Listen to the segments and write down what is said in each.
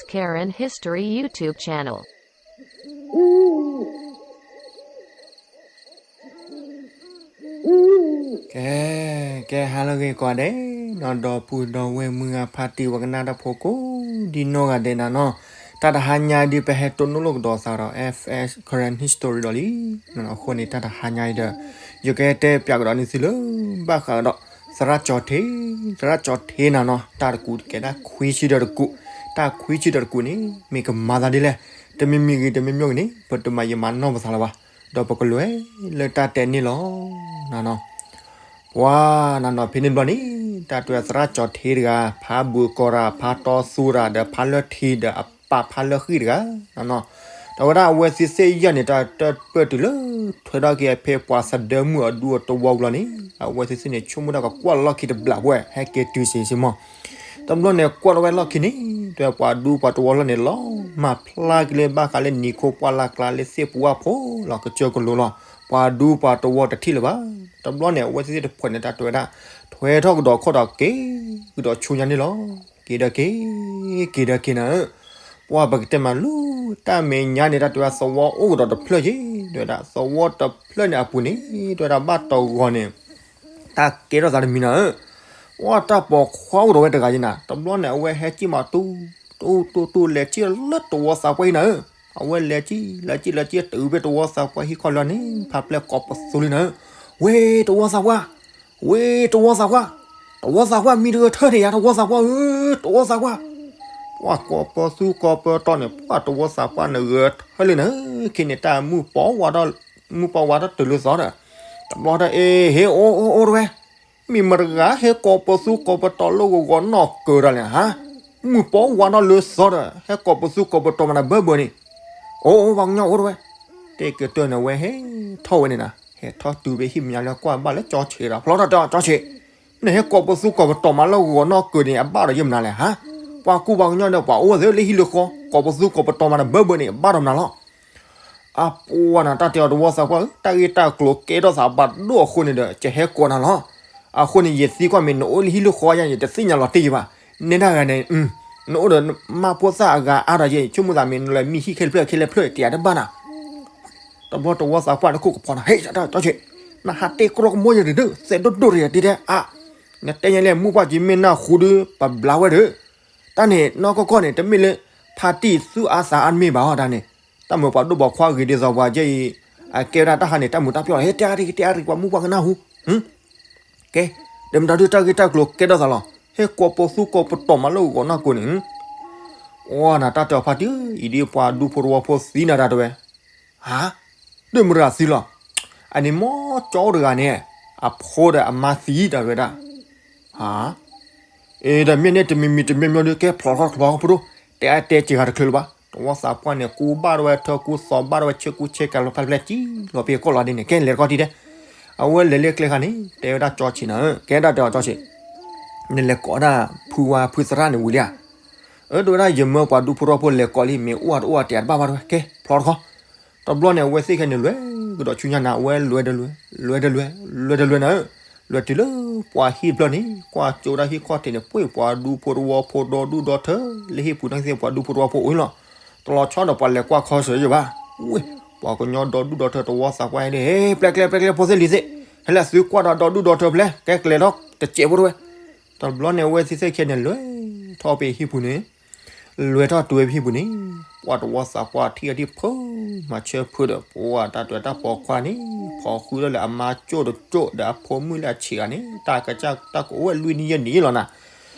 Karen History YouTube Channel. ကဲ ကဲ ဟါလၢအဂ့ၤကိးဂၤဒဲးနီၤ ဒီပုၢ်ဒီဝဲၢ်မုၢ်ဂၤဖါတံၢ်ဝဲကနၣ်တၢ်ဖိကိးဒ်နီၢ်ဂၤဒဲးနၤနီၤ, တၢ်တဟါညါဒ်ပဟဲတိၢ်နီၣ်လိာ်ကဒီးသးဒီး F S Karen History ဒီးလံ, အဃိန့ၣ် တၢ်တဟါညါအံၤဒီး ယကတဲပၠးကဒီးန့ၣ်သုလၢ ဘၣ်ဃးကဒီး သရၣ်ကၠီၤထံ, သရၣ်ကၠီၤထံနၤနီၤ တၢ်တကူးကဲဒၣ်ခွံဆံဒီးတကူး, တၢ်ခွံဆံဒီးတကူးန့ၣ် မ့ၢ်ကမၤသးဒ်လဲၣ်, တမံၤမံၤဂ့ၤ တမံၤမံၤဂ့ၤန့ၣ် ပတမၤယမၤနီၢ်ပသးလၢၤဘၣ်, ဒီးပကလဲၤလၢတၢ်တဲန့ၣ်လီၤ. နနီၤ ပှၤနနီၤ ဖဲန့ၣ်ဘျီန့ၣ် တၢ်တဲသရၣ်ကၠီၤထံတဂၤ ဖးဘူၣ်ကီၤရၤ ဖးတီသူရၤ ဒီးဖးလၢထံ ဒီးအပၢ်ဖးလၢဃံၣ်တဂၤ နနီၤ, ဒီးဝဲဒၣ်အဝဲသ့ၣ်သ့ၣ်ယဲၢ်န့ၣ် တၢ်တၢၢ်ပၢၢ်တုၤလၢ ထွဲထီၣ်က့ၤဖဲပှၤသဒၢမုၣ်အဒူအတဝီဘျီန့ၣ် အဝဲသ့ၣ်သ့ၣ်န့ၣ် ဆိကမိၣ်တၢ်ကကွၢ်လီၢ်ခံတဘျီပှဲၤ ဟဲက့ၤတုၤစ့ၢ်စ့ၢ်မီၢ် တဘျီန့ၣ် ကွၢ်ထီၣ်ဝဲလီၢ်ခံန့ၣ် တဲပှၤဒူပှၤတဝီလီၢ်န့ၣ်လီၤ မၤဖျါက့ၤလၢဘၣ်ဃးလၢနံၤခိပှၢ်လၢ်ကျါလၢသ့ၣ်ပူၤဝၣ်ဖိလီၤ ကစၢၢ်ကလိလီၤ, ပှၤဒူပှၤတဝီတထံၣ်လၢၤဘၣ်. တဘျီန့ၣ် အဝဲသ့ၣ်တဖၣ်န့ၣ် တၢ်တဲဝဲဒၣ် ထွဲထီၣ်ကဒီးခီၣ်ဒီးက့ၤကဒီးဆူညါန့ၣ်လီၤ. က့ၤဒီးက့ၤ က့ၤဒီးက့ၤနၤဧၢ, ပှၤပကတဲမးလၢ တၢ်မဲာ်ညါန့ၣ် တၢ်တဲဝဲသဝီအိၣ်ကဒီးတဖျၢၣ်က့ၤ တဲဝဲဒၣ် သဝီတဖျၢၣ်န့ၣ်အပူၤန့ၣ် တဲဝဲဒၣ်ဘၣ်တဂီၤန့ၣ် တၢ်ကဲထီၣ်သးတမံၤနၤဧၢ, ပှၤတၢ်ပိာ်ခွါအိၣ်ဒီးဝဲတဂၤယဲနၤ, တဘျီန့ၣ် အဝဲဟဲက့ၤမးတူ တူတူတူ လဲၤက့ၤလၢတဝီသးပှၢ်ဟံၣ်နၤဧၢ, အဝဲလဲၤက့ၤ လဲၤက့ၤ လဲၤက့ၤ တုၤဖဲတဝီသးပှၢ်ဟံၣ်ခီလီၤန့ၣ် ဖးပျဲၢ်ကိးပသူလံနၤဧၢ, ဝ့ တဝီသးပှၢ် ဝ့ တဝီသးပှၢ်, တဝီသးပှၢ် မံတဂၢၢ်ထၢၣ်န့ၣ်ယါ တဝီသးပှၢ်ဧၢ, တဝီသးပှၢ်, ပှၤကိးပသူကိးပတီၢ်န့ၣ် ပှၤတဝီသးပှၢ်န့ၣ် ဂၢၢ်ထၢၣ်လံနၤဧၢ, ခဲန့ၣ် တၢ်မုၢ်ပှၤဝါထီၣ် မုၢ်ပှၤဝါထီၣ်တုၤလၢသီဒီး တဘျီတၢ်အ့ ဟ့ အိၣ်အိၣ်အိၣ်တဝဲ မ့ၢ်မတၤတဂၤ ဟဲကိးပသူကိးပတီၢ်လၢဂီၤဂီၤနီၢ်ကၢၤတၢ်လဲၣ်ဟါ, မုၢ်ပှၤဝါထီၣ်လၢသီဒီး ဟဲကိးပသူကိးပတီၢ်မနုၤဘၢဘၢန့ၣ်, အိၣ်အိၣ် ပှၤကညီအိၣ်တဝဲ, တဲကတၢၢ်န့ၣ် အဝဲဟဲထီၣ်ဝဲန့ၣ်နၤ, ဟဲထီၣ်တုၤဖဲဟံၣ်မဲာ်ညါလၢကွၢ်ဘၣ်လၢကၠီဆံးဒီး ဖျီထီၣ်တဲအီၤ ကၠီဆံး, နဟဲကိးပသူကိးပတီၢ်မးလၢဂီၤဂီၤနီၢ်ကၢၤန့ၣ် အဘၣ်ဒီးယဲၢ်မနုၤလဲၣ်ဟါ, ပှၤကူပှၤကညီဒီးပှၤအိၣ်ဝဲသ့ၣ်လၢဟံၣ်လၢဃီ ကိးပသူကိးပတီၢ်မးနဘၢဘၢန့ၣ် အဘၣ်ဒီးမနုၤလီၤ အပှၤနၤ တၢ်တဲအီၤတဝီသးပှၢ်ဧၢ, တၢ်ဂ့ၢ်တၢ်ကျိၤကဲထီၣ်သးဘၣ်ဒိၣ်အဃိန့ၣ်ဒီး ကဟဲကိးနၤလီၤ. အဃိန့ၣ် ယသံကွၢ်မ့ၢ်နအိၣ်လၢဟံၣ်လၢဃီယါန့ၣ် တသ့ၣ်ညါလီၤတံၢ်ယဘၣ်. နဲဒၣ်ဂၤန့ၣ် နအိၣ်ဒီးမါဖိသၣ်အဂၤအါဒီးယဲၢ် ဆိကမိၣ်သးမ့ၢ်နလဲၤမံဟံၣ်ခဲလၢာ်ဖျၢၣ်ခဲလၢာ်ဖျၢၣ် တယၤတဘၣ်နၤ. တဘျီတဝီသးပှၢ်တခိၣ်ကဖီနၤ ဟဲ ကၠီဆံး, နဟးတ့ကြိကမိၢ်ယၤဒုး သဲးဒိၣ်ဒိၣ်တယၤတံၢ်တဲ အါ, နတဲညါလဲၣ် မုၢ်ပှၢ်က့ၤမ့ၢ်နၢ်ဟူဒုး ပဘျါဝဲဒီး တၢ်န့ၣ် နီၢ်ကီၢ်ကီၢ်န့ၣ် တမ့ၢ်လၢ ဖါတံၢ်သူၣ်အါသးအါတမ့ၢ်ဘၣ်အီၤတၢ်န့ၣ်, တၢ်မုာ်ပှၤဒိၣ်ပှၤခွါဂ့ၤဒ်သိးပှၤကဲအံၤ အကဲဝဲဒၣ်တၢ်ဟးန့ၣ် တၢ်မုာ်တၢ်ပျီၢ်လီၤ ဟဲတဲအါတက့ၢ် တဲအါတက့ၢ် ပှၤမုၢ်ပှၢ်ကနၢ်ဟူ, ကဲ, ဒီးမတၤဒုးတၢ်ဂ့ၢ်တၢ်ကျိၤကဲထီၣ်သးလီၤ ဟဲကိးပသူကိးပတီၢ်မးလၢဂီၤနီၢ်ကၢၤန့ၣ်, အိၣ်နၤတၢ်တဲအီၤဖါတံၢ် အံၤဒ်ပှၤဒူဖိတဝီဖိသံနၤတၢ်တဲဝဲ ဟါ, ဒုးမရၤသံလီၤ. အန့ၣ်မ့ၢ်ကၠီအိၣ်တဂၤန့ၣ် အဖိဒီးအမါသံတၢ်ဝဲဒၣ်, ဟါ, အ့ ဒီးမ့ၢ်န့ၣ်တမံၤမံၤတမံၤမံၤဒုး ကဲဖျိးထီၣ်တဖျိးဖိဒိၣ်, တဲအါတဲစ့ၢ်ကီးတချုးလၢၤဘၣ်. တဝီသးပှၢ်န့ၣ် ကူဘၣ်ထီၣ်ဝဲထၢကူသီဘၣ်ထီၣ်ဝဲဆ့ကူဆ့ကၤလီၤဖးဖျဲၣ်ကံလီၤပ့ၤကိးလီၤဒ်န့ၣ် ကဲလဲၤတခီတံၢ်ဒဲး, အဝဲလဲၤလၢကျဲခါန့ၣ် တဲဝဲဒၣ်ကၠီဆံးနၤဧၢ ကဲဒၣ်တဲအီၤကၠီဆံး, နလဲၤကိးဒၣ်ဖုဝါဖုသရၣ်န့ၣ်ဝံၤလံဧါ. အၢ တဲဝဲဒၣ် ယမၢပှၤဒူဖိတဝီဖိလဲၤကိးလံ မ့ၢ်အိၣ်အတအိၣ်အတဲတဘၣ်ဘၣ်တဲဝဲ ကဲဖျိးတခီ တဘျီန့ၣ် အဝဲသ့ၣ်ခဲန့ၣ် လဲၤကဒီးဆူညါနၤ အဝဲလဲၤဒီးလဲၤ, လဲၤဒီးလဲၤ, လဲၤဒီးလဲၤနၤဧၢ, လဲၤတုၤလၢပှၤဟံၣ်တဖျၢၣ်န့ၣ် ကွၢ်ကၠိဒၣ်ဟံၣ်ခီၣ်ထံးန့ၣ် ပှ့ၤပှၤဒူဖိတဝီဖိဒီဒူၣ်ဒီထၢ လၢဟံၣ်ပူၤန့ၣ်သ့ၣ်ပှၤဒူဖိတဝီဖိအိၣ်လီၤ. တလီၤဆီဒီးပှၤလဲၤကွၢ်ခီဆၢယဘၣ်. ဝ့ၢ် ပှၤကညီဒီဒူၣ်ဒီထၢတဝီသးပှၢ်န့ၣ် ဟဲ ပျဲကျဲ ပျဲကျဲ ဖိသ့ၣ်လံၤသ့ၣ် ဟဲလၢသုကွၢ်ဒီးဒီဒူၣ်ဒီထၢဖျဲၣ် ကဲကျဲထီၣ်တစဲးဖိတဝဲ တဘျီန့ၣ် အဝဲသ့ၣ်သ့ၣ်ခဲန့ၣ် လဲၤထီၣ်ဖဲဟံၣ်ပူၤန့ၣ်, လဲၤထီၣ်တုၤဝဲဖဲဟံၣ်ပူၤန့ၣ်, ပှၤတဝီသးပှၢ်ထံၣ်အီၤဒ်ဖုမၤဆၢဖုဒီး ပှၤတၢ်တဲတၢ်ပိာ်ခွါန့ၣ် ဖီဃုာ်ဒီးလၢအမါကၠိၣ်တကၠိၣ်ဒီးအဖိမုၣ်လၢအဆံးဂၤန့ၣ် တၢ်ကစၢ်တၢ်ကအိၣ်ဝဲလွံၢ်နံၣ်ယဲၢ်နံၣ်လီၤနၤ.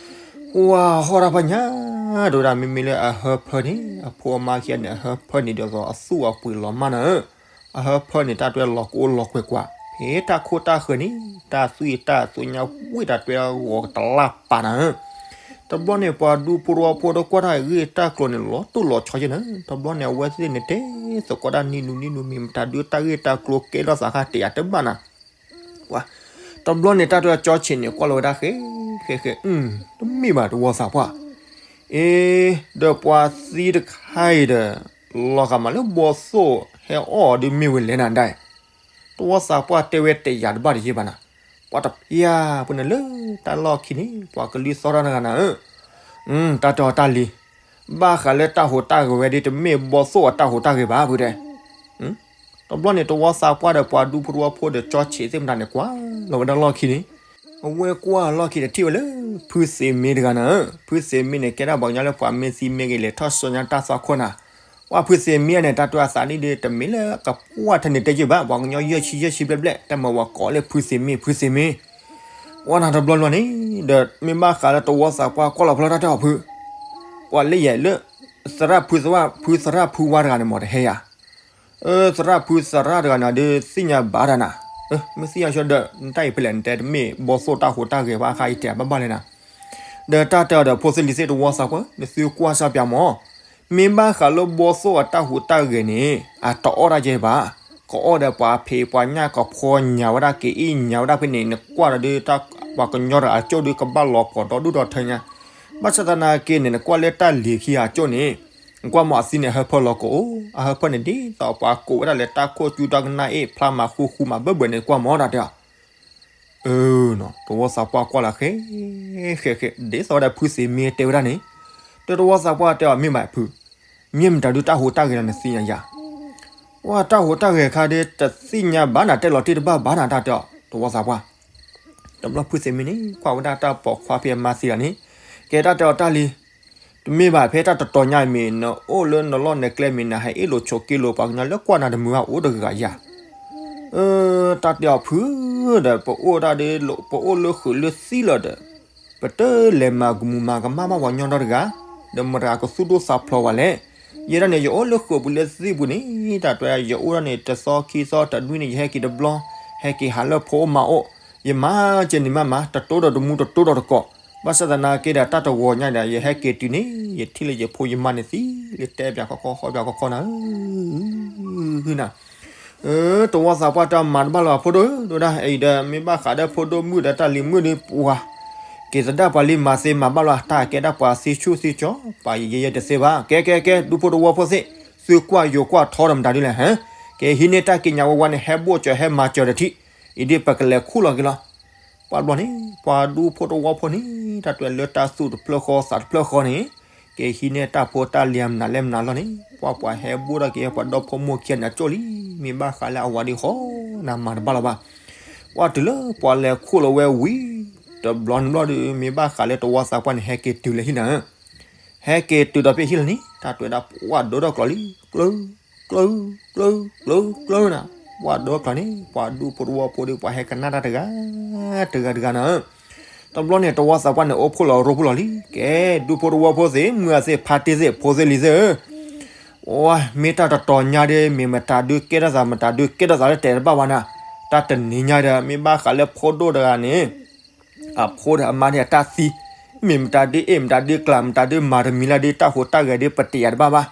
ပှၤဟီၣ်တၢ်ဖးညါ တဲဝဲဒၣ် မ့မ့ၢ်လၢအဟၢဖၢန့ၣ် အဖိအမါခံဂၤန့ၣ် အဟၢဖၢန့ၣ်ဒ်သိးအသူၣ်အပှ့ၤလီၤမၢ်နၤဧၢ အဟၢဖၢန့ၣ် တၢ်တဲလီၤကအိၣ်လီၤကွဲကွၢ် ဖဲတၢ်ခိၣ်တၢ်ဃၢၤန့ၣ် တၢ်သွံၣ်တၢ်သ့ၣ်ညါဝံၣ်တၢ်တဲဂီၤကတလၢ်ပာ်နၤဧၢ. တဘျီန့ၣ် ပှၤဒူဖိတဝီဖိဒီးကွၢ်တၢ်ဂ့ၢ်တၢ်ကျိၤန့ၣ် လီၤတိၢ်လီၤဆီယဲၢ်နၤဧၢ. တဘျီန့ၣ် အဝဲသ့ၣ်န့ၣ်တဲသကိးတၢ်နံၤနူနံၤနူ မ့ၢ်မတၤဒုးတၢ်ဂ့ၢ်တၢ်ကျိၤကဲထီၣ်သးခါတယၤတဘၣ်နၤ တဘျီန့ၣ် တၢ်တဲကၠီဆံးန့ၣ် ကွၢ်လီၤဝဲဒၣ်ဃဲ ဃဲဃဲ တမ့ၢ်ဘၣ်တဝီသးပှၢ်, အ့ ဒီးပှၤသံတခါအံၤဒီး လီၤဂာ်မးလၢဘီသိၣ်ဟဲအီၣ်အီၤဒုးမ့ၢ်ဝဲလဲၣ်နၤဒၣ်, တဝီသးပှၢ်တဲဝဲတယၤတဘၣ်တယဲၢ်ဘၣ်နၤ, ပှၤတဖျါပူၤန့ၣ်လၢတၢ်လီၢ်ခံန့ၣ် ပှၤကလုၢ်သီၣ်တၢ်တဂၤနၤဧၢ တၢ်တဲအီၤတၢ်လံၤ, ဘၣ်ဃးလၢတၢ်ဟူးတၢ်ဂဲၤဝဲဒ် တမ့ၢ်ဘီသိၣ်အတၢ်ဟူးတၢ်ဂဲၤဘၣ်ဖုတဲ. တဘျီန့ၣ် တဝီသးပှၢ်ဒီးပှၤဒူဖိတဝီဖိဒီး ကၠီဆံးသ့ၣ်မတၤန့ၣ် ကွၢ်လီၤဝဲဒၣ်လီၢ်ခံန့ၣ်, အဝဲကွၢ်လီၢ်ခံတထံၣ်ဝဲလၢ ဖုသ့မ့တဂၤနၤ. ဖုသ့မ့န့ၣ် ကဲဒၣ်ပှၤကညီလၢပှၤမ့ၢ်သံမ့ၢ်ဂ့ၤ လဲၤထီၣ်စီညါတၢ်သွၣ်ခိၣ်နၤ. ပှၤဖုသ့မ့န့ၣ် တၢ်တဲအသးဒ်ဒီး တမ့ၢ်လၢကပှၢ်ထဲန့ၣ်တဲယုၢ်ဘၣ်, ပှၤကညီယဲၢ်ဆံယဲၢ်ဆံဘျဲၣ်ဘျဲၣ် တၢ်မၤဝဲကိးလၢဖုသ့မ့ ဖုသ့မ့. ဝဲနၤတဘျီဘျီန့ၣ် ဒီးမ့ၢ်ဘၣ်ဃးလၢတဝီသးပှၢ်ကွၢ်လီၤဖျီတၢ်တဲအီၤဖု, ပှၤလၢယဲၢ်လၢ သရၣ်ဖုသရၣ်ဖုဝါတဂၤန့ၣ် မ့ၢ်တဟဲယၤ သရၣ်ဖုသရၣ်တဂၤန့ၣ်ဒီး သ့ၣ်ညါဘၣ်တၢ်နၤ, မ့ၢ်သ့ၣ်ညါဆၢဒီး နတၢ်အံၤဖဲလဲၣ် နတဲတမ့ၢ်ဘီသိၣ်တၢ်ဟူးတၢ်ဂဲၤဘၣ်ဃါအံၤတဲဘၣ်ဘၣ်လဲၣ်နၤ. ဒီးတၢ်တဲအီၤဒီး ဖိသ့လံၤသ့ၣ်တဝီသးပှၢ် နသုကွၢ်စၢ်ပၠးမၢ်, မ့ၢ်ဘၣ်ဃးလၢဘီသိၣ်အတၢ်ဟူးတၢ်ဂဲၤန့ၣ် အတအီၣ်တၢ်ယဲဘၣ်, ကအီၣ်ဒီးပှၤဖံးပှၤညၣ်ကဖီညါဝဲဒၣ် ကအ့ၣ်ညါဝဲဒၣ်ဖဲန့ၣ် နကွၢ်ဒီးဒုးတၢ်ပှၤကညီတဂၤအကၠိၣ်ဒုးကဘၣ်လီၤပှီၤဒီဒူၣ်ဒီထၢညါ, ဘၣ်ဆၣ်သနာ်က့န့ၣ် နကွၢ်လၢတၢ်လံၤခံဂၤအကၠိၣ်န့ၣ် နကွၢ်မၢ်အသံန့ၣ် အဟၢဖၢလီၤကအိၣ်, အဟၢဖၢန့ၣ်ဒ်သိးပှၤကိးဝဲဒၣ်လၢတၢ်ခိၣ်ကၠူတၢ်ကနၣ်အ့ၣ် ဖျါမၤဃူဃူမၤဘၢၣ်ဘၢၣ်န့ၣ် ကွၢ်မၢ်တၢ်တဲအီၤ. အၢ တဝီသးပှၢ်ကွၢ်လီၤဃဲ ဃဲဃဲ ဒ်သိးဝဲဒၣ်ဖုသ့မ့တဲဝဲဒၣ်န့ၣ်, ဒီးတဝီသးပှၢ်တဲအီၤ မ့ၢ်ဘၣ်ဖု, မ့ၢ်မတၤဒုးတၢ်ဟူးတၢ်ဂဲၤလီၤနသ့ၣ်ညါယၤ, ပှၤတၢ်ဟူးတၢ်ဂဲၤခါဒီး တသ့ၣ်ညါဘၣ်နၤ တဲလီၤတ့ၢ်တဘၣ်ဘၣ်နၤ တၢ်တဲအီၤ တဝီသးပှၢ်. တဘျီဖုသ့မ့န့ၣ် ကွၢ်ဝဲဒၣ်တၢ်ပိာ်ခွါဖဲအမါသံလီၤန့ၣ်, ကဲတၢ်တဲအီၤတၢ်လံၤ, တမ့ၢ်ဘၣ်ဖဲတၢ်တတီၤညါအံၤမ့ၢ် နအိၣ်လၢနလီၢ်နကျဲမ့ၢ် နဟဲအ့ၣ်လိာ်ဆိးက့လိာ်ပှၤကညီလၢကွၢ်နၤတမုာ်ဘၣ်အိၣ်တဂၤယၤ တၢ်တဲအီၤဖု, ဒီးပအိၣ်ဒၣ်ဒီး ပအိၣ်လၢဃုာ်လၢသံလီၤဒီး ပတလဲၤမၤကမူၤမၤကမၣ်ဘၣ်ပှၤကညီဒီတဂၤ, ဒီးမတၤကသူၣ်ဒိၣ်သးဖျိးဝဲလဲၣ်. ယဲဒၣ်န့ၣ် ယအိၣ်လၢဃုာ်ပူၤလၢသံပူၤန့ၣ် တၢ်တဲယအိၣ်ဒၣ်န့ၣ် တသီခံသီတနွံန့ၣ် ယဟဲက့ၤတဘျီ, ဟဲက့ၤဟးလၢဖိအိၣ်မါအိၣ်, ယမၤကဲန့ၣ်မးမး တတိၤဒီးတမူတတိၤဒီးတကိး, ဘၣ်ဆၣ်သနာ်က့ဒီး တၢ်တဂီၤညါဒီး ယဟဲက့ၤတုၤန့ၣ် ယထံၣ်လၢယဖိယမါန့ၣ်သံလၢတဲပၠးခီခီ ဟီပၠးခီခီနၤ န တဝီသးပှၢ်တၢ်မၤတဘၣ်လၢၤဘၣ်ဖိဒိၣ်ဒိၣ်ဒၣ် အံၤဒီး မ့ၢ်ဘၣ်ဃးဒီးဖိဒိၣ်မုၣ်ဒီးတၢ်လံၤမုၣ်ဒီးပှၤ က့ၤသဒၣ်ပှၤလံမၤသ့မၤဘၣ်လီၤ တၢ်ကဲဒၣ်ပှၤသံဆူၣ်သံကၠီ ပှၤယဲယဲတသ့ဘၣ် ကဲကဲကဲ ဒူဖိတဝီဖိသ့ၣ် သုကွၢ်ယိၤကွၢ်ထီဒီးမတၤဒ်လဲၣ်ဟဲ က့ၤဟံးန့ၢ်တၢ်ကံးညာ်ဝဲဝဲန့ၣ် ဟဲဘိၣ်စၢၤဟဲမၤစၢၤတထံၣ် အံၤဒ်ပကလဲၤခူၣ်လီၤက့ၤလီၤ ပှၤဘျီန့ၣ် ပှၤဒူဖိတဝီဖိန့ၣ် တၢ်တွဲလၢတၢ်သူၣ်တဖျၢၣ်ဃီသးတဖျၢၣ်ဃီန့ၣ် က့ၤဟံးန့ၢ်တၢ်ဖိတၢ်လံၤမနုၤလဲၣ်မနုၤလီၤန့ၣ် ပှၤပှၤဟဲဘိၣ်ထီၣ်က့ၤပှၤဒီဖိမိၢ်ခံဂၤန့ၣ်အကၠိၣ်လံ မ့ၢ်ဘၣ်ဃးလၢအဝၤဒ်ဃီ နမၤတဘၣ်လၢၤဘၣ် ပှၤတုၤလၢပှၤလဲၤခူၣ်လီၤဝဲဝံၤ တဘျီန့ၣ်ဘျီဒီး မ့ၢ်ဘၣ်ဃးလၢတဝီသးပှၢ်န့ၣ် ဟဲက့ၤတုၤလၢဟံၣ်နၤဧၢ ဟဲက့ၤတုၤဒီးဖဲဟံၣ်လီၤန့ၣ် တၢ်တွဲဒၣ်ပှၤဒိထီၣ်ကျီၤလံ ကျၢ ကျၢ ကျၢ ကျၢ ကျၢနၤ ပှၤဒိထီၣ်ကျီၤန့ၣ် ပှၤဒူဖိတဝီဖိဒီး ပှၤဟဲကနၣ်တၢ်တဂၤ တဂၤတဂၤနၤဧၢ တဘျီန့ၣ် တဝီသးပှၢ်န့ၣ် အိၣ်ဖှိၣ်လီၤရိဖှိၣ်လီၤလံ ကဲ ဒူဖိတဝီဖိသ့ၣ် မုၢ်အသ့ၣ် ဖါတ့ၢ်သ့ၣ် ဖိသ့ၣ်လံၤသ့ၣ်ဧၢ ဝဲ မ့ၢ်တၢ်တတီၤညါဒီး မ့ၢ်မတၤဒုးကဲထီၣ်သး မတၤဒုးကဲထီၣ်သးလၢတဲာ်တဘၣ်ဘၣ်နၤ တၢ်တနံၤညါဒီး မ့ၢ်ဘၣ်ဃးလၢဖိဒိၣ်တဂၤန့ၣ် အဖိဒီးအမါန့ၣ်အတၢ်သံ မ့ၢ်မတၤဒုးအ့ၣ် မတၤဒုးကျး မတၤဒုးမၤတမံၤလၢဒုးတၢ်ဟူးတၢ်ဂဲၤဒုးပတယာ်တဘၣ်ဘၣ်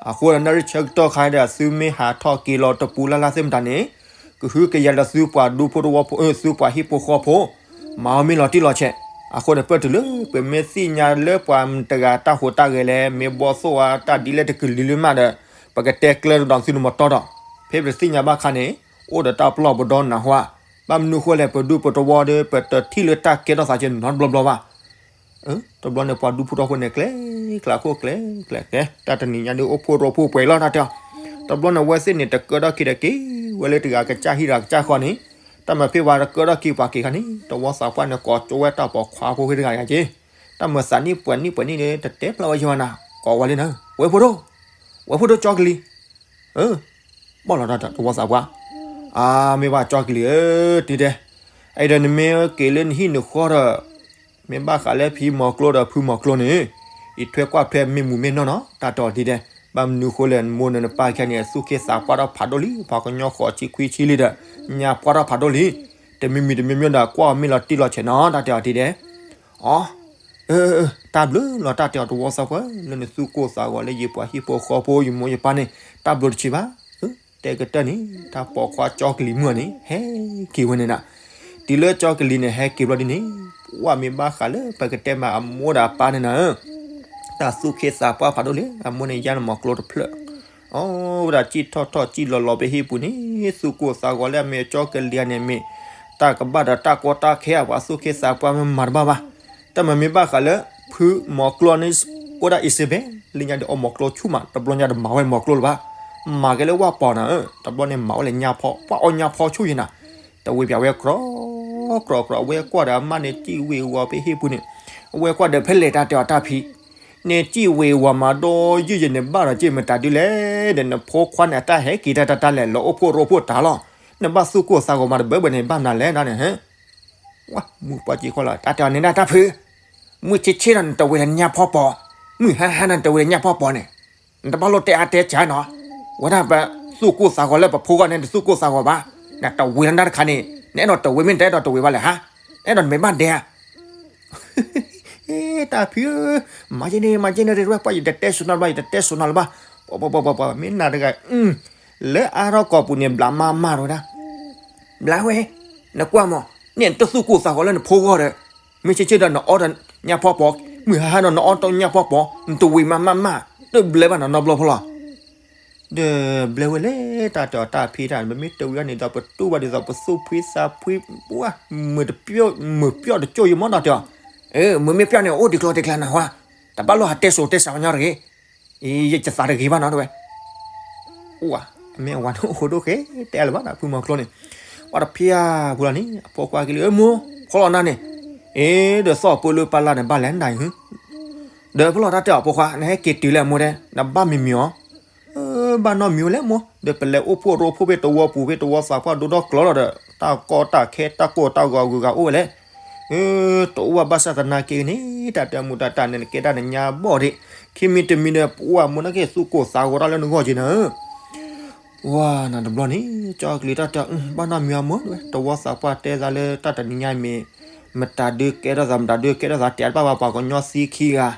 အဃိဒီးနၣ်ရံၣ်ဆၢကတီၢ်ခါဒီး သုမ့ၢ်ဟးထီၣ်က့ၤလီၤတပူၤလၢ်လၢ်သ့ၣ်မတၤန့ၣ် ကဟုကယာ်ဒီးသုပှၤဒူဖိတဝီဖိ သုပှၤဟံၣ်ဖိဃီဖိ မၤအီၤမ့ၢ်လီၤတံၢ်လီၤဆဲး အဃိန့ၣ် ပၢၢ်တုၤလၢပမ့ၢ်သ့ၣ်ညါလၢပှၤတဂၤတၢ်ဟူးတၢ်ဂဲၤလဲၣ် မ့ၢ်ဘီသိၣ်အတၢ်ဒ်လဲၣ်တကလုာ်လၢမးဒီး ပကတဲကျၢၤဒီးသုန့ၣ်မတီဒီး ဖဲပသ့ၣ်ညါဘၣ်ခါန့ၣ် အိၣ်ဒီးတၢ်ပလီၢ်ပဒီနၢ်ဟူ ဘၣ်မနုၤဃိလဲၣ် ပဒူပတဝီဒီး ပတထံၣ်လၢတၢ်ကဲထီၣ်သးကဲနီတဘျီဘျီဘၣ် တဘျီန့ၣ် ပှၤဒူဖိတဝီဖိန့ၣ် ကျဲၤကျဲၤခိၣ်ကျဲၤကျဲၤကျဲၤ တၢ်တနံၤညါဒီး အိၣ်ဖှိၣ်ရိဖှိၣ်ပှဲၤလီၤတၢ်တဲအီၤ တဘျီန့ၣ် ဝဲသ့ၣ်န့ၣ် တကၢထီၣ်ခံဒီးက့ၤဝဲလၢတဂၤကစၢ်ဟံၣ်တဂၤကစၢ်ဃီန့ၣ် တၢ်မၤဖဲပှၤတကၢထီၣ်ခံပှၤက့ၤခါန့ၣ် တဝီသးပှၢ်န့ၣ် ကိးကၠိဝဲတၢ်ပိာ်ခွါဖိဃ့တဂၤယၤက့ၤ တၢ်မၤသးနံၣ်ပှဲၤနံၣ်ပှဲၤနံၣ်န့ၣ် တတဲဖျါဝဲယံၤဘၣ်နၤ ကိးဝဲလံနၤ ဝဲၢ်ဖိဒိၣ် ဝဲၢ်ဖိဒိၣ်ကၠီကလံၤ ဘီၣ်လီၤတၢ်တဝီသးပှၢ် အါ မ့ၢ်ဘၣ်ကၠီကလံၤဧၢ တုၤတဲ အဲၣ်ဒိးနမ့ၢ်က့ၤလၢနဟံၣ်နဃီဒီး မ့ၢ်ဘၣ်ဃးလၢဖံမီၤကျိဒီးဖုမီၤကျိန့ၣ် ယထွဲကွၢ်ထွဲမ့ၢ်မူမ့ၢ်နီၢ်နီၢ် တၢ်တဲအီၤဒ်တဲ ဘၣ်မနုၤဃိလဲၣ် နမိၢ်နနပၢ်ခံဂၤန့ၣ် သူၣ်က့သးပှၢ်ထီၣ်ဖးဒိၣ်လံ ပှၤကညီဃိးဆံခွံဆံလံဒီး ညါပှၢ်ထီၣ်ဖးဒိၣ်လံ တမံၤမံၤတမံၤမံၤဒီး ကွၢ်အီၤမ့ၢ်လီၤတံၢ်လီၤဆဲးနီၤ တၢ်တဲအီၤဒ်တဲ အီ တၢ်ဘျုးလီၤ တၢ်တဲအီၤတဝီသးပှၢ် လၢနသူၣ်ကိၢ်သးဂီၤလၢယပှၤဟံၣ်ဖိဃီဖိ ယမိၢ်ယပၢ်န့ၣ် တၢ်ဘျုးတဆံးဘၣ် တဲကတၢၢ်န့ၣ် တၢ်ပိာ်ခွါကၠီကလံၤမုၢ်န့ၣ် ဟဲက့ၤဝဲန့ၣ်နၤ တုၤလၢကၠီကလံၤန့ၣ် ဟဲက့ၤဘျီဒ်န့ၣ် ပှၢ်မ့ၢ်ဘၣ်ဃးလၢပကတဲမးအမိၢ်ဒီးအပၢ်န့ၣ်နၤ တၢ်သူၣ်က့သးပှၢ်ဖးဒိၣ်လံ အမိၢ်န့ၣ် ယါနမီၤကျိတဖျၢၣ် အိၣ်ဝဲဒၣ်စံၣ်ထီၣ်ထီၣ်စံၣ်လီၤလီၤဖဲဟံၣ်ပူၤန့ၣ် သူၣ်ကိၢ်သးဂီၤလၢအမ့ၢ်ကၠီကလံၤန့ၣ်မ့ၢ် တၢ်ကဘၣ်ဒီးတၢ်ကီတၢ်ခဲ ပှၤသူၣ်က့သးပှၢ်မ့ၢ်မၤတဘၣ်ဘၣ် တၢ်မၤမ့ၢ်ဘၣ်ဃးလၢ ဖုမီၤကျိန့ၣ် အိၣ်ဒၣ်အံၤစ့ဘဲ လၢညါဒီးအီၣ်မီၤကျိဆူၣ်မး တဘျီညါတမၤဝဲမီၤကျိလၢၤဘၣ်, မၤကဲလၢဝၢ်ပီၤနၤဧၢ, တဘျီန့ၣ်မၤဝဲလၢညါဖီ ပှၤအီၣ်ညါဖီဆူၣ်ယံၤနၤ, တဝ့ၤပၠးဝဲကြီ ကြီကြီ အဝဲကွၢ်ဒီးအမါန့ၣ်စံၣ်ဝ့ၤဝီၤဖဲဟံၣ်ပူၤန့ၣ်, အဝဲကွၢ်ဒီးဖဲလဲၣ်တၢ်တဲအီၤတၢ်ဖံး န့ၣ်စံၣ်ဝ့ၤဝီၤမၤဒီးယုၢ်ယဲၢ်န့ၣ်ဘၣ်ဒီးက့ၢ်မတၤဒုလဲၣ်, ဒီးနဖိခွါန့ၣ်အတၢ်ဟဲက့ၤတၢ်တၢ်တၢ်လဲၣ် လီၤအိၣ်ဖှိၣ်ရိဖှိၣ်တၢ်လီၤ, နဘၣ်သူၣ်ကိၢ်သးဂီၤမးတဘၢဘၢန့ၣ် ဘၣ်မနုၤလဲၣ်ဒၣ်န့ၣ် ဝါ မုၢ်ပှၢ်ကံၢ်ခီလီၤ တၢ်တဲအီၤန့ၣ်ဒၣ်တၢ်ဖု, မုၢ်ဆ့ဆ့ဒီးနတဝ့ၤလၢညါဖီပီၤ, မုၢ်ဟါဟါဒီးနတဝ့ၤလၢညါဖီပီၤန့ၣ်, နတဘၣ်လိၣ်တဲအါတဲစှၤနီၤ, ဝဲဒၣ်ပသူၣ်ကိၢ်သးဂီၤလၢပဖိဂီၢ်န့ၣ် နသူၣ်ကိၢ်သးဂီၤဘၣ်, နတဝ့ၤလၢနတခါန့ၣ် နအဲၣ်ဒိးတဝ့ၤမ့ၢ်နတအဲၣ်ဒိးတဝ့ၤဘၣ်လဲၣ်ဟါ, အဲၣ်ဒိးနမ့ၢ်ဘၣ်ဒဲဧါ တၢ်ဖံဧၢ, မၤယဲန့ၣ် မၤယဲန့ၣ် တဲဝဲ ပှၤယတတဲစိၤနီၤလၢၤဘၣ် ယတတဲစိၤနီၤလၢၤဘၣ်, ပှၤပှၤပှၤပှၤ မ့ၢ်နၤတဂၤ လၢအါထီၣ်ကိာ်ပူၤန့ၣ် ဘျးမးမးတဝဲဒၣ်, ဘျးဝဲ, နကွၢ်မး, န့ၣ်နတသူၣ်ကိၢ်သးဂီၤလၢနဖိဂီၢ်ဒီး, မုၢ်ဆ့ဆ့ဒီးနအီၣ်တၢ်ညါဖီပီၤ, မုၢ်ဟါဟါဒီးနအီၣ်တၢ်ညါဖီပီၤ, နတဝံၤမးမးမး, တဘျဲဘၣ်နီၤနီတဘျီဖိလီၤ. ဒီးဘျဲဝဲလဲၣ် တၢ်တဲအီၤတၢ်ဖံးတၢ် ပမ့ၢ်တဝံၤအီၤန့ၣ်ဒီး ပတူၢ်ဘၣ်ဒ်သိးပသူၣ်ဖှံသးဖှံ, ပှၤ, မုာ်ပျီၣ်တကၠိၢ်ယမီၢ်နီၤတဲအီၤ, မုၢ်မ့ၢ်ပျီၣ်န့ၣ် အိၣ်တကျီတကျါနၤဟါ, တဘၣ်လိၣ်ဟးတဲစိၤတဲစှၤဝဲညီတဂ့ၤ, ယသးတဂ့ၤဘၣ်နီၤတဝဲ အိၣ်ဧါ, အမ့ၢ်အဝၤန့ၣ်အိၣ်ဃိဒိၣ်ဃဲ တဲလၢၤဘၣ်နီၤ ဖုမီၤကျိန့ၣ်, ပှၤတဖံးဧါပူၤလီၤန့ၣ် အဖိခွါက့ၤလၢ မိၢ်, ဖီလီၤနၤန့ၣ်, အ့ ဒီးသီၣ်ပၢလၢပၢ်လၢ်န့ၣ် ဘၣ်လဲၣ်နၤအံၤ, ဒီးဖီလီၤတၢ်တဲအီၤဖိခွါ နဟဲက့ၤတုၤလၢအမိၢ်တဲ နဘၣ်မံၤမံၤအီၤ, ဘၣ်နီတမံၤဝဲလဲၣ်မိၢ်, ဒီးပလဲၤအိၣ်ဖှိၣ်ရိဖှိၣ်ဖဲတဝီပူၤ ဖဲတဝီသးပှၢ်ဒိၣ်ထီၣ်ကျီလီၤဒီး တၢ်ကီတၢ်ခဲတၢ်ကိၢ်တၢ်ဂီၤဂုၤဂၤအိၣ်ဝဲလဲၣ် တအိၣ်ဘၣ်ဘၣ်ဆၣ်သနာ်က့န့ၣ် တၢ်တဲမူးတၢ်တၢ်န့ၣ် နကဲတၢ်နညါဘီၣ်ဒံး, ခံမံၤတမံၤဒီး ပှၤမိၢ်နၢ်က့ၤသူၣ်ကိၢ်သးဂီၤတၢ်လၢနဂီၢ်က့ၤနၤဧၢ, ဝါ နတဘျီန့ၣ် ကၠီကလုာ်တၢ်တဲ ဘၣ်နီတမံၤအမိၢ်တဲဝဲ တဝီသးပှၢ်တဲသးလၢတၢ်တနံၤညါမ့ၢ် မတၤဒုကဲထီၣ်သး မတၤဒုကဲထီၣ်သး တဲတဘၣ်ဘၣ် ပှၤကညီသံခံဂၤ,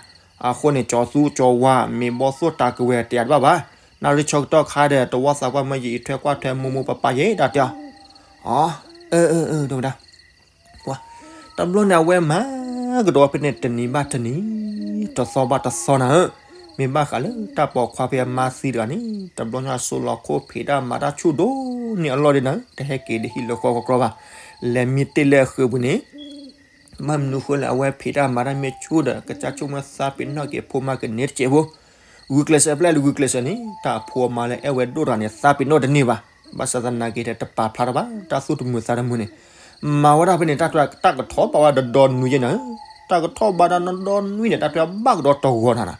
အဃိန့ၣ် ကၠီသူကၠီဝါ မ့ၢ်ဘီၣ်သိၣ်တၢ်ကဝဲၤတဲတဘၣ်ဘၣ်, နၣ်ရံၣ်ဆၢကတီၢ်ခါဒီး တဝီသးပှၢ်မ့ၢ်ယအံးထွဲကွၢ်ထွဲမိၢ်မိၢ်ပၢ်ပၢ်ယဲတၢ်တဲအီၤ, အီ အၢ အၢ အၢ တဲဝဲဒၣ် ပှၤ, တဘျီန့ၣ် အဝဲမၤကဒီးဖဲန့ၣ် တနံၤဘၣ်တနံၤ, တသီဘၣ်တသီနၤဧၢ, မ့ၢ်ဘၣ်ဃးလၢတၢ်ပိာ်ခွါဖဲအမါသံတဂၤန့ၣ် တဘျီညါအစိလီၤခိၣ်ဖံးတၢ်မၤတၢ်ဆူၣ်ဒိၣ်န့ၢ်အလီၢ်ဒ်နၤဧၢ, တဟဲက့ၤဒ်ဟံၣ်လၢဃီကကြီဘၣ်, လဲၤမံတ့ၢ်လၢအဃၢၤပူၤန့ၣ် ဘၣ်မနုၤဃိလဲၣ် အဝဲဖံးတၢ်မၤတၢ်မ့ၢ်ဆူၣ်ဒီး ကစၢ်ဆိကမိၣ်သးပ့ၤနီၣ်က့ၤဖိမါကန့ၢ်တစဲးဖိ ဂုာ်ကျဲးစၢးဖျဲၣ်လၢဂုာ်ကျဲးစၢးန့ၣ် တၢ်အဖိအမါလၢအဲၣ်ဝဲဒိၣ်တဂၤန့ၣ် သးပ့ၤနီၣ်တန့ၢ်ဘၣ်. ဘၣ်ဆၣ်သနာ်က့ဒီး တပာ်ဖျါထီၣ်ဘၣ် တၢ်သူၣ်တမုာ်သးတမုာ်န့ၣ် မၤဝဲဒၣ်ဖဲန့ၣ် တၢ်ကထီၣ်ဘၣ်ဝဲဒီးဒီနွံယဲနၤဧၢ, တၢ်ကထီၣ်ဘၣ်ဒီးဒီနွံန့ၣ် တၢ်ထွဲဘၣ်ကဒီးတဂီၤနၤနၤ,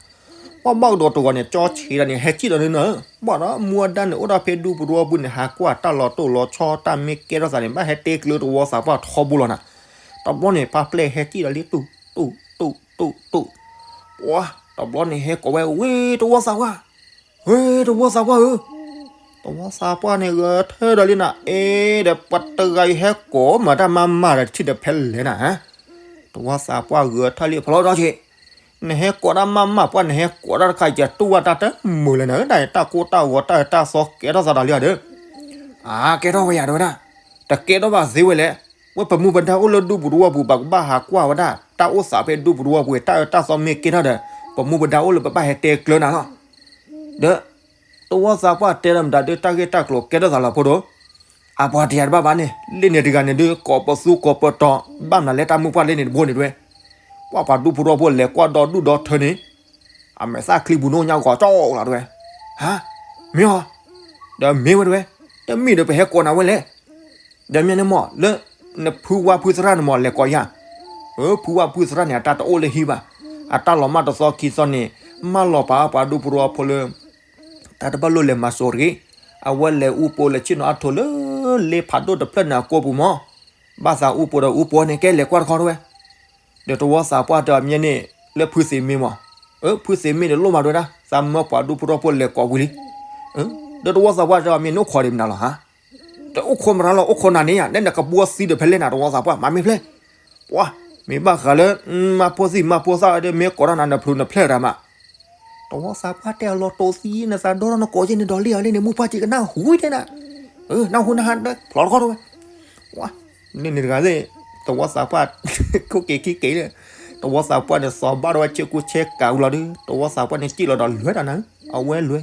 ပှၤဘၣ်ကဒီးတဂီၤန့ၣ် ကၠီဆံးဒၣ်န့ၣ် ဟဲစံၣ်လီၤန့ၣ်နၤဧၢ, ဘၣ်ဒီးမူအဒါန့ၣ် အိၣ်ဒၣ်ဖဲဒူပူၤတဝီပူၤန့ၣ် ဟးကွၢ်တၢ်လီၤတိၢ်လီၤဆီ တၢ်မ့ၢ်ကဲထီၣ်သးန့ၣ် ဘၣ်ဟဲတဲကျၢၤတဝီသးပှၢ်ထီဘိလီၤနၤ. တဘျီန့ၣ် ပၢ်ပျဲၢ်ဟဲစံၣ်လီၤလံ တူၢ် တူၢ် တူၢ် တူၢ် တူၢ်, ပှၤ တဘျီန့ၣ်ဟဲကိးဝဲ ဝ့ၢ်တဝီသးပှၢ်, ဝ့ၢ်တဝီသးပှၢ်ဧၢ, တဝီသးပှၢ်န့ၣ်ဂဲၤထၢၣ်ဒီးလံနၤ, အ့ ဒီးပှၤတဂၤအံၤဟဲကိးမၤတၢ်မၤမၤဒီး တထံၣ်ဒီးဖဲလဲၣ်နၤ, တဝီသးပှၢ်ဂဲၤထၢၣ်လံ ဖီလီၤဒီးက့ၤ နဟဲကိးတၢ်မၤမၤပှၢ် နဟဲကိးတၢ်တခါ ယတူၢ်ဝဲတၢ်တမုာ်လဲၣ်နၤ, တၢ်တၢ်ကိၢ်တၢ်ဂီၤ တၢ်အၢတၢ်သီကဲထီၣ်သးဒီးလံဒီး, အါ ကဲထီၣ်ဝဲယၤတဲဝဲဒၣ်, တကဲထီၣ်ဘၣ်သ့ဝဲလဲၣ်, ဝဲပမူပဒါအိၣ်လၢဒူပူၤတဝီပူၤ ပကဘၣ်ဟးကွၢ်ဝဲဒၣ် တၢ်အိၣ်သးဖဲဒူပူၤတဝီပူၤ တၢ်အၢတၢ်သီမ့ၢ်ကဲထီၣ်ဒီး ပမူပဒါအိၣ်လၢပဘၣ်ဟဲတဲကျၢၤနၤလီၤ. ဒီး တဝီသးပှၢ်တဲလၢမတၤဒုး တၢ်ဂ့ၢ်တၢ်ကျိၤကဲထီၣ်သးလီၤဖိဒိၣ်, အပှၤတယၤတဘၣ်ဘၣ်န့ၣ် လ့ၣ်န့ၣ်တဂၤန့ၣ်ဒုး ကိးပသူကိးပတီၤ ဘၣ်မနုၤလဲၣ် တၢ်မုၢ်ပှၢ်လ့ၣ်န့ၣ်တဘိန့ၣ်တဲဝဲ, ပှၤပှၤဒူဖိထီဖိလဲၤကွၢ်ဒီဒူၣ်ဒီထၢန့ၣ်, အမဲာ်သၣ်ချံပူၤန့ၣ်ညါဂီၤကၠီလီၤတဲဝဲ, ဟါ, မ့ၢ်အီၤ, ဒီးမ့ၢ်ဝဲတဲဝဲ, တမ့ၢ်ဒီးပဟဲကိးနၤဝဲလဲၣ် ဒီးမ့ၢ်န့ၣ်မ့ၢ်လၢ နဖုဝါဖုသရၣ်န့ၣ်မ့ၢ်လဲၤကိးယၤ, အၢ ဖုဝါဖုသရၣ်န့ၣ် အတၢ်တအိၣ်လၢဟံၣ်ဘၣ်, အတၢ်လီၤမၢ်တသီခံသီန့ၣ် မၢလီၤပာ်ပှၤဒူဖိထီဖိလၢ တၢ်တဘၣ်လိၣ်လဲၤမၤစိာ်တဂ့ၤ, အဝဲလဲၤအူပူၤလဲၤဆ့ၣ်နီၤအထိၣ်လၢ လ့ဖးဒိၣ်တဖျၢၣ်န့ၣ်အကိာ်ပူၤမ့ၢ်, ဘၣ်သးအူပူၤဒီးအူပူၤန့ၣ် ကဲလဲၤကွၢ်တခီတဲဝဲ ဒီးတဝီသးပှၢ်တဲအီၤမ့ၢ်န့ၣ် လၢဖုသ့ၣ်မ့ၢ်မ့ၢ်, အၢ ဖုသ့ၣ်မ့ၢ်န့ၣ်လိၣ်မးတဲဝဲဒၣ် သးမၢပှၤဒူဖိထီဖိလဲၤကိးဝံၤလံ, ဒီးတဝီသးပှၢ်တဲအီၤမ့ၢ်န့ၣ်အိၣ်ခိးဒံးမနုၤလီၤဟါ, တအိၣ်ခိးမတၤလီၤ အိၣ်ခိးနၤန့ၣ်ယါ နဲနကဘှီသံဒီးဖဲလဲၣ်နၤ တဝီသးပှၢ် မၤမ့ၢ်ဖျဲၣ်, ပှၤ, မ့ၢ်ဘၣ်ဃးလၢ မၤဖိသံမၤဖိသၣ်ဒီး မ့ၢ်ကိးတၢ်နၤနဖျိနဖျဲၣ်တၢ်မး တဝီသးပှၢ်တဲအီၤလီၤတိၢ်သံ နသးဒီထီၣ်နကိးက့ၤန့ၣ်ဒီးလံအီၤလံန့ၣ် မုၢ်ပှၢ်စံးကနၣ်ဟူတဲနၤ, နၢ်ဟူနဟါဖျိးတခီတဲဝဲ, ပှၤ, န့ၣ်န့ၣ်တဂၤသ့ၣ်, တဝီသးပှၢ်, ခိၣ်က့ၤခံက့ၤလၢ, တဝီသးပှၢ်န့ၣ် သီဘၣ်ထီၣ်ဝဲဆ့ကူဆ့ကၤဝံၤလီၤဒီး တဝီသးပှၢ်န့ၣ်စံၣ်လီၤဒီးလွဲတၢ်နၤ, အဝဲလွဲ,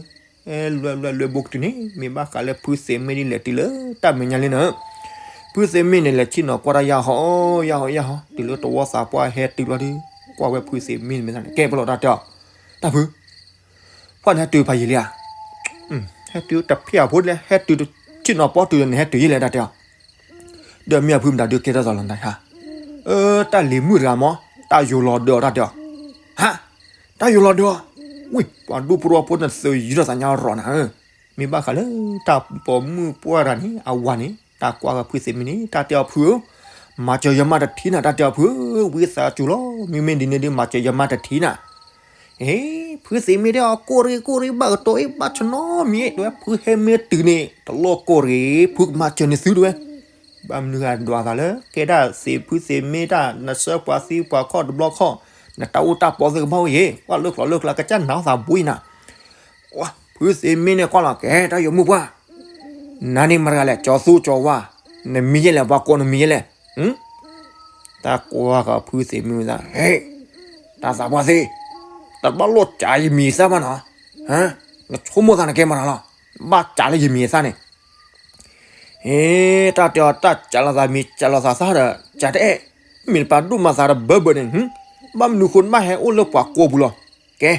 လွဲလွဲလွဲဘိကတုၤန့ၣ် မ့ၢ်ဘၣ်ဃးလၢဖုသ့ၣ်မ့ၢ်ဒ်လဲၣ်တုၤလၢတၢ်မဲာ်ညါလံနၤ ဖုသ့ၣ်မ့ၢ်န့ၣ် လဲၤဆ့ၣ်နီၤကွၢ်တၢ်ယၢ်ဟီယၢ်ဟီယၢ်ဟီ တုၤလၢတဝီသးပှၢ်ဟဲတုၤလီၤဒီး, ကွၢ်ဝဲဖုသ့ၣ်မ့ၢ်မ့ၢ်န့ၣ် ကဲပလီၢ်တၢ်တဲအီၤ, တၢ်ဖု ပှၢ်နဟဲတုၤဖးယံာ်လံဧါ, ဟဲတုၤတဖျၢၣ်အဖိလၢဟဲတုၤတဆ့ၣ်နီၤပီတုၤန့ၣ် ဟဲတုၤယံာ်လဲၣ်တၢ်တဲအီၤ, ဒီးမ့ၢ်အဖုမတၤဒုးကဲထီၣ်သးလီၤနၤဧါ, အၢ တၢ်လံၤမုၣ်တဂၤမ့ၢ် တၢ်ယိၤလီၤဒၢးအီၤတၢ်တဲအီၤ, ဟါ, တၢ်ယိၤလီၤဒၢးအီၤ, ဝံၤ ပှၤဒူပရိအဖိန့ၣ်သုးယံၤထီၣ်သးညါရီၤနၤဧၢ, မ့ၢ်ဘၣ်ဃးလၢတၢ်ပိာ်မုၣ်ပှၢ်တဂၤန့ၣ် အဝၤန့ၣ် တၢ်ကွၢ်ဃီဖုသ့ၣ်မ့ၢ်န့ၣ် တၢ်တဲအီၤဖုဧၢ, မၤစၢၤယမါတထံၣ်နၤ တၢ်တဲအီၤဖုဧၢ, ဝံသးစူၤလီၤ, မ့မ့ၢ်ဒ်န့ၣ်ဒုး မၤစၢၤယမါတထံၣ်နၤ အ့ ဖုသ့ၣ်မ့ၢ်တဲအီၤ ကိၢ်ရ့ၣ်ကိၢ်ရ့ၣ် ဘၣ်ကတီၤအ့ၣ် ဘၣ်ဆနီမံၤ တဲဝဲ ဖုဟဲမ့ၢ်တုၤန့ၣ် တလိၣ်ကိၢ်ရ့ၣ် ဖုကမၤစၢၤန့ၢ်သုတဲဝဲ, ဘၣ်မနုၤဃာ်ဒွးသးလၢ ကဲဒၣ်သ့ၣ်ဖုသ့ၣ်မ့ၢ်တၢ် နဆှၢပှၤသံပှၤခီၣ်တဘျီခီၣ်, နတၢ်အိၣ်တၢ်ပီသ့ၣ်ကဘၣ်အိၣ်ယဲၢ်, ကွၢ်လၢကျိၤလၢကျါ ကစၢ်နၤအိၣ်သးဘှံးနၤ ဖုသ့ၣ်မ့ၢ်န့ၣ်ကွၢ်လီၤ ကဲတၢ်ယိၤမုၣ်ပှၢ်, နၤန့ၣ်မတၤတဂၤလဲၣ် ကၠီၤသူကၠီၤဝါ, နမံၤယဲလဲၣ် ပှၤကိးနမံၤယဲလဲၣ်, တၢ်ကွၢ်ဃီဖုသ့ၣ်မ့ၢ်ဝဲသး ဟ့ၣ်, တၢ်သးပှၢ်သ့ၣ်, တဘၣ်လိၣ်စံးယမံၤယသၣ်ဘၣ်နီၤ, နဆိကမိၣ်သးနကဲမတၤလီၤ, ဘၣ်စံးလၢယမံၤယသၣ်န့ၣ် ဟ့ၣ်, တၢ်တဲအီၤတၢ်စံးလီၤသးမံၤစံးလီၤသးသၣ်ဒီး စံးတအဲၣ်, မ့ၢ်နပာ်ဒိၣ်မၤသးတဘၢဘၢန့ၣ်, ဘၣ်မနုၤဃိနဘၣ်ဟဲအိၣ်လၢပှၤကိာ်ပူၤလီၤ, ကဲ,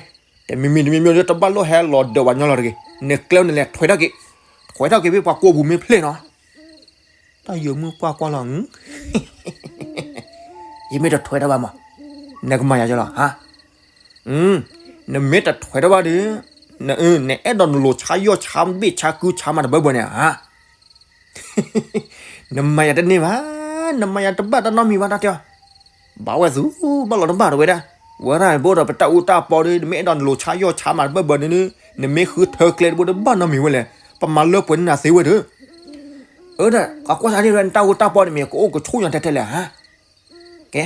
တမံၤမံၤတမံၤမံၤဒီး တဘၣ်လိၣ်ဟဲလီၤဒၢးပှၤညီလီၤတဂ့ၤ, နကျဲန့ၣ်လဲၤထွဲထီၣ်က့ၤ, ထွဲထီၣ်က့ၤဖဲပှၤကိာ်ပူၤမ့ၢ်ဖျဲၣ်နီၤ တၢ်ယိၤမုၣ်ပှၢ်ကွၢ်လီၤ, ယမ့ၢ်တထွဲထီၣ်ဘၣ်မး, နကမၤယၤယလီၤ, နမ့ၢ်တထွဲထီၣ်ဘၣ်ဒီး, နအဲၣ်ဒိးနလိၤဆါယီၢ်ဆါဘ့ၣ်ဆါကုဆါမးတဘၢဘၢန့ၣ်ဧါ, နမၤယၤတန့ၢ်ဘၣ်, နမၤယၤတဘၣ်တၢ်နီတမံၤဘၣ်တၢ်တဲအီၤ, ဘၣ်ဝဲသူ, ဘၣ်လီၤတဘၣ်တဝဲဒၣ်, ဝဲဒၣ်ဘိဒီးပတၢ်အူတၢ်ပီဒီး နမ့ၢ်အဲၣ်ဒိးနလိၤဆါယီၢ်ဆါမးတဘၢဘၢန့ၣ်, နမ့ၢ်ဃုထၢကျဲတဘိဒီးဘၣ်နီတမံၤဝဲလဲၣ်, ပမၤလၢပှဲၤန့ၢ်နၤသ့ဝဲဒီး, အၢ ဒီး ကကွၢ်စၢ်ဒ်ဝဲ နတၢ်အူတၢ်ပီန့ၣ်မ့ၢ် ကအိၣ်ကဆိၣ်ညါထဲထဲလဲၣ်ဧါ ကဲ,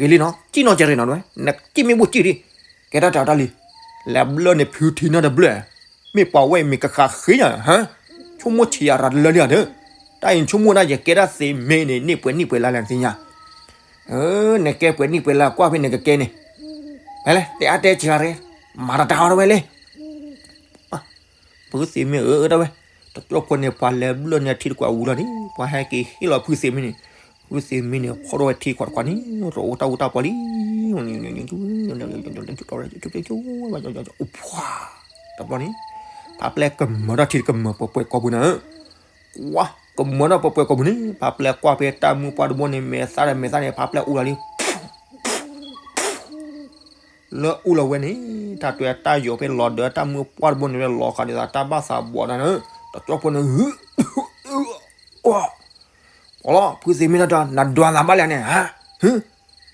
ဂ့ၤလံနီၤ, စံၣ်နီၤကဲရ့ၣ်နီၤ, နစံၣ်မ့ၢ်ဘိၣ်စံၣ်ဒံး, ကဲတၢ်တဲအီၤတၢ်လံ, လဲၤဘျၢန့ၣ်ဖုထံနီတဘျၢ, မ့ၢ်ပှၤဝဲအံၤမ့ၢ်ကဃးဃ့ညါ, ဆိကမိၣ်ဆံးယၤရၤတလၢလံဧါဒီး, တၢ်အံၤဆိကမိၣ်ဒၣ်ယကဲဒၣ်သ့မ့ၢ်န့ၣ် န့ၢ်ပှဲၤနံၣ်ပှဲၤလါလဲၣ်နသ့ၣ်ညါ, နကဲပှဲၤနံၣ်ပှဲၤလါကွၢ်ဖဲန့ၣ်ကကဲန့ၣ်, ဖဲလဲၣ် တဲအါတဲဆံးဂၤတဂ့ၤ, မၤတၢ်တၢ်အီၤတဝဲလဲၣ် ဖုသ့ၣ်မ့ၢ်အၢအၢတၢ်ဝဲ, တကၠိဖိန့ၣ် ပှၤလဲၤဘျၢန့ၢ်ထံတကွၢ်ဝူၤလီၤန့ၣ် ပှၤဟဲက့ၤဟ့ၣ်လီၤဖုသ့ၣ်မ့ၢ်န့ၣ်, ဖုသ့ၣ်မ့ၢ်န့ၣ် ဖီၣ်ထီၣ်ဝဲထံခွးတခွးန့ၣ် တအိၣ်တၢ်အူတၢ်ပီလံ, အိၣ်ဖှါ, တဘျီန့ၣ်, ဖးပျဲၢ်ကမၢထီၣ်ထံတကမၢၢ်ပှဲၤပှဲၤကိာ်ပူၤန့ၣ်, ကွၢ်ကမၢထီၣ်ပှဲၤပှဲၤကိာ်ပူၤန့ၣ် ဖးပျဲၢ်ကွၢ်ဖဲတၢ်မုၢ်ပှၢ်တဘိန့ၣ် မဲာ်သၣ်ဒီးမဲာ်သၣ်န့ၣ် ဖးပျဲၢ်အူလီၤလံ လၢအူလီၤဝဲန့ၣ် တၢ်တဲတၢ်ယိၤဖဲလီၤဒၢးတၢ်မုၢ်ပှၢ်တဘိန့ၣ် လီၤဃာ်ဒ်သိးတၢ်ဘၣ်သးဘှီးတၢ်န့ၣ်, တကၠိဖိန့ၣ်, ပှၤလီၤ ဖုသ့ၣ်မ့ၢ်တၢ်တဲ နဒွးသးဘၣ်လဲၣ်န့ၣ်,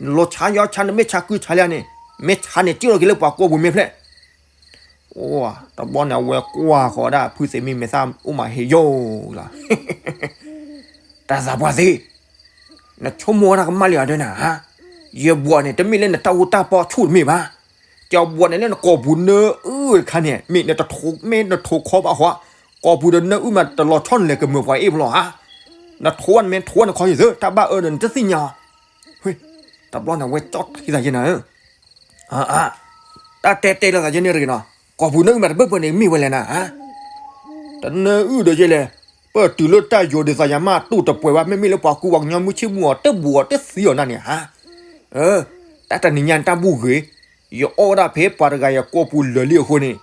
နလိၤဆါယီၤဆါ နမ့ၢ်ဆါကုဆါလံန့ၣ်, မ့ၢ်ဆါန့ၣ် စံၣ်လီၤက့ၤလၢပှၤကိာ်ပူၤမ့ၢ်ဖျဲၣ် တဘျီန့ၣ် အဝဲကွၢ်ဃီၤဒၣ် ဖုသ့ၣ်မ့ၢ်မဲာ်သၣ်အိၣ်မးဟ့ၣ်ယိာ်လီၤ တၢ်သးပှၢ်သ့ၣ်, နဆိကမိၣ်ဝဲဒၣ်ကမၣ်လံအီၤဒၢနၤ, ယဘှီးန့ၣ် တမ့ၢ်လၢနတၢ်အူတၢ်ပီဆူၣ်တမ့ၢ်ဘၣ်, ကဘှီးန့ၣ်လၢနကိာ်ပူၤနၢအုၣ်တခါန့ၣ် မ့ၢ်နတထိး မ့ၢ်နထိးခီဘၣ်ဃီ, ကိာ်ပူၤဒီးနၢအုၣ်မးတလီၤဆီနလဲၤကမၢပှၤအ့ၣ်ဖျီဧါ, နထိးဝဲန့ၣ်မ့ၢ်ထိးဝဲနခီယံၤသၢ တၢ်ဘၣ်အၢဒီးနတသ့ၣ်ညါအီၤ, တဘျီန့ၣ်ဝဲကၠီထံသးယဲနၤဧၢ တၢ်တဲတဲလီၤသးယဲန့ၣ်တဂ့ၤနီၤ, ကိာ်ပူၤနၢအုၣ်မးတဘၢၣ်ပၢၢ်န့ၣ်မ့ၢ်ဝဲလဲၣ်နၤ, တနၢအုၣ်ဒီးယဲလဲၣ်, ပၢၢ်တုၤလၢတၢ်ယိၤဒ်သိးယမါတူၢ်တပှဲၤဘၣ် မ့မ့ၢ်လၢပှၤကူပှၤကညီမုၢ်ဆ့ၣ်မုၢ်အီၤတဘူၣ်အီၤတသံအီၤနၤန့ၣ်ဧါ, တၢ်တနံၤညါန့ၣ်တၢ်ဘူၣ်ဂ့ၤ, ယအီၣ်ဝဲဒၣ်ဖဲပှၤတဂၤအံၤကိာ်ပူၤလၢာ်လံအဃိန့ၣ်,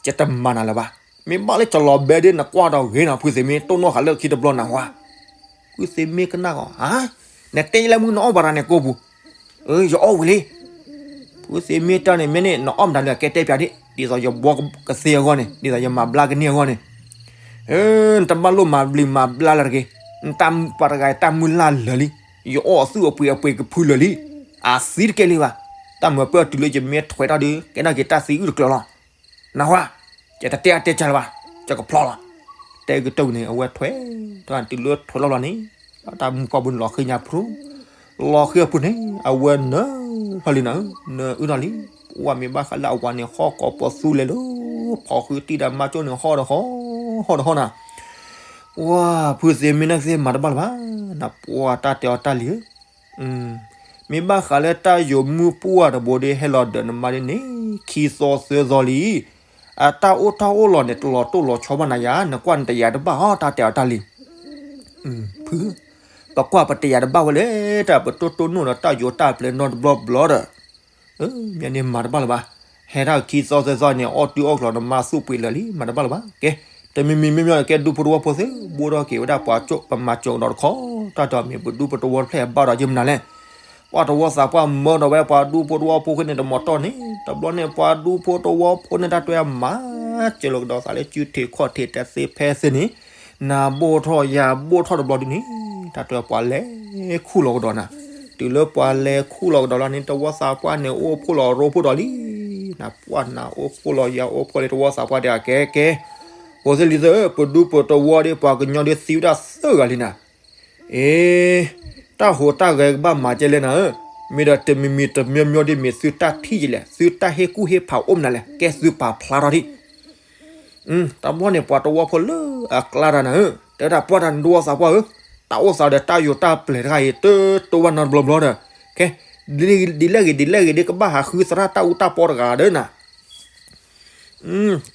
ယတမၤနၤလၢၤဘၣ်, မ့ၢ်ဘၣ်လၢကလီၤဘဲဒ်နကွၢ်ဒီးဂ့ၤနီၤ ဖုသ့ၣ်မ့ၢ်တိၢ်နီၣ်ဃာ်လၢခံတဘျီနၤဝါ ဖုသ့ၣ်မ့ၢ်ကနၣ်ဂီၤ, နတဲယလဲၣ်မုၢ်နအီၣ်ပှၤတဂၤန့ၣ်ကိာ်ပူၤ, ယအီၣ်ဝံၤလံ, ဖုသ့ၣ်မ့ၢ်တၢ်န့ၣ်မ့ၢ်န့ၣ် နအီၣ်မတၤလၢအကဲတဲပၠးဒ် ဒ်သိးယဘှီကသ့အဂီၢ်န့ၣ် ဒ်သိးယမၤဘျါကန့ၢ်အဂီၢ်န့ၣ်, နတဘၣ်လိၣ်မၤဘျံးမၤဘျါလၢတဂ့ၤ, နတၢ်ပှၤတဂၤတၢ်မုၢ်လၢ်လၢာ်လံ, ယအီၣ်အသူၣ်အပှ့ၤအပှ့ၤကဖုလၢာ်လံ, အသံတကဲလံဘၣ်, တၢ်မၤပၢၢ်တုၤလၢယမ့ၢ်ထွဲထီၣ်ဒီး ကဲထီၣ်က့ၤတၢ်သံအုၣ်တကျၢၤလီၤ နၢ်ဟူဧါ, ယတတဲအါတဲစှၤလၢၤဘၣ်, ယကဖျီလီၤ, တဲကတၢၢ်န့ၣ် အဝဲထွဲ, တုၤလၢထွဲလီၤလီၤန့ၣ်, တၢ်မုၢ်ကီၢ်ပူၤန့ၣ်လီၤဃံညါဖု, လီၤဃံအပူၤန့ၣ် အဝဲနၢထီၣ်လံနၤ, နၢအုၣ်ထီၣ်လံ, ပှၢ်မ့ၢ်ဘၣ်ဃးလၢအဝၤန့ၣ် ဟီၣ်ကိးပသူလဲၤလၢ, ဖီဃုတံၢ်ဒီးမါကၠိန့ၣ် ဟီၣ်ဒီးဟီၣ်, ဟီၣ်ဒီးဟီၣ်နၤ ပှၢ်ဖုသ့ၣ်မ့ၢ်နၢ်သ့ၣ်မၤတဘၣ်လၢၤဘၣ်, နပှၢ်တၢ်တဲအီၤတၢ်လံဧၢ, မ့ၢ်ဘၣ်ဃးလၢတၢ်ယိၤမုၢ်ပှၢ်တဘိဒီးဟဲလီၤဒၢးနမါဒ်န့ၣ် ခံသီသၢသီလံ, အတၢ်အိၣ်တၢ်အိၣ်လီၤန့ၣ် တလီၤတိၢ်လီၤဆီဘၣ်နၤယၤ, နကွၢ်နတယာ်တဘၣ်ဟီ တၢ်တဲအီၤတၢ်လံ, ဖု, ပကွၢ်ပတယာ်တဘၣ်ဝဲလဲၣ်, တၢ်ပတိၢ်တိၢ်နီၣ်ဒီးတၢ်ယိၤတၢ်ပျဲၤနီတဘျီဘျီဒီး, မ့ၢ်န့ၣ်မၤတဘၣ်လၢၤဘၣ်. ဟဲထီၣ်ခံသီသၢသီန့ၣ် အီၣ်တုၤအီၣ်ကျီၤနမါသူၣ်ပှ့ၤလၢာ်လံ မၤတဘၣ်လၢၤဘၣ်. ကဲ, တမံၤမံၤမ့မ့ၢ်ကဲဒူဖိတဝီဖိသ့ၣ် ဘိၣ်ထီၣ်က့ၤဝဲဒၣ်ပှၤကၠိ ပမၤစၢၤကဒီးတခီ, တၢ်တဲအီၤမ့ၢ်ပဒူပတဝီတဖျၢၣ်ဘၣ်ဒီးယမနုၤလဲၣ်. ပှၤတဝီသးပှၢ်မၢဒီးဝဲပှၤဒူဖိတဝီဖိဃ့န့ၣ် တမီၤတီၢ်န့ၣ် တဘျီန့ၣ် ပှၤဒူဖိတဝီဖိန့ၣ် တၢ်တဲမၤစၢၤလီၤကဒီးသးလၢစုထံးခီၣ်ထံးတသ့ဖဲသ့န့ၣ်, နၤဘိၣ်ထီၣ်ယၤဘိၣ်ထီၣ်တဘျီဒုန့ၣ် တၢ်တဲပှၤလဲၤခူၣ်လီၤကဒီးနၤ. တုၤလၢပှၤလဲၤခူၣ်လီၤကဒီးလီၤန့ၣ် တဝီသးပှၢ်န့ၣ် အိၣ်ဖှိၣ်လီၤရိဖှိၣ်ဒီးလံ. နပှၢ်နၤအိၣ်ဖှိၣ်လီၤယၤအိၣ်ဖှိၣ်လံ တဝီသးပှၢ်တဲအကဲကဲ, ဖိသ့ၣ်လံၤသ့ၣ်ဧၢ, ပဒူပတဝီဒီးပှၤကညီဒီးသံဝဲဒၣ်သၢဂၤလံနၤ. အ့, တၢ်ဟူးတၢ်ဂဲၤကဘၣ်မၤကဲလဲၣ်နၤဧၢ, မ့ၢ်ဒီးတမံၤမံၤတမံၤမံၤဒ်မ့ၢ်သုတၢ်ထံၣ်ယလဲၣ်, သုတၢ်ဟ့ၣ်ကူၣ်ဟ့ၣ်ဖးအိၣ်မနုၤလဲၣ်, ကဲသုပာ်ဖျါထီၣ်ဒံး. တဘျီန့ၣ် ပှၤတဝီဖိလၢအကျါတၢ်နၤဧၢ, တဲဝဲဒၣ်ပှၢ်တၢ်နတဝီသးပှၢ်ဧၢ, တၢ်အိၣ်သးဒီးတၢ်ယိၤတၢ်ပျဲၤတဂၤအံၤ တတိၢ်ဘၣ်နီတဘျီဘျီဒီး, ကဲ, ဒ်လဲၣ်ဂ့ၤဒ်လဲၣ်ဂ့ၤဒ်ကဘၣ်ဟးဃုသရၣ်တၢ်အူတၢ်ပီတဂၤဒီးနၤ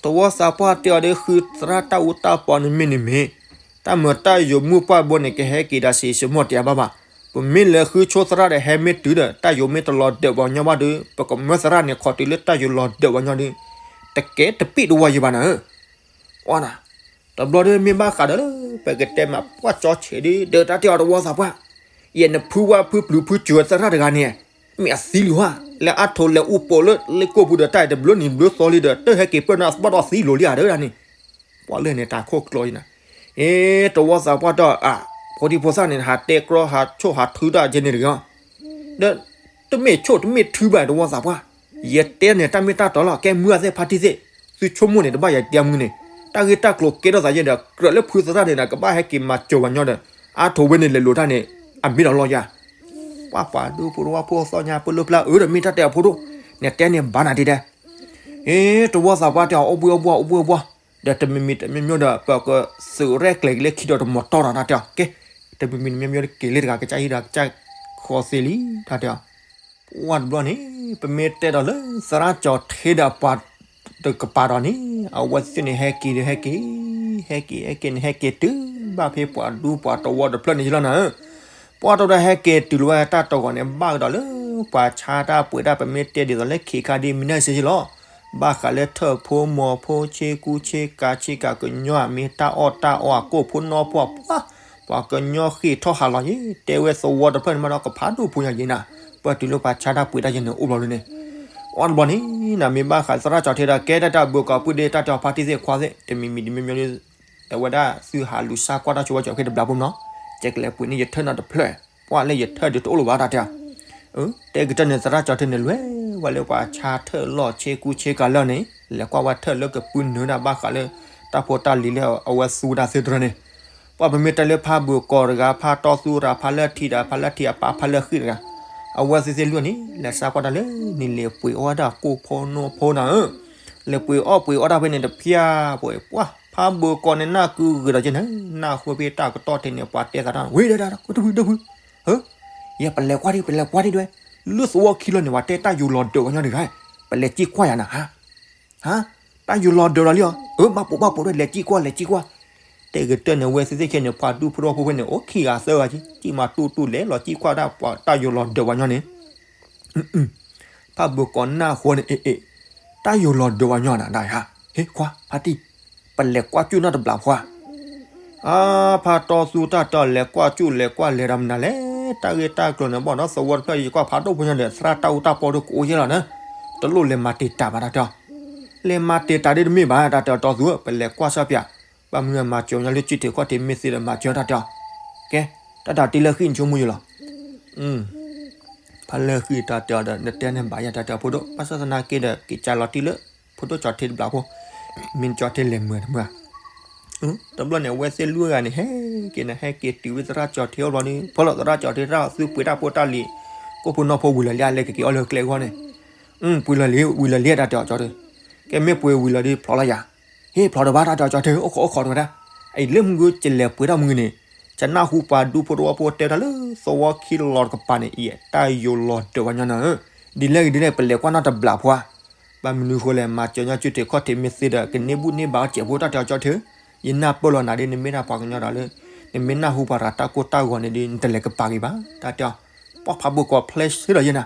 တဝီသးပှၢ်တဲအီၤဒီး ဃုသရၣ်တၢ်အူတၢ်ပီန့ၣ်မ့ၢ်န့ၣ်မ့ၢ်, တၢ်မၤတၢ်ယိၤမုၢ်ပှၢ်ဘိန့ၣ် ကဟဲက့ၤဒီးစံးစ့ၢ်မီၢ်တဲဘၣ်ဘၣ်. ပမ့ၢ်လဲၤဃုဆိသရၣ်ဒီး ဟဲမ့ၢ်တုၤဒီး တၢ်ယိၤမ့ၢ်တလီၤဒၢးပှၤကညီဘၣ်ဒီး ပကမၢသရၣ်န့ၣ် ခီးတုၤလၢတၢ်ယိၤလီၤဒၢးပှၤကညီဒီး တကဲတပံၣ်တဝီယံၤဘၣ်နၤဧၢ. အီနၤ, တဘျီဒီးမ့ၢ်ဘၣ်ဃးဒီးလၢ ပကတဲမးပှၢ်ကၠီဆဲးဒီး ဒီးတၢ်တဲအီၤတဝီသးပှၢ်, ယဲနဖုဝါဖုပျုၤဖုစၢၤသရၣ်တဂၤန့ၣ် မ့ၢ်အသံလံဟါ, လၢအထိးလဲၤအူပိာ်လၢလ့ကိၣ်ပူၤဒီး တၢ်အံၤတဘျုးနံၤဘျုးသီလံဒီး တဟဲက့ၤပၢၢ်နၤသပှၢ်ဒီးသံလိၤလံဧါဒီးန့ၣ်, ပှၢ်လၢန့ၣ်တၢ်ခိၣ်ကျီယံၤနၤ, အ့ တဝီသးပှၢ်တီၢ်အါ, ဖိဒံဖိသၣ်န့ၣ် ဟးတဲကြီဟးဆိၣ်ဟးထုတၢ်ကဲန့ၣ်တဂ့ၤ, ဒီး တမ့ၢ်ဆိၣ်တမ့ၢ်ထုဘၣ်တဝီသးပှၢ်, ယတဲန့ၣ်တၢ်မ့ၢ်တၢ်တီလီၤ, ကဲမုၢ်အသ့ၣ်ဖါတံၢ်သ့ၣ်, သုဆိကမိၣ်န့ၣ် တဘၣ်ယတဲမုၢ်န့ၣ်, တၢ်ဂ့ၢ်တၢ်ကျိၤကဲထီၣ်သးယဲဒီး ကြၢးလၢဖုသရၣ်န့ၣ်ဒီး ကဘၣ်ဟဲက့ၤမၤစၢၤပှၤကညီဒီး အါထိးဝဲန့ၣ်လဲၤလိာ်တၢ်န့ၣ်, အမ့ၢ်ဒီးလီၤယၤ ပှၤပှၤဒူဖိတဝီဖိသီညါပၢၢ်လၢပျၢ်အၢဒီး မ့ၢ်တၢ်တဲအဖိဒိၣ်, နတဲန့ၣ်ဘၣ်နၤဒ်ဒဲး, အ့ တဝီသးပှၢ်တဲအီၤ အိၣ်ဘှံးအိၣ်ဘှီၣ်အိၣ်ဘှံးအိၣ်ဘှီၣ်, ဒီးတမံၤမံၤတမံၤမံၤဒီး ပကသုးရဲၣ်ကျဲၤက့ၤလၢခံဒီးတမီၤတီၢ်ဒီးတၢ်တဲအီၤ, ကဲ, တမံၤမံၤတမံၤမံၤက့ၤလၢတဂၤကစၢ်ဟံၣ်ဒီးကစၢ်ဃီသ့လံ တၢ်တဲအီၤ, ပှၢ်တဘျီန့ၣ် ပမ့ၢ်တဲဒီးလၢသရၣ်ကၠီၤထ့ဒီးပှၤတကပၤဒီးန့ၣ် အဝဲသ့ၣ်န့ၣ်ဟဲက့ၤဒီးဟဲက့ၤ, ဟဲက့ၤဟဲက့ၤန့ၣ် ဟဲက့ၤတုၤဘၣ်ဖဲပှၤဒူပှၤတဝီတဖျၢၣ်န့ၣ်ယလီၤနၤဧၢ, ပှၢ်တဘျီဒီးဟဲက့ၤတုၤလီၤဝဲတၢ်တဂီၤန့ၣ် ဘၣ်ကဒီးလၢ ပှၤဆါတၢ်ပှ့ၤတၢ်ပမ့ၢ်တဲဒ်သိးလၢခ့ခါဒ်မံၤနၢ်စ့ယလီၤ, ဘၣ်ဃးလၢထၢၣ်ဖိမီၤဖိဆ့ကူဆ့ကၤဆ့ကၤကညီအမ့ၢ်တၢ်အီၣ်တၢ်အီအကိၣ်ဖိနီၢ်ဖိအပှၢ်, ပှၤကညီဃ့ၢ်ထီၣ်ဟးလီၤယံၤ တဲဝဲသဝီတဖျၢၣ်န့ၣ်မးဒီးကဖးဒိၣ်ဖိညါယံၤနၤ, ပှၢ်တုၤလၢပှၤဆါတၢ်ပှ့ၤတၢ်ယဲန့ၣ်အိၣ်ဘျီဒ်န့ၣ်, အီၣ်တဘျီန့ၣ် နမ့ၢ်ဘၣ်ဃးသရၣ်ကၠီၤထ့ဒီး ကဲတၢ်တၢ်ဘုးကိးပုၢ်ဒ့ တၢ်တဲအီၤဖါတံၢ်သ့ၣ်ခွါသ့ၣ် တမံၤမံၤတမံၤမံၤဒီး အဝဲဒၣ်သုဟးလူၤဆါကွၢ်တၢ်ဆိဝဲကၠီၤထ့တဘျီဖိမနီၤ, ကဲကလဲၤပှ့ၤန့ၢ်ယထၢၣ်နီတဖျၢၣ်, ပှၢ်လၢယထၢၣ်ဒုးတအိၣ်လၢၤဘၣ်တၢ်တဲအီၤ, တဲကတၢၢ်န့ၣ်သရၣ်ကၠီၤထ့န့ၣ်လဲၤဝဲလၢပှၤဆါထၢၣ်လီၢ်ဆ့ကူဆ့ကၤလၢာ်န့ၣ် လဲၤကွၢ်ဝဲထၢၣ်လၢကပုၢ်နုာ်ဒၣ်ဘၣ်ဃးလၢ တၢ်ဖိတၢ်လံၤလၢအဝဲသူဝဲဒၣ်သ့တရၢန့ၣ်, ပှၢ်ပမ့ၢ်တဲလၢဖးဘိၣ်ကီးတဂၤ ဖးတီသူတဂၤ ဖးလၢထံးတဂၤ ဖးလၢထံးအပၢ်ဖးလၢဃံၣ်တဂၤ, အဝဲသ့ၣ်သ့ၣ်လွံၢ်န့ၣ် လဲၤဆါကွၢ်တၢ်လၢန့ၣ် လဲၤပှ့ၤအီၣ်ဝဲဒၣ်ကိၣ်ဖိနီၢ်ဖိနၤဧၢ, လဲၤပှ့ၤအီၣ်ပှ့ၤအီၣ်တၢ်ဖဲန့ၣ်တဖျၢၣ်, ပှၤ ဖးဘိၣ်ကီးန့ၣ် နၢ်ကုဂ့ၤဒီးက့န့ၣ် နၢ်ဟူဖဲတၢ်ကတီၢ်ထဲန့ၣ် ပှၤတဲသးတၢ် ဝ့ၢ်ဒၣ်ဒၣ် တဖုတဖု, ဟၢ, ယဲပလဲၤကွၢ်ဒံး ပလဲၤကွၢ်ဒံးဒွဲ, လၢသဝီခံလီၤန့ၣ် ပှၤတဲတၢ်ယိၤလီၤဒၢးဝဲညီတဂၤ, ပလဲၤစံၣ်ကွၢ်ယၤနၤ, ဟါ, ဟါ, တၢ်ယိၤလီၤဒၢးလီၤလံဧါ, အၢ ဘၣ်ပိာ်ဘၣ်ပိာ်ဒွဲ လဲၤစံၣ်ကွၢ် လဲၤစံၣ်ကွၢ်, တဲကတၢၢ်န့ၣ် ဝဲသ့ၣ်သ့ၣ်ခဲန့ၣ် ပှၤဒူဖိတဝီဖိဖဲန့ၣ် အိၣ်ခံဂၤသၢဂၤက့ စံၣ်မၤတူၢ်တူၢ်လဲၤလီၤစံၣ်ကွၢ်ဒၣ်ပှၤတၢ်ယိၤလီၤဒၢးဝဲညီန့ၣ် ဖးဘိၣ်ကီးနၢ်ဟူန့ၣ် အ့ အ့ တၢ်ယိၤလီၤဒၢးဝဲညီနၤဒၣ်ဧါ, ဟ့ ခွါ ဖါတံၢ်, ပလဲၤကွၢ်စူၣ်နီတဘျီဖိဧါ, အါ ဖးတီသူတၢ်တီလဲၤကွၢ်စူၣ်လဲၤကွၢ်လဲၤဒီးမနုၤလဲၣ်, တၢ်ဂ့ၢ်တၢ်ကျိၤန့ၣ် ဘၣ်ဒီးသဝီတဖျၢၣ်ယကွၢ်ဖးဒိၣ်ဖိညါဒီး သရၣ်တၢ်အူတၢ်ပီဒိၣ်ကအိၣ်ယဲလီၤနၤ, တလိၣ်လဲၤမၤတံာ်တာ်ဘၣ်တၢ်တဲအီၤ, လဲၤမၤတံာ်တာ်ဒ်တမ့ၢ်ဘၣ်တၢ်တဲအီၤတီသူဧၢ, ပလဲၤကွၢ်စၢ်ပၠး, ဘၣ်မနုၤမၤစၢၤညီလၢစုထံးခီၣ်ထံးမ့ၢ်သ့ဒီးမၤစၢၤတၢ်တဲအီၤ, ကဲ, တၢ်တၢ်တံၢ်လၢဃံၣ်နဆိကမိၣ်ယလီၤ ဖးလၢဃံၣ်တၢ်တဲအီၤဒီး နတဲန့ၣ်ဘၣ်ယၤတၢ်တဲအီၤဖိဒိၣ် ဘၣ်ဆၣ်သနာ်က့ဒီး က့ၤကၢလီၤတံၢ်လၢ ဖိဒိၣ်ကၠီထ့တဘျီဖိ, မ့ၢ်ကၠီထ့လဲၤမုာ်တမုာ်ဧါ, တဘျီန့ၣ် အဝဲသ့ၣ်လွံၢ်ဂၤန့ၣ် ဟဲက့ၤန့ၣ် ဟဲက့ၤတုၤဝဲသရၣ်ကၠီထ့အအိၣ်ဘျီဒီး ဖီလီၤသရၣ်ကၠီထ့တၢ်သူပှ့ၤတၢ်ဖိတၢ်လံၤ, ကိၣ်ဖိနီၢ်ဖိဝံၤလီၤလံ အလဲၤကက့ၤအီၣ်လၢကျဲအဂီၢ်န့ၣ်, ပှ့ၤလီၤလံ ဝံၤလီၤလံတၢ်တဲအီၤကၠီထ့, ကဲမ့ၢ်ပှ့ၤဝံၤလီၤဒီးဖျိးလီၤယၤ, ဟ့ၣ်ဖျိးတဘၣ်တၢ်တဲအီၤကၠီထ့ အိၣ်ခိးအိၣ်ခိးတဝဲဒၣ်, အံၤလၢမုၢ်ဂုၢ်ကလဲၤပှ့ၤတၢ်မုၢ်ဂုၢ်န့ၣ်, ကနၢ်ဟူပှၤဒူဖိတဝီဖိတဲတၢ်လၢ သဝီခံလီၤတကပၤန့ၣ် အံၤတၢ်ယိၤလီၤဒၢးဝဲညီနၤဧၢ, ဒ်လဲၣ်ဂ့ၤဒ်လဲၣ် ပလဲၤကွၢ်နီတဘျီဖိဧါ, ဘၣ်မနုၤဃိလဲၣ် မၤစၢၤညီစုထံးခီၣ်ထံးမ့ၢ်သ့ဒီး ကန့ၢ်ဘူၣ်န့ၢ်ဘါအီၣ်စဲးဖိတၢ်တဲအီၤကၠီထ့, ယနၢ်ပၢၢ်လီၤနၤဒ်နမ့ၢ်ဒၣ်ပှၤကညီဒီးလၢ, နမ့ၢ်နၢ်ဟူပှၤတဂၤတၢ်ကိၢ်တၢ်ဂီၤန့ၣ်ဒီး နတလဲၤကပၤက့ၤဘၣ်, တၢ်တဲအီၤ, ပှၢ်ဖးဘိၣ်ကီးဖျဲးဆ့ဒီးယဲနၤ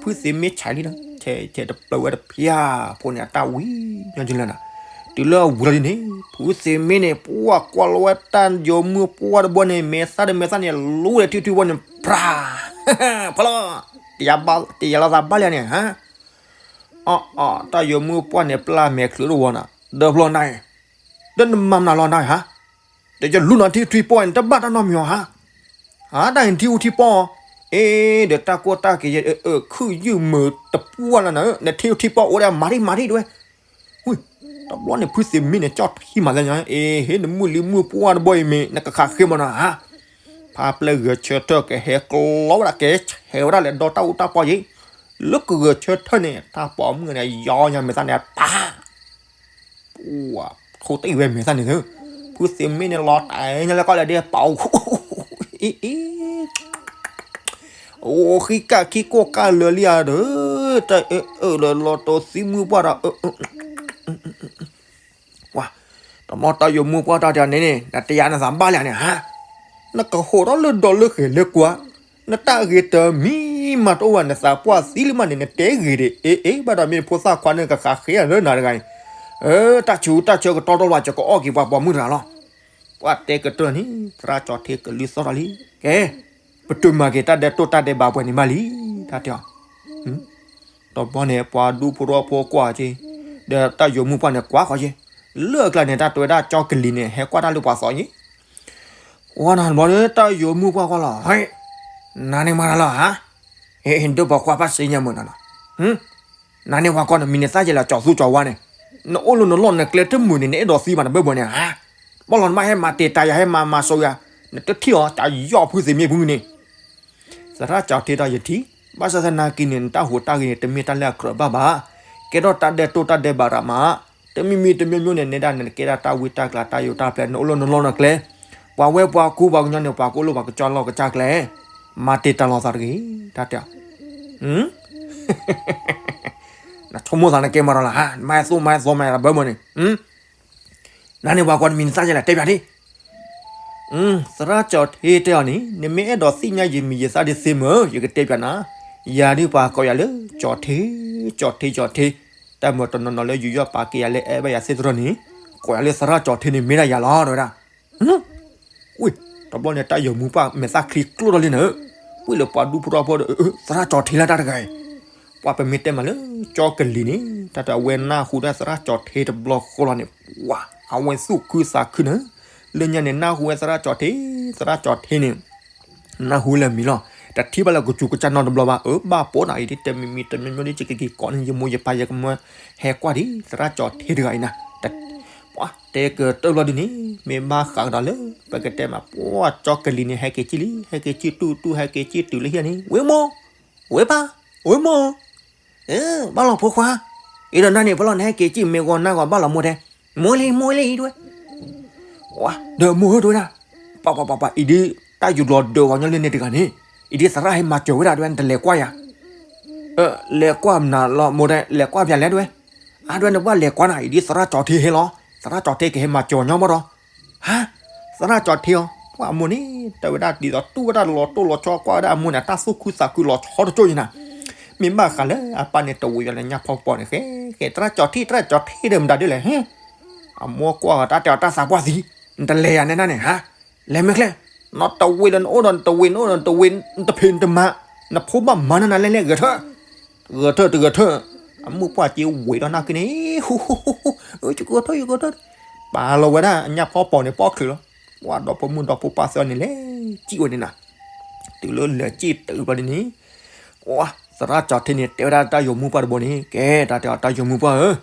ဖုသ့ၣ်မ့ၢ်ဆဲးလံဒီး ဆဲးဆဲးတပျၢၤဝဲတဖျၢၣ်ဖိန့ၣ် အတၢ်ဝံၤညီကလၢာ်နီၤ, တုၤလၢအဝံၤလီၤဒ်န့ၣ် ဖုသ့ၣ်မ့ၢ်န့ၣ် ပှၤကွၢ်လီၤဝဲတၢ်ယိၤမုၣ်ပှၢ်တဘီန့ၣ် မဲာ်သၣ်ဒီးမဲာ်သၣ်န့ၣ် လူၤဒီးထံထံဘီန့ၣ် ပြၤ ဖီလီၤ တယၤလီၤသးဘၣ်လံန့ၣ် ဟါ အီၣ်အီၣ် တၢ်ယိၤမုၣ်ပှၢ်န့ၣ်ပျၢ်မဲာ်ချၢတဝီနီၤ ဒီဖျီနၤအံၤ ဒီးနမၤမနုၤလီၤနၤအံၤဟါ ဒီးယလူၤနီၤထံထံပီၢ်န့ၣ် တဘၣ်တၢ်နီတမံၤအီၤဟါ ဟါ တၢ်ဟံးထံအူထံပီၢ်အီၤ အ့ ဒီးတၢ်ကိၢ်တၢ်က့ၤယဲ ခုၣ်ယုၢ်မုာ်တပှၢ်လီၤနၤဧၢ နထံအူထံပီၢ်အိၣ်ဒီးမၤရံမၤရံတဝဲ ဝံၤ တဘျီန့ၣ် ဖုသ့ၣ်မ့ၢ်န့ၣ် ကၠီၣ်ထံမၤသးညီ အ့ ဟ့ၣ်နမုၣ်လံမုၣ်ပှၢ်တဘီအံၤမ့ၢ် နကခးဃ့မနုၤဟါ ဖါပျဲၢ်ဂဲၤဆၢထၢၣ်ကဟဲကျီဝဲဒၣ် ကဟဲဆဲးဝဲဒၣ်လဲၤဒီတၢ်အူတၢ်ပီၢ်ယံၤ လၢကဂဲၤဆၢထၢၣ်န့ၣ် တၢ်ပိာ်မုၣ်န့ၣ် ယီညါမဲာ်သၣ်န့ၣ် ပၢ် ထိၣ်တံၢ်ဝဲမဲာ်သၣ်န့ၣ် ဖုသ့ၣ်မ့ၢ်န့ၣ် လီၤတဲာ်ညါလၢကီၢ်လဲၣ်ဒဲးပာ် အံၤ အိၣ်ဃံကၣ်ခံကိၢ်ကၣ်လၢာ်လံဧါဒီး တၢ်အၢအၢဒီးလီၤတိၢ်သံမုၣ်ပှၢ်ဒီး ပှၤ တဘျီတၢ်ယိၤမုၣ်ပှၢ်တၢ်တဂၤန့ၣ်န့ၣ် နတယၤနသးဘၣ်လံန့ၣ်ဟါ နကဟိးထီၣ်လၢဒီလၢဃဲၤလၢကွၢ် နတၢ်ဂ့ၤတမံၤမးတအိၣ်ဘၣ် နသးပှၢ်သံလံမးန့ၣ် နတဲဂ့ၤဒံး အ့ အ့ ဘၣ်ဒီးမ့ၢ်နဖိသၣ်ခွါန့ၣ် ကခးဃ့ဧါလၢနၤတဂၤအံၤ အၢ တၢ်ဆူးတၢ်ဆၢကတီၢ်ထီၣ်ဘၣ် ယကအီၣ်က့ၤပှၤပိာ်မုၣ်တဂၤလီၤ ပှၤတဲကတၢၢ်န့ၣ် သရၣ်ကၠီထံကလုၢ်သီၣ်ထီၣ်လံ ကဲ ပတုာ်မၤက့ၤတၢ်ဒဲးတိၢ်တၢ်ဒဲးဘးပှဲၤန့ၣ်မးလံ တၢ်တဲအီၤ တဘျီန့ၣ် ပှၤဒူဖိထီဖိကွၢ်က့ၤ, ဒီးတၢ်ယိၤမုၣ်ပှၢ်န့ၣ်ကွၢ်ဃီက့ၤ, လၢအကျါန့ၣ် တၢ်တဲဝဲဒၣ်ကၠီကလံၤန့ၣ် ဟဲကွၢ်တၢ်လၢပှၤသီယ့ၣ် ဝဲနၤတဘျီဒီး တၢ်ယိၤမုၣ်ပှၢ်ကွၢ်လီၤ, နၤန့ၣ်မၤတၢ်လီၤဧါ, ဟ့ၣ်ဒိၣ်ပှၤခွါဖးစ့ညါမုၢ်နၤနီၤ, နၤန့ၣ်ပှၤကီန့ၣ် မံၤနသၣ်ယဲလၢကၠီသူကၠီဝါန့ၣ်, နအိၣ်လၢနလီၢ်နကျဲတမုာ်န့ၣ် နအဲၣ်ဒိးသံဘၣ်နဘၢဘၢန့ၣ်ဧါ, ဘၣ်လီၤနဘၣ်ဟဲမၤတ့ၢ်တၢ်ယၤ ဟဲမၤမၤစိၤယၤ, နတထံၣ်အီၤ တၢ်ယီၢ်ဖုသ့ၣ်မ့ၢ်ဖုန့ၣ် သရၣ်ကၠီထ့ဒီးယထံၣ်, ဘၣ်ဆၣ်သနာ်က့န့ၣ် နတၢ်ဟူးတၢ်ဂဲၤန့ၣ် တမ့ၢ်တၢ်လၢအကြၢးဘၣ်ဘၣ်, ကဲထီၣ်တၢ်ဒဲးတိၢ်တၢ်ဒဲးဘးရးမး, တမံၤမံၤတမံၤမံၤန့ၣ် နဲဒၣ်နကဲဒၣ်တၢ်ဝံတၢ်ကျးတၢ်ယိးတၢ်ပျဲၤ နအိၣ်လၢနလီၢ်နကျဲ, ပှၤဝဲပှၤကူပှၤကညီန့ၣ် ပှၤကအိၣ်လၢပှၤကစၢ်လီၢ်ကစၢ်ကျဲ, မၤတ့ၢ်တၢ်လီၤသးတဂ့ၤ, တၢ်တဲ နဆိကမိၣ်သးနကဲမၤဒီးလၢ်ဧါ, မၤသိမၤသိမၤယၤတဘၢမၢ်န့ၣ်, နၤန့ၣ်ပှၤကွၢ်နမံၤနသၣ်ယဲလဲၣ် တဲပၠးဒ် သရၣ်ကၠီထ့တဲအီၤန့ၣ် နမ့ၢ်အဲၣ်ဒိးသ့ၣ်ညါယမံၤယသၣ်ဒ်သ့မ့ၢ် ယကတဲပၠးနၤ, ယၤဒ်ပှၤကိးယၤလၢ ကၠီထ့, ကၠီထ့ ကၠီထ့, တၢ်မၤတနီၤနီၤလၢယူးယီၣ်ပာ်က့ၤယၤလၢအဲၣ်ဘၣ်ယၤသ့ၣ်တဖၣ်န့ၣ်, ကိးယၤလၢသရၣ်ကၠီထ့န့ၣ်မ့ၢ်ဒၣ်ယၤလီၤ တဲဝဲဒၣ် ဝ့ၢ်, တဘျီန့ၣ် တၢ်ယိၤမုၣ်ပှၢ်မဲာ်သၣ်ချံကျိၣ်ထီၣ်လံန့ၣ်, ဝ့ၢ်လၢပှၤဒူဖိထီဖိဒီး သရၣ်ကၠီထ့လၢတၢ်တဂၤအံၤ, ပှၤပမ့ၢ်တဲမးလၢ ကၠီကလံၤန့ၣ် တၢ်တဲအဝဲနၢ်ဟူဒၣ်သရၣ်ကၠီထ့တဘျီဃီလီၤန့ၣ်, ဝး, အဝဲသူၣ်ခုသးခုန့ၣ်, လၢညါန့ၣ် နၢ်ဟူဝဲသရၣ်ကၠီထ့, သရၣ်ကၠီထ့န့ၣ် နၢ်ဟူလၢမံၤလီၤ, တထံၣ်ဘၣ်လၢကစူၤကစၢ်နီတဘျီဘၣ်, အၢ ဘၣ်ပိာ်နၤအံၤဒ်တဲမံၤမံၤတမံၤမံၤဒ်ယကက့ၤကိးန့ၣ် ယမိၢ်ယပၢ်ယကမၢဟဲကွၢ်ဒ်သရၣ်ကၠီထ့တဂၤအံၤနၤ, ပှၤတဲကတၢၢ်ဘျီဒ်န့ၣ် မ့ၢ်ဘၣ်ဃးကဒီးလၢ ပကတဲမး ပှၤကၠီကလံၤန့ၣ် ဟဲက့ၤစံၣ်လံ, ဟဲက့ၤစံၣ်တူၢ်တူၢ် ဟဲက့ၤစံၣ်တုၤလၢဟံၣ်န့ၣ် ဝ့ၢ်မိၢ်, ဝ့ၢ်ပၢ်, ဝ့ၢ်မိၢ်, ဘၣ်လီၤဖိခွါ, အံၤဒီးနၤန့ၣ် ပလီၢ်နဟဲက့ၤစံၣ်မ့ၢ်ဂီၤနၤဂီၤ ဘၣ်လီၤမိၢ်တဲ, မိၢ်လံ မိၢ်လံအံၤတဝဲ ဒီးမိၢ်ဧၢတဝဲဒၣ်, ပှၤပှၤပှၤပှၤ အံၤဒ်တၢ်ယူၤလီၤဒၢးဂီၤညီလၢန့ၣ်တဂၤန့ၣ်, အံၤဒ်သရၣ်ဟဲမၤစၢၤဝဲဒၣ်တဝဲ နတလဲၤကွၢ်ယၤ, လဲၤကွၢ်မနုၤလီၤမိၢ်တဲ လဲၤကွၢ်ပၠးလဲၣ်တဝဲ, အါတဝဲနဘၣ်လဲၤကွၢ်နၤ အံၤဒ်သရၣ်ကၠီထ့ဟဲလီၤ, သရၣ်ကၠီထ့ကဟဲမၤစၢၤညီဘၣ်ဒီး, ဟါ, သရၣ်ကၠီထ့အီၤ ပှၤအမိၢ်န့ၣ် တဲဝဲဒၣ်ဒ်သိးတူၢ်ဝဲဒၣ်လီၤတိၢ်လီၤဆီ ကွၢ်ဝဲဒၣ်အမိၢ်န့ၣ် အတၢ်သူၣ်ခုသးခုလီၤဆီတကၠိၢ်ယံၤနၤ, မ့ၢ်ဘၣ်ဃးလၢအပၢ်န့ၣ်တဝံၤယီၤလၢညၣ်ဖီပီၤန့ၣ် ဃဲဃဲ သရၣ်ကၠီထ့ သရၣ်ကၠီထ့ဒီးမတၤဒ်လဲၣ် ဟ့ အမိၢ်ကွၢ်အီၤတၢ်တဲအီၤတၢ်သးပှၢ်သံ, နတလဲၤယၤနဲဒၣ်န့ၣ် ဟါ, လဲၤမ့ၢ်ချ့, နတဝံၤလၢနအိၣ်ဒီးနတဝံၤ နအိၣ်ဒီးနတဝံၤ နတဖံးနတမၤ, နဖိဘၣ်မၤနၤနၤလဲၣ်လဲၣ်ဂဲၤထၢၣ်, ဂဲၤထၢၣ်တဂဲၤထၢၣ်, အမိၢ်ပှၢ်စ့ဝံၤဒီးနၢ်က့န့ၣ် ဟူဟူဟူဟူ, ယဂဲၤထၢၣ်ယဂဲၤထၢၣ်, ပာ်လီၤဝဲဒၣ်ညၣ်ဖီပီၤန့ၣ် ပိာ်ချုးလီၤ, ပှၤဒီဖိမုၣ်ဒီဖိပၢ်သၢန့ၣ်လဲၤစံၣ်ဝဲန့ၣ်နၤ, တုၤလၢလဲၤစံၣ်တုၤဘျီဒ်န့ၣ် သရၣ်ကၠီထ့န့ၣ် တဲဝဲဒၣ်တၢ်ယိၤမုၣ်ပှၢ်တဘိန့ၣ် ကဲ တၢ်တဲအီၤတၢ်ယိၤမုၣ်ပှၢ်ဧၢ,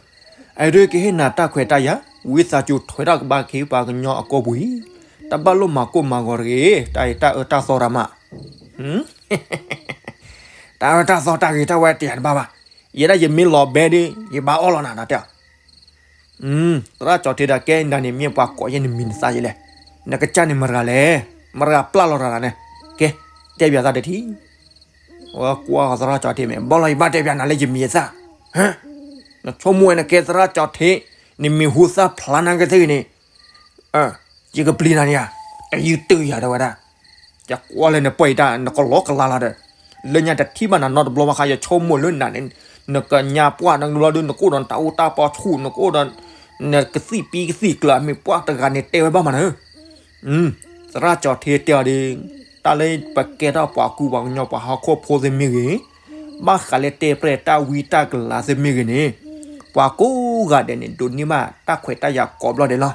အဒိကဟ့ၣ်နၤတၢ်ခွဲးတၢ်ယာ် ဝံသးစူၤထွဲထီၣ်ကဘၣ်က့ၤပှၤကညီအကိာ်ပူၤအံၤ, တဘၣ်လိၣ်မၤကိၢ်မၤဂီၤတဂ့ၤ, တၢ်အံၤတၢ်အၢတၢ်သီတၢ်မး, တၢ်အၢတၢ်သီတၢ်ဂ့ၤတၢ်ဝဲတယၤတဘၣ်ဘၣ်, ယဲဒၣ်ယမ့ၢ်လီၤဘဲဒ် ယဘၣ်အီၣ်လီၤနၤ တၢ်တဲအီၤ သရၣ်ကၠီထ့ဒီး ကဲနၤန့ၣ်မ့ၢ်ပှၤကိးယဲၢ်နမံၤနသၣ်ယဲလဲၣ်, နကစၢ်န့ၣ်မတၤတဂၤလဲၣ်, မတၤတဂၤပျၢ်လီၤတၢ်နၤန့ၣ်, ကဲ, တဲပၠးသးတထံၣ်, ဝဲကွၢ်သရၣ်ကၠီထ့မ့ၢ် ဘၣ်လီၤယဘၣ်တဲပၠးနၤလၢယမံၤယသၣ်, နဆိကမိၣ်ဝဲနကဲသရၣ်ကၠီထ့, နမံၤဟူသၣ်ဖျါနၤကသ့ဂ့ၤန့ၣ် ယကပျံၤနၤန့ၣ်ဧါ, တယုၢ်တုၤယၤတဲဝဲဒၣ်, ယကွၢ်လၢနပှဲၤအံၤတၢ် နကလီကလါလီၤဒီး, လၢညါတထံၣ်ဘၣ်နၤနီတဘျီဘၣ်ဃး ယဆိကမိၣ်လၢနၤန့ၣ်, နကညါပှၢ်နဘျီဒီး နကအိၣ်ဒီးတၢ်အိၣ်တၢ်ပီဆူၣ် နကအိၣ်ဒီး, နကသံၣ်ပံကသံၣ်ကျၢၤ မ့ၢ်ပှၢ်တဂၤန့ၣ်တဲဝဲဘၣ်မးနၤ, သရၣ်ကၠီထ့တဲအီၤဒီး, တၢ်လၢပကဲထီၣ်ပှၤကူပှၤကညီပှၤဟီၣ်ခိၣ်ဖိသ့ၣ်မ့ၢ်ဂ့ၤ, ဘၣ်ဃးလၢတဲပြဲၢ်တၢ်ဝံတၢ်ကလၤသ့ၣ်မ့ၢ်ဂ့ၤန့ၣ်, ပှၤကိးဂၤဒဲးန့ၣ် ဒိးန့ၢ်ဘၣ်တၢ်ခွဲးတၢ်ယာ်ကိးဘျီဒဲးလီၤ.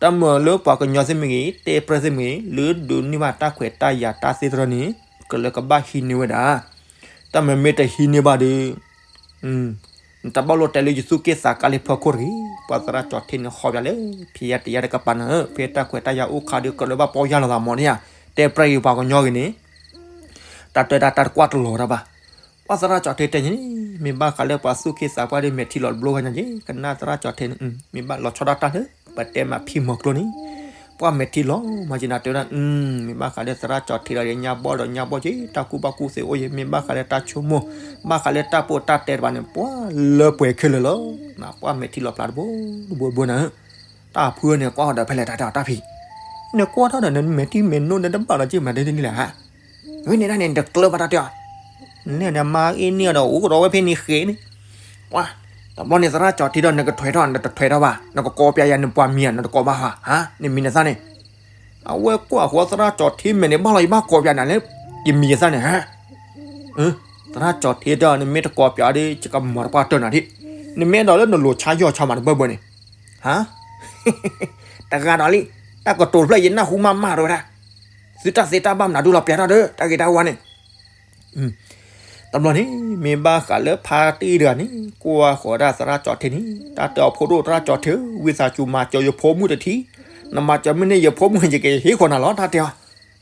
တၢ်မၤလၢပှၤကညီသ့ၣ်မ့ၢ်ဂ့ၤ, တဲပြဲၢ်သ့ၣ်မ့ၢ်ဂ့ၤ, လၢဒိးန့ၢ်ဘၣ်တၢ်ခွဲးတၢ်ယာ်တၢ်သ့ၣ်တဖၣ်န့ၣ်, ကလၢကဘၣ်ဟံးန့ၢ်ဝဲဒၣ် တၢ်မၤမ့ၢ်တဟံးန့ၢ်ဘၣ်ဒီး, နတဘၣ်လိၣ်တဲလၢယသူၣ်က့ၣ်သးကါလၢဖီခိၣ်တဂ့ၤ, ပှၤသရၣ်ကၠီထ့န့ၣ်ဟီၣ်ဘၣ်လၢ ဖံးယါတယါတကပၤနၤဧၢ, ဖဲတၢ်ခွဲးတၢ်ယာ်အိၣ်ခါဒီး ကလၢဘၣ်ပီၢ်ယၢ်လီၤသးမးန့ၣ်ဧါ, တဲပြဲၢ်ဂ့ၤပှၤကညီဂ့ၤန့ၣ်, တၢ်တဲတၢ်တကွၢ်တလီၤတၢ်ဘၣ်. ပှၤသရၣ်ကၠီထ့တဲန့ၣ်, မ့ၢ်ဘၣ်ဃးလၢပှၤသူၣ်က့ၣ်သးပှၢ်ဒီးမဲာ်ထံလီၤတဘျီဝဲညါက့ၤ, ကနၣ်သရၣ်ကၠီထ့န့ၣ်, မ့ၢ်ဘၣ်လီၤဆီဒၣ်တၢ်လၢ ပတဲမးဖံမီၤကျိန့ၣ်, ပှၤမဲာ်ထံလီၤမးက့ၤနၤတဲဝဲဒၣ်, မ့ၢ်ဘၣ်ဃးလၢသရၣ်ကၠီထ့ဒီး ညါဘီၣ်ဒီးညါဘီၣ်က့ၤ တၢ်ကူၣ်ဘၣ်ကူၣ်သ့အိၣ်ယ့ၤ, မ့ၢ်ဘၣ်ဃးလၢတၢ်ဆိကမိၣ်, ဘၣ်ဃးလၢတၢ်ပိာ်တၢ်တဲတဖၣ်န့ၣ် ပှၤလၢပှဲၤခဲလၢာ်လီၤ. ပှၤမဲာ်ထံလီၤဖျါတဘိတဘိဘိနၤဧၢ, တၢ်ဖုန့ၣ်ကွၢ်ဃီၤဒီးဖဲလဲၣ်တၢ်တဲအီၤတၢ်ဖံး, နကွၢ်ထီၣ်ဒီးနမဲာ်ထံမဲာ်နိဒီးတဘၣ်လီၤက့ၤမးဒ်လဲၣ်ဧါ ဝဲန့ၣ်ဒၣ်န့ၣ် နတကျၢၤဘၣ်တၢ်တဲအီၤ, န့ၣ်န့ၣ်မၤအ့န့ၢ်ဒီးအိၣ်ကဒီးဝဲဖဲန့ၣ်ဃဲန့ၣ်, ပှၤ, တဘျီန့ၣ်သရၣ်ကၠီထ့ဒီး နကထွဲထီၣ် နတထွဲထီၣ်ဘၣ်, နကကိးပၠးယၤနပှၤမံၤဧါ နတကိးဘၣ်ဧါ, နမံၤနသၣ်န့ၣ်, အဝဲကွၢ်ဃီၤသရၣ်ကၠီထ့မဲာ်န့ၣ် ဘၣ်လီၤယဘၣ်ကိးပၠးနၤလၢ ယမံၤယသၣ်န့ၣ်ဧါ, သရၣ်ကၠီၣ်ထ့တဲအီၤ နမ့ၢ်တကိးပၠးဒီး ယကမၤတပှၢ်တၢၢ်နၤဒၣ်, နမ့ၢ်အဲၣ်ဒိးလၢနလိၤဆါယီၢ်ဆါမးတဘၢဘၢန့ၣ်, ဟါ, တဂၤဒီးလံ, တၢ်ကတိၤတဖျၢၣ်ယနၢ်ဟူမးမးတဝဲဒၣ်, သုတၢ်သ့တၢ်ဘၣ်မနုၤဒုလီၤ ပၠးထီၣ်ဒီး တၢ်ဂ့ၤတၢ်ဝါန့ၣ် တဘျီန့ၣ် မ့ၢ်ဘၣ်ဃးလၢဖါတံၢ်တဂၤန့ၣ် ကွၢ်ဃီၤဒၣ်သရၣ်ကၠီၣ်ထ့န့ၣ် တၢ်တဲအီၤ ဖိဒိၣ်သရၣ်ကၠီၣ်ထ့ဧၢ, ဝံသးစူၤမၤစၢၤယဖိမုၣ်တထံး, နမၤစၢၤမ့ၢ်န့ၢ်ယဖိမုၣ် ယကဟ့ၣ်ဃီၤနၤလီၤ တၢ်တဲအီၤ,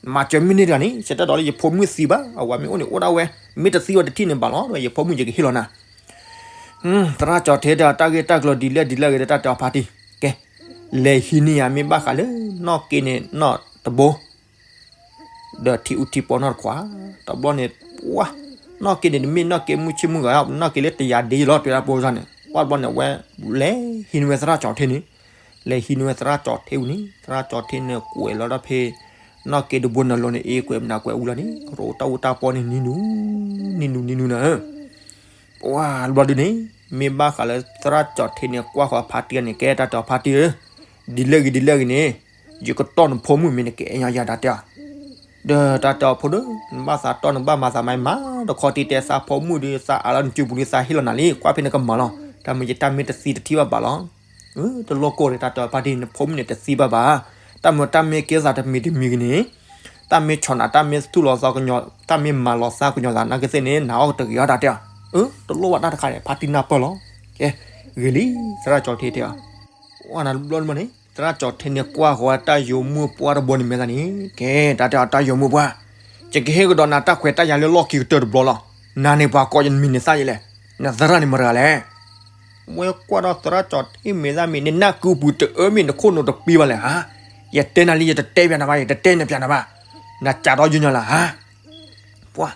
နမၤစၢၤမ့ၢ်န့ၢ်တဂၤန့ၣ် ယတအဲၣ်ဒိးလၢယဖိမုၣ်သံဘၣ်, အဝဲမ့ၢ်အိၣ်န့ၣ်အိၣ်ဒၣ်ဝဲ, မ့ၢ်တသံဝဲတထံၣ်န့ၣ်ဘၣ်လီၤ, ယဖိမုၣ်ယကဟ့ၣ်လီၤနၤ သရၣ်ကၠီၣ်ထ့တဲအီၤ တၢ်ဂ့ၢ်တၢ်ကျိၤဒ်လဲၣ်ဒ်လဲၣ်ဂ့ၤဒီး တၢ်တဲအီၤဖါတံၢ်, ကဲ, လဲၤဟံးန့ၢ်ယၤ မ့ၢ်ဘၣ်ဃးလၢ နီၣ်က့န့ၣ် နီၣ်တဘိ ဒီးထံအူထံပီနီၣ်တခွး, တဘျီန့ၣ် ပှၢ်, နီၣ်က့န့ၣ် တမ့ၢ်နီၣ်က့မုၢ်ဆ့ၣ်မုၢ်ဂီၤ, နီၣ်က့လၢတယၤဒ့လီၤ တဲဝဲဒၣ်ဖိန့ၣ်, ပှၢ်တဘျီန့ၣ် အဝဲလဲၤဟံးန့ၢ်ဝဲသရၣ်ကၠီၣ်ထ့န့ၣ်, လဲၤဟံးန့ၢ်ဝဲသရၣ်ကၠီၣ်ထ့ဝံၤန့ၣ် သရၣ်ကၠီၣ်ထ့န့ၣ် ကွဲးလီၤဒီးဖဲ နီၣ်က့တဘိန့ၣ်လီၤန့ၣ် အ့ကွဲးမနုၤကွဲးအူလီၤန့ၣ် ရိးတၢ်အူတၢ်ပီန့ၣ် နံၤနူၤ နံၤနူၤ နံၤနူၤနၤဧၢ ပှၢ်တဘျီဒုန့ၣ် မ့ၢ်ဘၣ်ဃးလၢသရၣ်ကၠီၣ်ထ့န့ၣ် ကွၢ်ဃီၤဖါတံၢ်န့ၣ် ကဲတၢ်တဲအီၤဖါတံၢ်ဧၢ, ဒ်လဲၣ်ဂ့ၤဒ်လဲၣ်ဂ့ၤန့ၣ် ယကတီၢ်နဖိမုၣ်မ့ၢ်နကအဲၣ်ညါယၤတၢ်တဲအီၤ, ဒီးတၢ်တဲအီၤဖိဒိၣ် နဘၣ်သးတီၢ်နဘၣ်မၤသးမၤမၤ တခီတံၢ်တဲသးဖိမုၣ်ဒီး သးအးလၢနစုပူၤဒီး သးဟ့ၣ်လီၤနၤလံ ကွၢ်ဖဲနကမၤလီၤ, တၢ်မ့ၢ်ယတၢ်မ့ၢ်တသံတထံၣ်ဘၣ်ဘၣ်လီၤ, တလိၣ်ကိၢ်ဒီး တၢ်တဲအီၤဖါတံၢ် နဖိမုၣ်န့ၣ်တသံဘၣ်ဘၣ်, တၢ်မ့ၢ်တၢ်မ့ၢ်ကဲသးတမံၤတမံၤဂ့ၤန့ၣ် တၢ်မ့ၢ်ဆီၣ်နၤ တၢ်မ့ၢ်သူၣ်လီၤသးကညီၤ တၢ်မ့ၢ်မၤလီၤသးကညီၤသးနာ်က့သ့ၣ်န့ၣ် နၤအီၣ်ကတဂ့ၤအီၤတၢ်တဲအီၤ, တလိၣ်ဘၣ်တၢ်တခါန့ၣ် ဖါတံၢ်နၢ်ပၢၢ်လီၤ, ကဲ, ဂ့ၤလံ, သရၣ်ကၠီၣ်ထ့တဲအီၤ, ဝဲနဘျီတဘျီန့ၣ် သရၣ်ကၠီၣ်ထ့န့ၣ် ကွၢ်ဃီၤတၢ်ယိၤမုၣ်ပှၢ်တဘိန့ၣ်မဲာ်သးန့ၣ်, ကဲ တၢ်တဲအီၤတၢ်ယိၤမုၣ်ပှၢ်, ယကဟ့ၣ်ကဒီးနၤတၢ်ခွဲးတၢ်ယာ်လၢလီၢ်ခံကတၢၢ်တဘျီလီၤ, နၤန့ၣ်ပှၤကိးယမံၤန့ၣ်သၣ်ယလဲၣ်, နသရၣ်န့ၣ်မတၤလဲၣ် ဝဲကွၢ်ဒီးသရၣ်ကၠီၣ်ထ့မဲာ်သၣ်မ့ၢ် နနၢ်ကုပူၤတအၢမ့ၢ် နခိၣ်နူာ်တပ့ဘၣ်လဲၣ်ဧါ, ယတဲနၤလံ ယတတဲပၠးနၤဘၣ် ယတတဲနပၠးနၤဘၣ်, နကးဒီးယိညါလၢဧါ, ပှၢ်,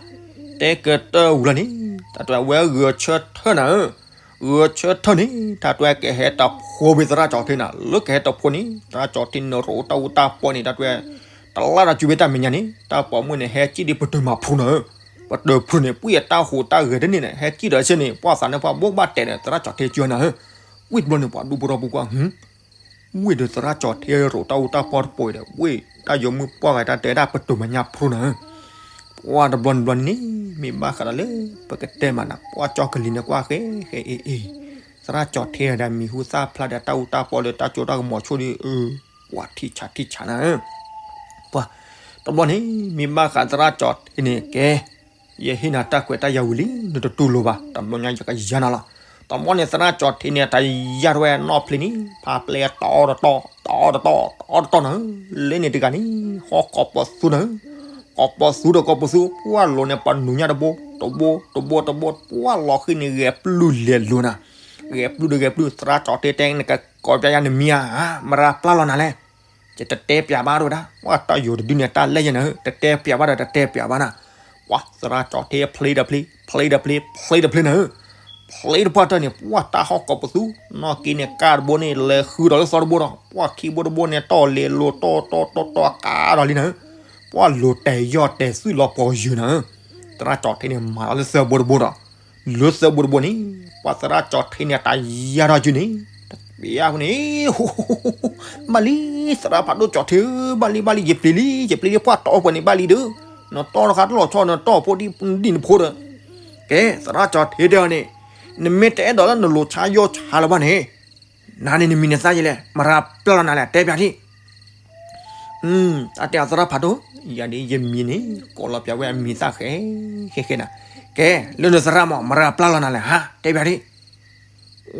တဲကတၢၢ်ဝံၤလီၤန့ၣ်, တၢ်တဲဝဲဂဲၤဆၢထၢၣ်နၤဧၢ, ဂဲၤဆၢထၢၣ်န့ၣ် တၢ်တဲဝဲကဟဲတဖိဖဲသရၣ်ကၠီၣ်ထ့နၤ လၢကဟဲတဖိန့ၣ် သရၣ်ကၠီၣ်ထ့န့ၣ် ရိးတၢ်အူတၢ်ပီန့ၣ် တၢ်တဲဝဲ တလၢ်ဒီးစုဖဲတၢ်မဲာ်ညါန့ၣ် တၢ်ပိာ်မုၣ်န့ၣ် ဟဲကံၣ်ဒ်ပတုာ်မၤဖျိနၤဧၢ, ပတုာ်ဖျိန့ၣ် ပှၢ်အတၢ်ဟူးတၢ်ဂဲၤတန့ၢ်န့ၣ် ဟဲကံၣ်ဒီးဆ့န့ၣ် ပှၢ်သးန့ၣ်ပှၢ်ဘိးဘၣ်တဲာ်ဒီး သရၣ်ကၠီၣ်ထ့ကၠီနၤဧၢ, ဝံၣ်တဘျီန့ၣ် ပှၤဒူဖိထီၣ်ဖိကွၢ် ဝံၣ်ဒီးသရၣ်ကၠီၣ်ထ့ရိးတၢ်အူတၢ်ပီတပိၤဒီး ဝံၣ်တၢ်ယိၤမုၣ်ပှၢ်ဂၤတၢ်တဲဒၣ်ပတုာ်မၤညါဖျိနၤဧၢ, ပှၢ်တဘျီန့ၣ်ဘျီန့ၣ် မ့ၢ်ဘၣ်ဃးဒီးလၢ ပကတဲမးနၤ ပှၢ်ကၠီၣ်ကလံၤန့ၣ်ကွၢ်ဃဲဃဲအ့ၣ်အ့ၣ်, သရၣ်ကၠီၣ်ထ့ဒီးမံၤဟူသၣ်ဖျါဒီးတၢ်အူတၢ်ပီလၢတၢ်ကၠိတၢ်ကမီၤဆိၣ်ဒီး ပှၢ်ထံဆးထံဆးနၤဧၢ, ပှၢ်, တဘျီန့ၣ် မ့ၢ်ဘၣ်ဃးသရၣ်ကၠီၣ်ထ့န့ၣ် ကဲ ယဟ့ၣ်နၤတၢ်ခွဲးတၢ်ယာ်ဝံၤလံ နတတူၢ်လိာ်ဘၣ် တဘျီညါယကယၤနၤလီၤ, တဘျီန့ၣ်သရၣ်ကၠီၣ်ထ့န့ၣ် တယၤထီၣ်ဝဲနီၢ်ဖျ့န့ၣ် ဖးပျဲတီတတီ တီတတီ တီတတီနၤဧၢ, လၢန့ၣ်တဂၤန့ၣ် ဟီၣ်ကိးပသူနၤဧၢ, ကိးပသူဒီးကိးပသူ ပှၢ်လိၤန့ၣ် ပှၢ်နူၤညါတဘိ တဘိ တဘိ တဘိ ပှၢ်လီၤဃံၤန့ၣ် ဂဲၤပျုၢ်လဲၤလိၤနၤ, ဂဲၤပျုၢ်ဒီးဂဲၤပျုၢ် သရၣ်ကၠီၣ်ထ့တဲ နကကိးပၠးယၤနမံၤဧါ, မရၤပျၢ်လီၤနၤလဲၣ် ယတတဲပၠးဘၣ်တဝဲဒၣ် ပှၢ်တၢ်ယိၤတဒုန့ၣ် တၢ်လဲၢ်ယဲနၤဧၢ, တတဲပၠးဘၣ်ဒီးတတဲပၠးဘၣ်နၤ, ပှၢ်သရၣ်ကၠီၣ်ထ့ဖျ့ဒီးဖျ့ ဖျ့ဒီးဖျ့ ဖျ့ဒီးဖျ့နၤဧၢ, ဖျ့တပှၢ်တၢၢ်န့ၣ် ပှၢ်တၢ်ဟီၣ်ကိးပသူ နီၢ်က့န့ၣ် ကါတဘိန့ၣ် လဲၤဃုဒီးလၢသီတဘိဒီး ပှၢ်ခံဘိတဘိန့ၣ် တီၢ်လဲၤလိၤတီၢ်တီၢ်တီၢ်တီၢ်ကါဒီးလံနၤဧၢ, ပှၢ်လိၤတဲာ်ယီၢ်တဲာ်သွံၣ်လီၤပှီၤယုာ်နၤဧၢ, သရၣ်ကၠီၣ်ထ့န့ၣ် မၤလီၤလၢသၢဘိတဘိဒီး လၢသၢဘိတဘိန့ၣ် ပှၢ်သရၣ်ကၠီၣ်ထ့န့ၣ် တယၤထီၣ်ယုာ်န့ၣ် တပျးဖိန့ၣ် ဘၣ်လံ သရၣ်ဖးဒိၣ်ကၠီၣ်ထ့ဧၢ ဘၣ်လံ ဘၣ်လံ ယပျံၤလံ ယပျံၤလံ ပှၢ်တီၢ်ပှဲၤန့ၣ်ဘၣ်လံဒီး နတီၢ်တခါတလီၤဆီ နတီၢ်ဖိဒ်နဖိဒီး ကဲ သရၣ်ကၠီၣ်ထ့တဲအီၤန့ၣ် နမ့ၢ်တအဲၣ်ဒိးလၢနလိၤဆါယီၢ်ဆါလၢၤဘၣ်န့ၣ် နၤန့ၣ်နမံၤနသၣ်ယလဲၣ် မရၤပျၢ်လီၤနၤလဲၣ် တဲပၠးထံၣ် တၢ်တဲအီၤသရၣ်ဖးဒိၣ် ယၤဒ်ယမံၤန့ၣ် ကိးလီၤပၠးဝဲအမံၤသၣ်ဃဲ ဃဲဃဲနၤ ကဲ လၢနသရၣ်မး မရၤပျၢ်လီၤနၤလဲၣ် ဟါ တဲပၠးထံၣ်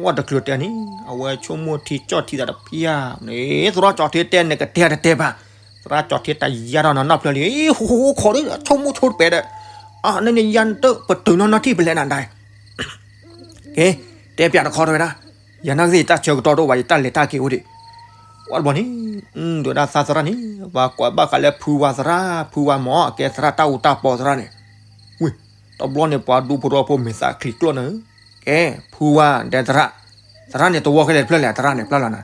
ဝဲတချုးတဲန့ၣ် အဝဲဆိကမိၣ်ထံကၠီၣ်ထံသးတဖျၢၣ်န့ၣ် သရၣ်ကၠီၣ်ထ့တဲနကတဲတတဲဘၣ် သရၣ်ကၠီၣ်ထ့တယၤထီၣ်နီၢ်နီၢ်ဖျၢၣ်လံ ဟူဟူဟူခိးဒီး ဆိကမိၣ်ဆိတပဲာ်ဒီး အန့ၣ်န့ၣ်ယၤနတပတုာ်နီၢ်နီၢ်ထံၣ်ပလဲၣ်နၤဒၣ် ကဲ တဲပၠးတခီတဝဲဒၣ် ယၤနာ်က့သ့ၣ်ယတၢ်ဆၢကတီၢ်တအိၣ်ဘၣ် ယတၢ်လဲၤတၢ်က့ၤအိၣ်ဒံး ဝဲတဘျီန့ၣ် ဒုးဒၣ်သးသရၣ်န့ၣ် ပှၤကိးဘၣ်ဃးလၢဖုဝါသရၣ် ဖုဝါမ့ၢ် ကဲသရၣ်တၢ်အူတၢ်ပီသရၣ်န့ၣ် ဝ့ၢ် တဘျီန့ၣ် ပှၤဒူဖိထီဖိမဲာ်သၣ်ချံကျိၣ်နၤဧၢ ကဲ ဖုဝါဒဲသရၣ် သရၣ်န့ၣ်သဝီခဲလၢာ်တဖျၢၣ်လဲၣ် သရၣ်န့ၣ်ပျၢ်လီၤနၤ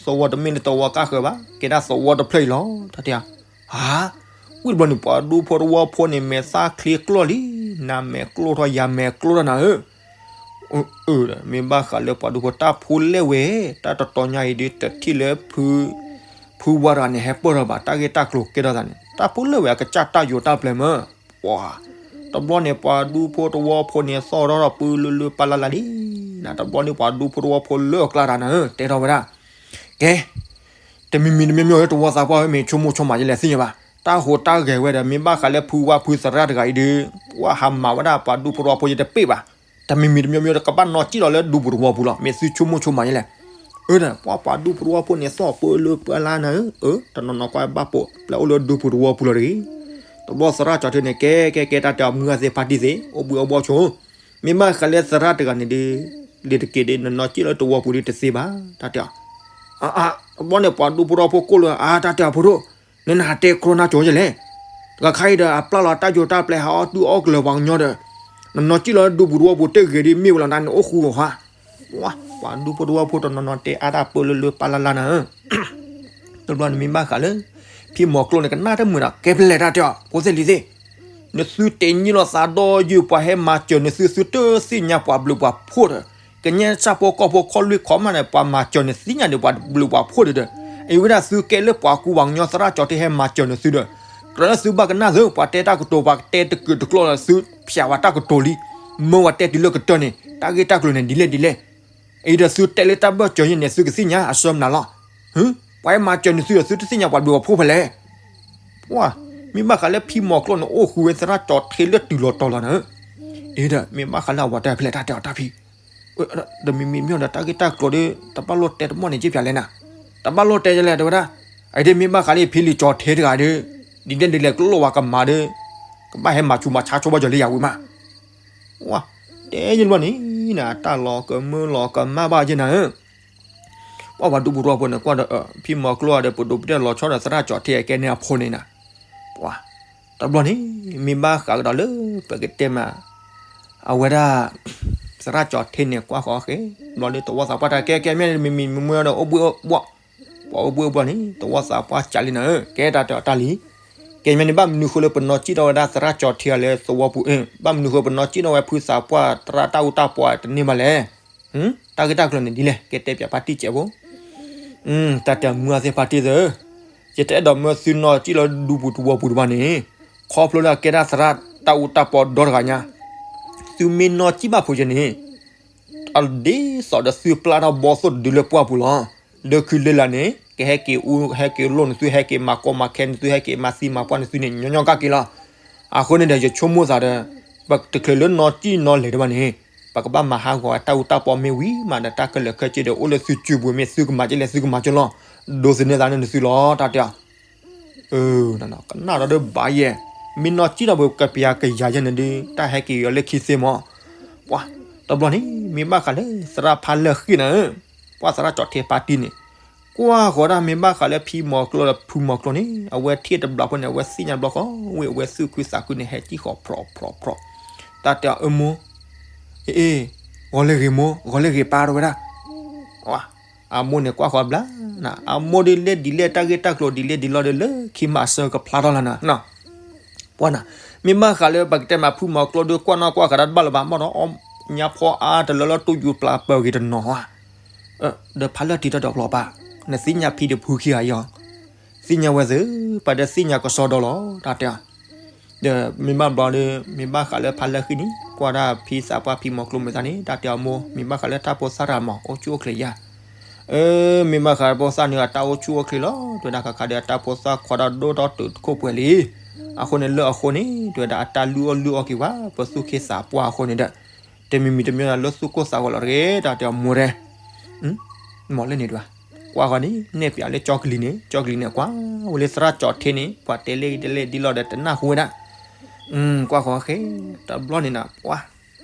သဝီတမ့ၢ်လၢသဝီကါဃၢၤဘၣ် ကဲဒၣ်သဝီတဖျၢၣ်အံၤလီၤ တၢ်တဲ ဟါ ဝံၣ်တဘျီန့ၣ် ပှၤဒူဖိတဝီဖိန့ၣ် မဲာ်သၣ်ချံကျိၣ်လံ နမဲာ်ကျိၣ်ထီၣ် ယၤမဲာ်ကျိၣ်ထီၣ်နၤဧၢ အၢ မ့ၢ်ဘၣ်ဃးလၢပှၤဒူဖိတၢ်ဖိလဲၣ်ဝဲ တၢ်တတီၤညါအံၤဒ်တထံၣ်လၢ ဖုဝါတဂၤန့ၣ် ဟဲပၢၢ်ထီၣ်ဘၣ် တၢ်ဂ့ၢ်တၢ်ကျိၤကဲထီၣ်သးန့ၣ် တၢ်ဖိလဲၣ်ဝဲအကစၢ်တၢ်ယိၤတၢ်ပျဲၤမး ပှၤ တဘျီန့ၣ် ပှၤဒူဖိတဝီဖိန့ၣ် သီၣ်ထီၣ်ဒီးပၢလၢလၢပၢလၢလၢလံ. နတဘျီန့ၣ် ပှၤဒူဖိတဝီဖိလၢအကျါတၢ်နၤဧၢ တဲထီၣ်ဝဲဒၣ်, ကဲ, တမံၤမံၤတမံၤမံၤ တဝီသးပှၢ်မ့ၢ်ဆိကမိၣ်ဆိကမးယလဲၣ်သ့ၣ်ညါဘၣ်. တၢ်ဟူးတၢ်ဂဲၤဝဲဒီး မ့ၢ်ဘၣ်ဃးလၢဖုဝါဖုသရၣ်တဂၤအံၤဒီး ပှၤဟးမၤဝဲဒၣ်ပှၤဒူဖိတဝီဖိယတပ့ၢ်ဘၣ်. တမံၤမံၤတမံၤမံၤ ကဘၣ်နီၢ်ကံၣ်လီၤလၢဒူပူၤတဝီပူၤလီၤ. မ့ၢ်သုဆိကမိၣ်ဆိကမးယလဲၣ်. အၢ ပှၤဒူဖိတဝီဖိန့ၣ် သီၣ်ပၢလၢပၢလၢနၤဧၢ, တနီၤနီၤကွၢ်ဘၣ်ပိာ် ပျဲအိၣ်လၢဒူပူၤတဝီပူၤလီၤတဂ့ၤ. တဘျီသရၣ်ကၠီၤထ့န့ၣ် ကဲ ကဲ ကဲ တၢ်တဲအီၤ မုၢ်ဂၤသ့ၣ်ဖါတံၢ်သ့ၣ် အိၣ်ဘှံးအိၣ်ဘှီၣ်ဆိ, မ့ၢ်ဘၣ်ဃးလၢသရၣ်တဂၤန့ၣ်ဒီး လ့ၤတက့ၤဒီး နနီၢ်ကံၣ်လၢတဝီပူၤဒီးတသ့ဘၣ် တၢ်တဲအီၤ. တဘျီန့ၣ် ပှၤဒူဖိတဝီဖိကိၣ်လၢ အါ တၢ်တဲအီၤဖိဒိၣ်, နနဟးတဲကျီနါကၠီၤယလဲၣ်. တခါခါအံၤဒီး အပျၢ်လီၤတၢ်ယိၤတၢ်ပျဲ ဟးအီၣ်တူၢ်အီၣ်ကလၢၤပှၤကညီဒီး နနီၢ်ကံၣ်လီၤဒူပူၤတဝီပူၤတဂ့ၤဒီး မ့ၢ်ဝဲလီၤနၤန့ၣ် အိၣ်ဃူအီၤဟါ. ပှၤဒူဖိတဝီဖိတနီၤနီၤတဲအါတၢ်ပၢလၢလၢပၢလၢလၢနၤဧၢ. တဘျီန့ၣ်မ့ၢ်ဘၣ်ဃးလၢ ဖံမီၤကျိန့ၣ် ကနၣ်တမုာ်ဒီး ကဲပလဲၤတၢ်တဲအီၤ ဖိသ့ၣ်လံၤသ့ၣ်, နသုတ့ၢ်ညံလိာ်သးဒီးယုၢ် ပှၤဟဲမၤစၢၤနသု သုတသ့ၣ်ညါပှၤဘျုးပှၤဖှိၣ်ဒီး, ကညဲၣ်ဆၣ်ဖိကီၢ်ဖိခီလွံၢ်ခီမးန့ၣ် ပှၤမၤစၢၤနသ့ၣ်ညါဒီးပှၤဘျုးပှၤဖှိၣ်ဒီး, အံၤဝဲဒၣ်သုကဲလၢပှၤကူပှၤကညီသရၣ်ကၠီၤထ့ဟဲမၤစၢၤနသုဒီး, ကြၢးလၢသုဘၣ်ကနၣ်သု ပှၤတဲတၢ်ကတိၤ ပှၤတဲတကုာ်တကျိာ်လၢသုဖျါဝဲတၢ်ကတိၤလံ, မၢဝဲတဲတုၤလၢကတၢၢ်န့ၣ် တၢ်ဂ့ၢ်တၢ်ကျိၤန့ၣ် ဒ်လဲၣ်ဒ်လဲၣ် အံၤဒီးသုတဲလၢတၢ်ဘၢၣ်စၢၤယဲန့ၣ် သုကသ့ၣ်ညါအဆၢမနုၤလီၤ. ပှၤဟဲမၤစၢၤနသုဒီး သုတသ့ၣ်ညါပှၤဘျုးပှၤဖှိၣ်ဖဲလဲၣ်. ပှၤ, မ့ၢ်ဘၣ်ဃးလၢဖံမီၤကျိန့ၣ်အိၣ်ဃူဝဲသရၣ်ကၠီၤထ့လၢတုၤလီၤတီၤလီၤနၤဧၢ. အံၤဒီး မ့ၢ်ဘၣ်ဃးလၢအဝၤတဲဖဲလဲၣ်တၢ်တဲအီၤတၢ်ဖံ တမံၤမံၤမ့ၢ်ဒီးတၢ်ဂ့ၢ်တၢ်ကျိၤဒီး တဘၣ်လိၣ်တဲတမီၢ်န့ၣ်က့ပျးလဲၣ်နၤ, တဘၣ်လိၣ်တဲယလဲၣ်တဲဝဲဒၣ်, အံၤဒီးမ့ၢ်ဘၣ်ဃးလၢဖံလံၤကၠီၤထ့တဂၤဒီး, ဒ်လဲၣ်ဒ်လဲၣ်ကလိၣ်ဝဲကမၤဒီး, ကဘၣ်ဟဲမၤဆူးမၤဆါဆိဘၣ်ယီၤလၢယၤဝံၤမး ဝါ, တဲယလီၤန့ၣ်, တၢ်လီၤကမၢလီၤကမၣ်ဘၣ်ယဲနၤဧၢ, ပှၤပှၤဒူပူၤတဝီဖိန့ၣ် ကွၢ်ဒီး ဖံမီၤကျိဒီး ပဒိးပတဲလီၤဆီဒီးသရၣ်ကၠီၤထ့အကဲန့ၣ်အဖိန့ၣ်နၤ, ပှၤ, တဘျီန့ၣ် မ့ၢ်ဘၣ်ဃးကဒီးလၢ ပကတဲမး အဝဲဒၣ် သရၣ်ကၠီၤထ့န့ၣ် ကွၢ်ဃီၤဃဲ ဘျီလၢတဝီသးပှၢ်တၢ်ကဲကဲမ့ၢ်မံၤမံၤမွဲဒီးအိၣ်ဘှံးအိၣ်ဘှီၣ်, ပှၤအိၣ်ဘှံးအိၣ်ဘှီၣ်န့ၣ် တဝီသးပှၢ်ကးလံနၤဧၢ ကဲတၢ်တဲအီၤတၢ်လံ, ကဲမ့ၢ်န့ၣ် ဘၣ်မနုၤဃိလၢပနီၢ်ကံၣ်ထီၣ်ဝဲဒၣ်သရၣ်ကၠီၤထ့အီၤလၢသဝီပူၤ, ဘၣ်မနုၤဃိပနီၢ်ကံၣ်ထီၣ်ဝဲဖုသးပှၢ်သရၣ်တၢ်အူတၢ်ပီတန့ၢ်ဘၣ်လဲၣ်, တၢ်ဂ့ၢ်တၢ်ကျိၤန့ၣ်ဒ်လဲၣ် ကဲတဲပၠးဖါတံၢ်စဲးဖိ တၢ်တဲအီၤမုၢ်အသ့ၣ်ဖါတံၢ်သ့ၣ်ဧၢ, ယတအဲၣ်ဒိးမၢသုနီၢ်ကံၣ်လၢဒူပူၤတဝီပူၤတဘၣ်န့ၣ်, ခီဖျိလၢအကဲဒၣ်သရၣ်တၢ်အူတၢ်ပီဒီတဂၤညါ, သုမ့ၢ်နီၢ်ကံၣ်ဘၣ်ဖိယဲန့ၣ် အဒ်သိးဒီးသုပျၢ်ထီၣ်ဘီသိၣ်တဒုလၢပှၢ်ပူၤလီၤ. လၢခုလၢလာ်န့ၣ် ကဟဲက့ၤအူ ဟဲက့ၤလိၣ်နသု ဟဲက့ၤမၤကီမၤခဲနသု ဟဲက့ၤမၤသံမၤပှၢ်နသုန့ၣ် ညီညီကၢ်က့ၤလီၤ. အဃိန့ၣ်ဒီး ယဆိကမိၣ်သးဒီး ပတချုးလၢနီၢ်ကံၣ်နီၢ်လဲၤတဘၣ်န့ၣ် ပကဘၣ်မၤဟးဂီၤတၢ်အူတၢ်ပီမ့ၢ်ဝံၤမးဒီး တၢ်ခဲလၢာ်ခဲဆ့ဒီး အိၣ်လၢသုစုပူၤမ့ၢ်သုကမၤကဲလဲၣ်သုကမၤကဲလီၤ. ဒိးသန့ၤသးန့ၣ်နသုလီၤ တၢ်တဲအီၤ ကနၣ်ဒီးဘၣ်ယဲ, မ့ၢ်နီၢ်ကံၣ်ထီၣ်ပကပျးကယၤယဲန့ၣ်ဒီး တၢ်ဟဲက့ၤယီၤလၢခံသ့မး. ပှၤ, တဘျီန့ၣ် မ့ၢ်ဘၣ်ဃးလၢသရၣ်ဖါလၢာ်ဃံၣ်နၤဧၢ, ပှၤသရၣ်ကၠီၤထ့ဖါတံၢ်န့ၣ် ကွၢ်ဃီၤဒၣ်မ့ၢ်ဘၣ်ဃးလၢဖံမီၤကျိဒီးဖုမီၤကျိန့ၣ် အဝဲထံၣ်တဘျီဖိန့ၣ် အဝဲသ့ၣ်ညါတဘျီဃီဝဲ အဝဲသူၣ်ခုသးခုန့ၣ် ဟဲကံၣ်ဃီၤဖြီဖြီဖြီ, တၢ်တဲအီၤအၢမိၢ် အ့ၣ် ဂီၤလၢဂ့ၤမိၢ် ဂီၤလၢဂ့ၤပၢ်တဝဲဒၣ် အမိၢ်န့ၣ်ကွၢ်ဃီၤဘျါ, အမိၢ်ဒ်လဲၣ်ဒ်လဲၣ် တၢ်ဂ့ၢ်တၢ်ကျိၤဒ်လဲၣ်ဒ်လဲၣ်ဒီး လၢခံမးအဆၢကဖျါထီၣ်လီၤနၤ. ပှၤနၤ, မ့ၢ်ဘၣ်ဃးလၢပကတဲမးဖုမီၤကျိဒီး ကွၢ်နီၣ်ကွၢ်ဃာ်တၢ်တဘၣ်လၢၤဘၣ် မ့ၢ်ဒီးအီၣ်ညါဖီအါတလၢလၢတူၢ်ယူၤပျၢ်ပၢၤဂ့ၤတနီၤဧါ, ဒီးဖါလၢာ်တံၤတၢ်ဒီးကျိၤပၢ်, နသ့ၣ်ညါဖံဒီးဖုခံဂၤအံၤအီၤ, သ့ၣ်ညါဝဲသ့ၣ်, ပှၤဒီးသ့ၣ်ညါကစီဒီလီၤ တၢ်တဲအီၤ ဒီးမ့ၢ်ဘၣ်ဘျီဒီး မ့ၢ်ဘၣ်ဃးလၢဖါလၢာ်ဃံၣ်န့ၣ် ကွၢ်ဒၣ်ဖံသးပှၢ်ဖံမီၤကျိမုၢ်သးန့ၣ် တၢ်တဲအီၤမိၢ် မ့ၢ်ဘၣ်ဃးလၢတၢ်ဖိသၣ်တဂၤမး အိၣ်ဆူၣ်အိၣ်ချ့ယါ, အၢ မ့ၢ်ဘၣ်ဃးဖိသၣ်န့ၣ် အတၢ်အိၣ်ဆူၣ်အိၣ်ချ့လီၤ တဲဝဲဒၣ်ခါခါဒီး အတၢ်ဖိသၣ်ခွါဒီးဒိၣ်ထီၣ်တုၤတခိၣ်ပှဲၤလံ, အဃိန့ၣ်လၢအဃိန့ၣ် တဲဝဲဒၣ်အတၢ်လုၢ်အီၣ်လုၢ်အီက့ၤဝဲ ပသူၣ်က့သးပှၢ်အဃိန့ၣ်ဒီး တမံၤမံၤတမံၤလၢသူၣ်ကိၢ်သးဂီၤလီၤတဂ့ၤ တၢ်တဲအီၤမိၢ်တဲ မ့ၢ်လၢန့ၣ်ဒွး, ကွၢ်ဃီန့ၣ် နဲၣ်ပၠးလၢကၠီကလံၤန့ၣ် ကၠီကလံၤန့ၣ် ကွၢ်ဝဲလၢသရၣ်ကၠီၤထ့န့ၣ် ပှၤတဲလၢဒ်လဲၣ်ဒ်လဲၣ်ဒီးတနၢ်ဟူဝဲဒၣ်, ကွၢ်ဃီဃဲ, တဘျီန့ၣ်နၤ ပှၤ,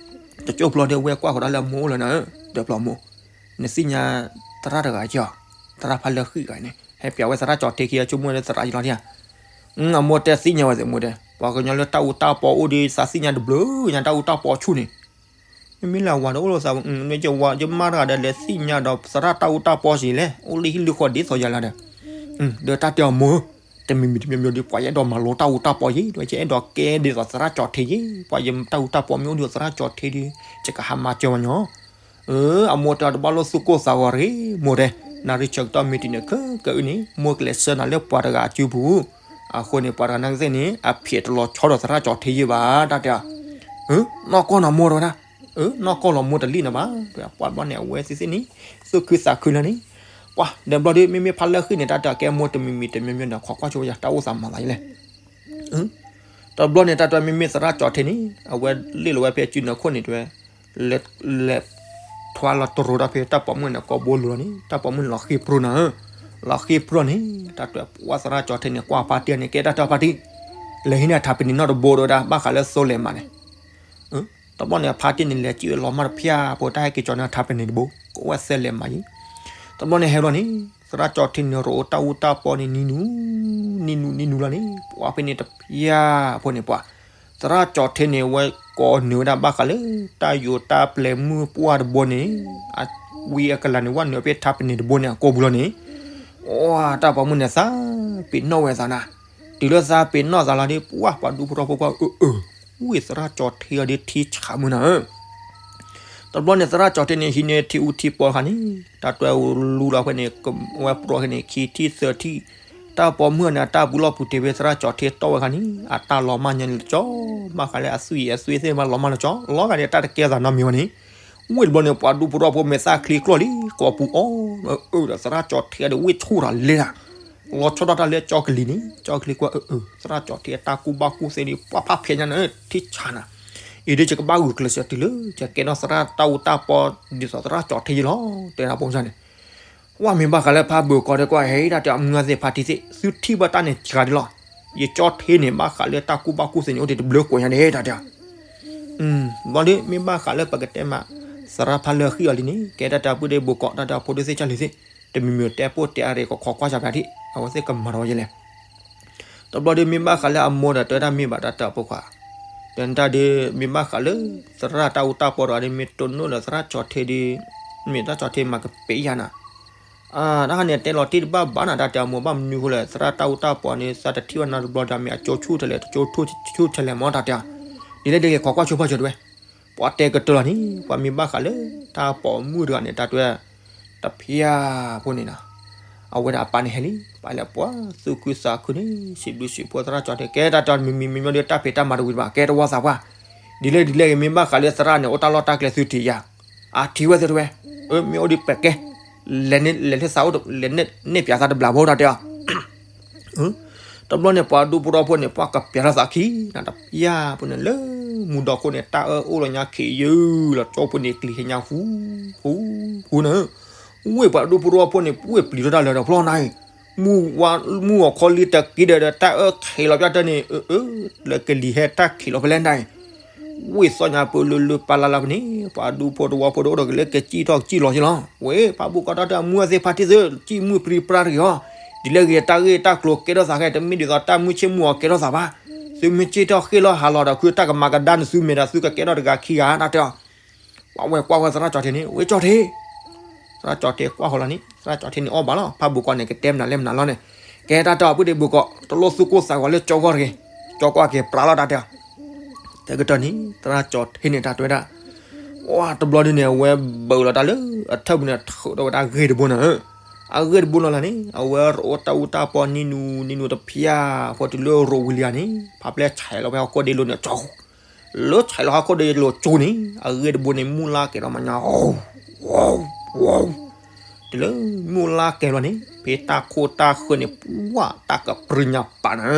တကၠိၢ်ဘျီဒီးဝဲကွၢ်ဃီဒၣ်လၢအမိၢ်အိၣ်လီၤနၤဧၢ, ဒီးဘျီမိၢ်, နသ့ၣ်ညါသရၣ်တဂၤကီ, သရၣ်ဖါလၢာ်ဃံၣ်ဂၤန့ၣ် ဟဲပၠးဝဲသရၣ်ကၠီၤထ့ခံဂၤ ဆိကမိၣ်လၢသရၣ်ယလီၤဒံးဧါ, အမိၢ်တဲသ့ၣ်ညါဝဲသ့ၣ်မိၢ်တဲ, ပှၤကညီလၢတၢ်အူတၢ်ပီအိၣ်ဒီး သးသ့ၣ်ညါတဘျုးညါတၢ်အူတၢ်ပီဆူၣ်န့ၣ် မ့မ့ၢ်လၢအဝၤဒီးအိၣ်လီၤသး, မ့ၢ်ယဝၤယမါတဂၤဒီးလဲၤသ့ၣ်ညါဒီးသရၣ်တၢ်အူတၢ်ပီစ့ၢ်လဲၣ်, အိၣ်လၢဟံၣ်လၢဃီဒ်သိးယၤလီၤဒီး, ဒီးတၢ်တဲအီၤမိၢ်, တမံၤမံၤတမံၤမံၤဒီး ပှၤယအဲၣ်ဒိးမၤလိတၢ်အူတၢ်ပီယဲ, ဒီးယအဲၣ်ဒိးကဲဒ်သိးသရၣ်ကၠီၤထ့ယဲ, ပှၤယတၢ်အူတၢ်ပီမ့ၢ်အိၣ်ဒီးသရၣ်ကၠီၤထ့ဒီး ယကဟးမၤစၢၤဝဲညီ, အမိၢ်တဲတဘၣ်လိၣ်သူၣ်ကိၢ်သးဂီၤတဂ့ၤ, မိၢ်တဲ, နၣ်ရံၣ်ဆၢကတီၢ်မ့ၢ်တုၤန့ၣ် ခဲကအုန့ၣ် မိၢ်ကလဲၤဆှၢနၤလၢပှၤတဂၤအစုပူၤ, အဃိန့ၣ် ပှၤတဂၤနာ်က့သ့ၣ်န့ၣ် အဖံးတလီၤဆီဒီးသရၣ်ကၠီၤထ့ယဲဘၣ်, တၢ်တဲအီၤ နီၢ်ကီၢ်နီၢ်မိၢ်တဝဲဒၣ်, နီၢ်ကီၢ်လီၤမိၢ်တလံၣ်နီၤဘၣ်, ပှၤဘျီန့ၣ် အဝဲသ့ၣ်သ့ၣ်န့ၣ် သူၣ်ခုသးခုလၢန့ၣ်, ပှၤဒီးဘျီဒီး မ့မ့ၢ်ဖါလၢဃံၣ်န့ၣ် တၢ်တၢ်ကဲမိၢ်တမံၤမံၤတမံၤမံၤန့ၣ် ခိးကွၢ်ဆိယၤ တၢ်အိၣ်သးမၤသးယလဲၣ်. တဘျီန့ၣ် တၢ်တၢ်မ့မ့ၢ်သရၣ်ကၠီၤထ့န့ၣ် အဝဲလ့ၣ်လီၤဝဲဖဲစုနၢခိၣ်န့ၣ်တဝဲ လဲၤ လဲၤ ထွါလီၤတရိၤဒီးဖဲတၢ်ပိာ်မုၣ်န့ၣ် ကိးဘိလိၤလီၤန့ၣ် တၢ်ပိာ်မုၣ်န့ၣ်လီၤဃ့ၢ်ပြိၢ်နၤဧၢ, လီၤဃ့ၢ်ပြိၢ်န့ၣ် တၢ်တဝဲပှၤသရၣ်ကၠီၤထ့န့ၣ် ကွၢ်ဖါတံၢ်န့ၣ် ကဲတၢ်တၢ်ဖါတံၢ်, လဲၤဟံးန့ၢ်ထးပနံးနီၢ်တဘိတဝဲဒၣ် ဘၣ်ဃးလၢသိလဲၤမးန့ၣ် တဘျီန့ၣ် ဖါတံၢ်န့ၣ် လဲၤစံၣ်ဝဲလီၤမၢ်တဖၠၣ်ဖိ တၢ်ဟဲက့ၤကၠီၤန့ၢ်ထးပနံးတဘိ ကအိၣ်ဝဲသိလဲၤမးအံၤ, တဘျီန့ၣ်ဟဲဘျီန့ၣ် သရၣ်ကၠီၤထ့န့ၣ် ရိးတၢ်အူတၢ်ပီန့ၣ် နံၤနူၤ နံၤနူၤ နံၤနူၤလီၤန့ၣ် ပှၤဖဲန့ၣ်တဖၠၣ်ဖိန့ၣ်ပှၤ သရၣ်ကၠီၤထ့န့ၣ် ဝဲကိးနုာ်ဝဲဒၣ်ဘၣ်ဃးလၢ တၢ်ယိၤတၢ်ပျဲၤမုၢ်ပှၢ်တဘိန့ၣ် အဝံအကလၤန့ၣ် ဝဲနုာ်ဖဲထးပနံးတဘိန့ၣ် အကိာ်ပူၤလီၤန့ၣ်, အိ တၢ်ပိာ်မုၣ်န့ၣ် သးပ့ၤနီၣ်ဝဲသးနၤ, တုၤလၢသးပ့ၤနီၣ်သးလီၤဒီး ပှၤပှၤဒူဖိထီဖိပှၤအၢအၢ, ဝံသရၣ်ကၠီၤထ့အီၤဒီးထံဆးမုၢ်နၤဧၢ တဘျီန့ၣ် သရၣ်ကၠီၤထ့န့ၣ် ဟံးန့ၢ်ထံအူထံပီတခါန့ၣ် တၢ်တွဲလူလီၤဖဲန့ၣ် ဝဲပြီၢ်ဖဲန့ၣ် ခံထံၣ်သၢထံၣ်, တၢ်ပိာ်မုၣ်န့ၣ် အတၢ်ပူၤလီၢ်ပူၤတ့ၢ်ဖဲသရၣ်ကၠီၤထ့တီၢ်ဝဲခါန့ၣ် အတၢ်လီၤမၢ်ညါန့ၣ်တကၠီ, ဘၣ်ဃးလၢအသွံၣ်အသွံၣ်သ့ၣ်မးလီၤမၢ်တကၠီ, လီၤဂာ်န့ၣ် တၢ်တကဲသးနီတမံၤဝဲန့ၣ်, ဝံတဘျီန့ၣ် ပှၤဒူဖိထီဖိမဲာ်သၣ်ချံကျီၢ်လံ ကိးပူၤအီၤ, အၢဒီးသရၣ်ကၠီၤထ့ဒီးဝံဆိၣ်ထီၣ်လဲၤတၢ် လီၤဆီဒၣ်တၢ်လၢကၠီကလံၤန့ၣ် ကၠီကလံၤကွၢ်အၢအၢ သရၣ်ကၠီၤထ့အတၢ်ကူၣ်ဘၣ်ကူၣ်သ့န့ၣ် ပှၤဖးဖဲးညါန့ၣ် ထံဆးနၤ, အံၤဒ်ယကဘၣ်ဂုာ်ကျဲးစၢးတုၤလၢ ယကဲထီၣ်သရၣ်တၢ်အူတၢ်ပီ ဒ်သိးသရၣ်ကၠီၤထ့ယလီၤ တဲဒၣ်ပိစၢ်န့ၣ်, ဝဲမ့ၢ်ဘၣ်ဃးလၢဖးဘၢၣ်ကီးဒီးကွၢ်ဟဲဒၣ်တဲအမုၢ်အသ့ၣ်ဖါတံၢ်သ့ၣ် သုထံၣ်ဘၣ်တၢ်န့ၣ်စှၤဒံးလီၤ, ယကၠီၤထ့န့ၣ် ဘၣ်ဃးလၢတၢ်ကူၣ်ဘၣ်ကူၣ်သ့န့ၣ် အိၣ်တ့ၢ်တဘျုးကွဲးညါန့ၣ် တၢ်တဲ ဘျီဒီး မ့ၢ်ဘၣ်ဃးလၢပကတဲမး သရၣ်ဖါလၢဃံၣ်အီၤလံန့ၣ် ကဲတၢ်တၢ်ပုၢ်ဒ့ၣ်ဘိကီး တၢ်တၢ်ဖိဒိၣ်သ့ၣ်ကၢ်လံၤသ့ၣ် တမံၤမံၤတဲပိၢ်တဲအရ့ၣ်ကခီကွၢ်စၢ်ပျးဒံး အဝဲသ့ၣ်ကမၤထီၣ်ဝဲယလဲၣ်, တဘျီဒီး မ့ၢ်ဘၣ်ဃးလၢအမိၢ်ဒီးတဲတၢ်မ့ၢ်ဘၣ်တၢ်တၢ်ဖိခွါ, တနတၢ်ဒီး မ့ၢ်ဘၣ်ဃးလၢ သရၣ်တၢ်အူတၢ်ပီဒီး ဒ်မ့ၢ်တိၢ်နီၣ်ဒီးသရၣ်ကၠီၤထ့ဒီး မ့ၢ်သရၣ်ကၠီၤထ့မၤကပ့ၤယၤနၤ တၢ်ခါန့ၣ် တဲလီၤတံၢ်တဘၣ်ဘၣ်နၤ တၢ်တဲအမိၢ်ဘၣ်မနုၤဃိလဲၣ် သရၣ်တၢ်အူတၢ်ပီန့ၣ် သးတထံၣ်ဘၣ်နၤတဘျီဒီး မ့ၢ်အကၠိဆူၣ်ထဲလဲၣ် တကၠိဆူၣ်ထဲလဲၣ်မ့ၢ်တၢ်တဲ, ဒ်လဲၣ်ဒ်လဲၣ် ခိးကွၢ်ဆိဖၢၣ်ဆိတဝဲ, ပှၤတဲကတၢၢ်လီၤန့ၣ် ပှၤမ့ၢ်ဘၣ်ဃးလၢ တၢ်ပိာ်မုၣ်တဂၤန့ၣ် တၢ်တဲ တဖၠၣ်ဖိန့ၣ်နီၤ, အဝဲဒၣ်အပၢ်န့ၣ်ဟဲလံ ပၢ်လၢပှၤသူၣ်ခုသးခုန့ၣ် စံးဘျုးစံးဖှိၣ်သရၣ်ကၠီၤထ့ ကဲတၢ်တဲမံၤမံၤမံၤမံၤဒီး တၢ်ဖံးတၢ်မၤတဝံၤတဘၣ် ကဲတဝီသးပှၢ်, ဒ်လဲၣ်ဒ်လဲၣ်ဂ့ၤ မ့ၢ်ဘၣ်ဃးလၢသရၣ်န့ၣ် အိၣ်တၢ်လီၢ်တၢ်ကျဲသုထံၣ်ယၤ, အထံၣ်ဝဲသုတဝဲ, အၢ မ့ၢ်အိၣ်ဒံးပကဲ, လဲၤန့ၣ်လဲၤလၢသးအိၣ် လဲၤန့ၣ်န့ၢ်ပၠးသးတဘျးဖိတၢ်တဲအီၤ တဘျီန့ၣ် ပှၤဒူဖိထီဖိန့ၣ် ပှၤကပျးထီၣ်သးခံ နတပျၢ်ဖိန့ၣ်လၢ မူဒီခိၣ်န့ၣ် တၢ်အၢၣ်အိၣ်လီၤညါခံးယုၢ်လီၤ ကၠိဖိန့ၣ် ကလံၤဟဲညါဃူ ဃူ ဃူနၤ, ဝ့ၢ်ပှၤဒူဖိထီဖိန့ၣ် ဝ့ၢ်ပျံၤထီၣ်တၢ်လၢာ်ဒီးဖျီနၤအံၤ, မူဝါ မူအီၤခီလံတက့ဒီး တၢ်အၢၣ်ခံးလီၤပျၢ်တၢ်န့ၣ် အၢ အၢ လၢကလံၤဟဲတၢ်ခံးလီၤဖဲလဲၣ်နၤအံၤ ဝ့ၢ်သီၣ်ညါပၢလၢလၢပၢ်လၢ်လၢ်ဖဲန့ၣ် ပှၤဒူဖိတဝီဖိတအိၣ်ဒီးကလၢကစံၣ်ထီၣ်ကစံၣ်လီၤက့လီၤ. ဝ့ၢ်ဖးဘိၣ်ကီးတၢ်တၢ်မူအသ့ၣ်ဖါတံၢ်သု စံၣ်မုၢ်ပြံပြါတဂ့ၤအီၤ, ဒ်လဲၣ်ဂ့ၤတၢ်ဂ့ၢ်တၢ်ကျိၤကဲထီၣ်သးခဲ တမ့ၢ်ဒ်သိးတၢ်မုၢ်ဆ့ၣ်မုၢ်ဂီၤကဲထီၣ်သးဘၣ်. သုမ့ၢ်စံၣ်ထီၣ်ဃ့ၢ်လီၤဟးလီၤဒီး ခုတၢ်ကမၤကဒါနသုမဲာ်ဒီး သုကကဲထီၣ်တဂၤခံဂၤ တၢ်တဲအီၤ ပှၤဝဲကွၢ်ဝဲသရၣ်ကၠီၤထ့န့ၣ် ဝ့ၢ်ကၠီၤထ့, သရၣ်ကၠီၤထ့ကွၢ်ဃီလီၤန့ၣ် သရၣ်ကၠီၤထ့န့ၣ်အီၣ်ဘၣ်လီၤ ဖးဘိၣ်ကီးန့ၣ် ကတဲမနုၤလဲၣ်မနုၤလီၤန့ၣ်, ကဲတၢ်တဲအီၤ ပုၢ်ဒ့ၣ်ဘိၣ်ကီး တလိၣ်သူၣ်ကိၢ်သးဂီၤလၢကၠီဂီၢ်တဂ့ၤ, ကၠီကွၢ်က့ၤပြးလီၤတၢ်တဲအီၤ, တကတီၢ်န့ၣ် သရၣ်ကၠီၤထ့န့ၣ်တၢ်တဲဝဲဒၣ်, ဝါ တဘျီဒ်န့ၣ် အဝဲဘၢၣ်လီၤတၢ်လၢ အထၢၣ်ပူၤန့ၣ် ထုးထီၣ်ဝဲဒၣ်ဂ့ၢ်တဘိနၤဧၢ, အဂ့ၢ်တဘိလီၤလၢ်န့ၣ် အဝဲရိးတၢ်အူတၢ်ပီနံၤနူၤနံၤနူၤတဖၠၣ် ဃိတုၤလၢရိးဝံၤလံဧါန့ၣ် ဖးပျဲၢ်ဆဲးလီၤဖဲဟီၣ်ခိၣ်ဒ့လိၤန့ၣ်ကၠီ လၢဆဲးလီၤဟီၣ်ခိၣ်ဒ့လိၤကၠိန့ၣ် အဂ့ၢ်တဘိန့ၣ် မုၢ်လါကဲၤလီၤမးညါ, တုၤလၢမုၢ်လါကဲၤလီၤန့ၣ် ဖဲတၢ်ခိၣ်တၢ်ဃၢၤန့ၣ် ပှၢ်တၢ်ကပြုၢ်ညါပာ်နၤ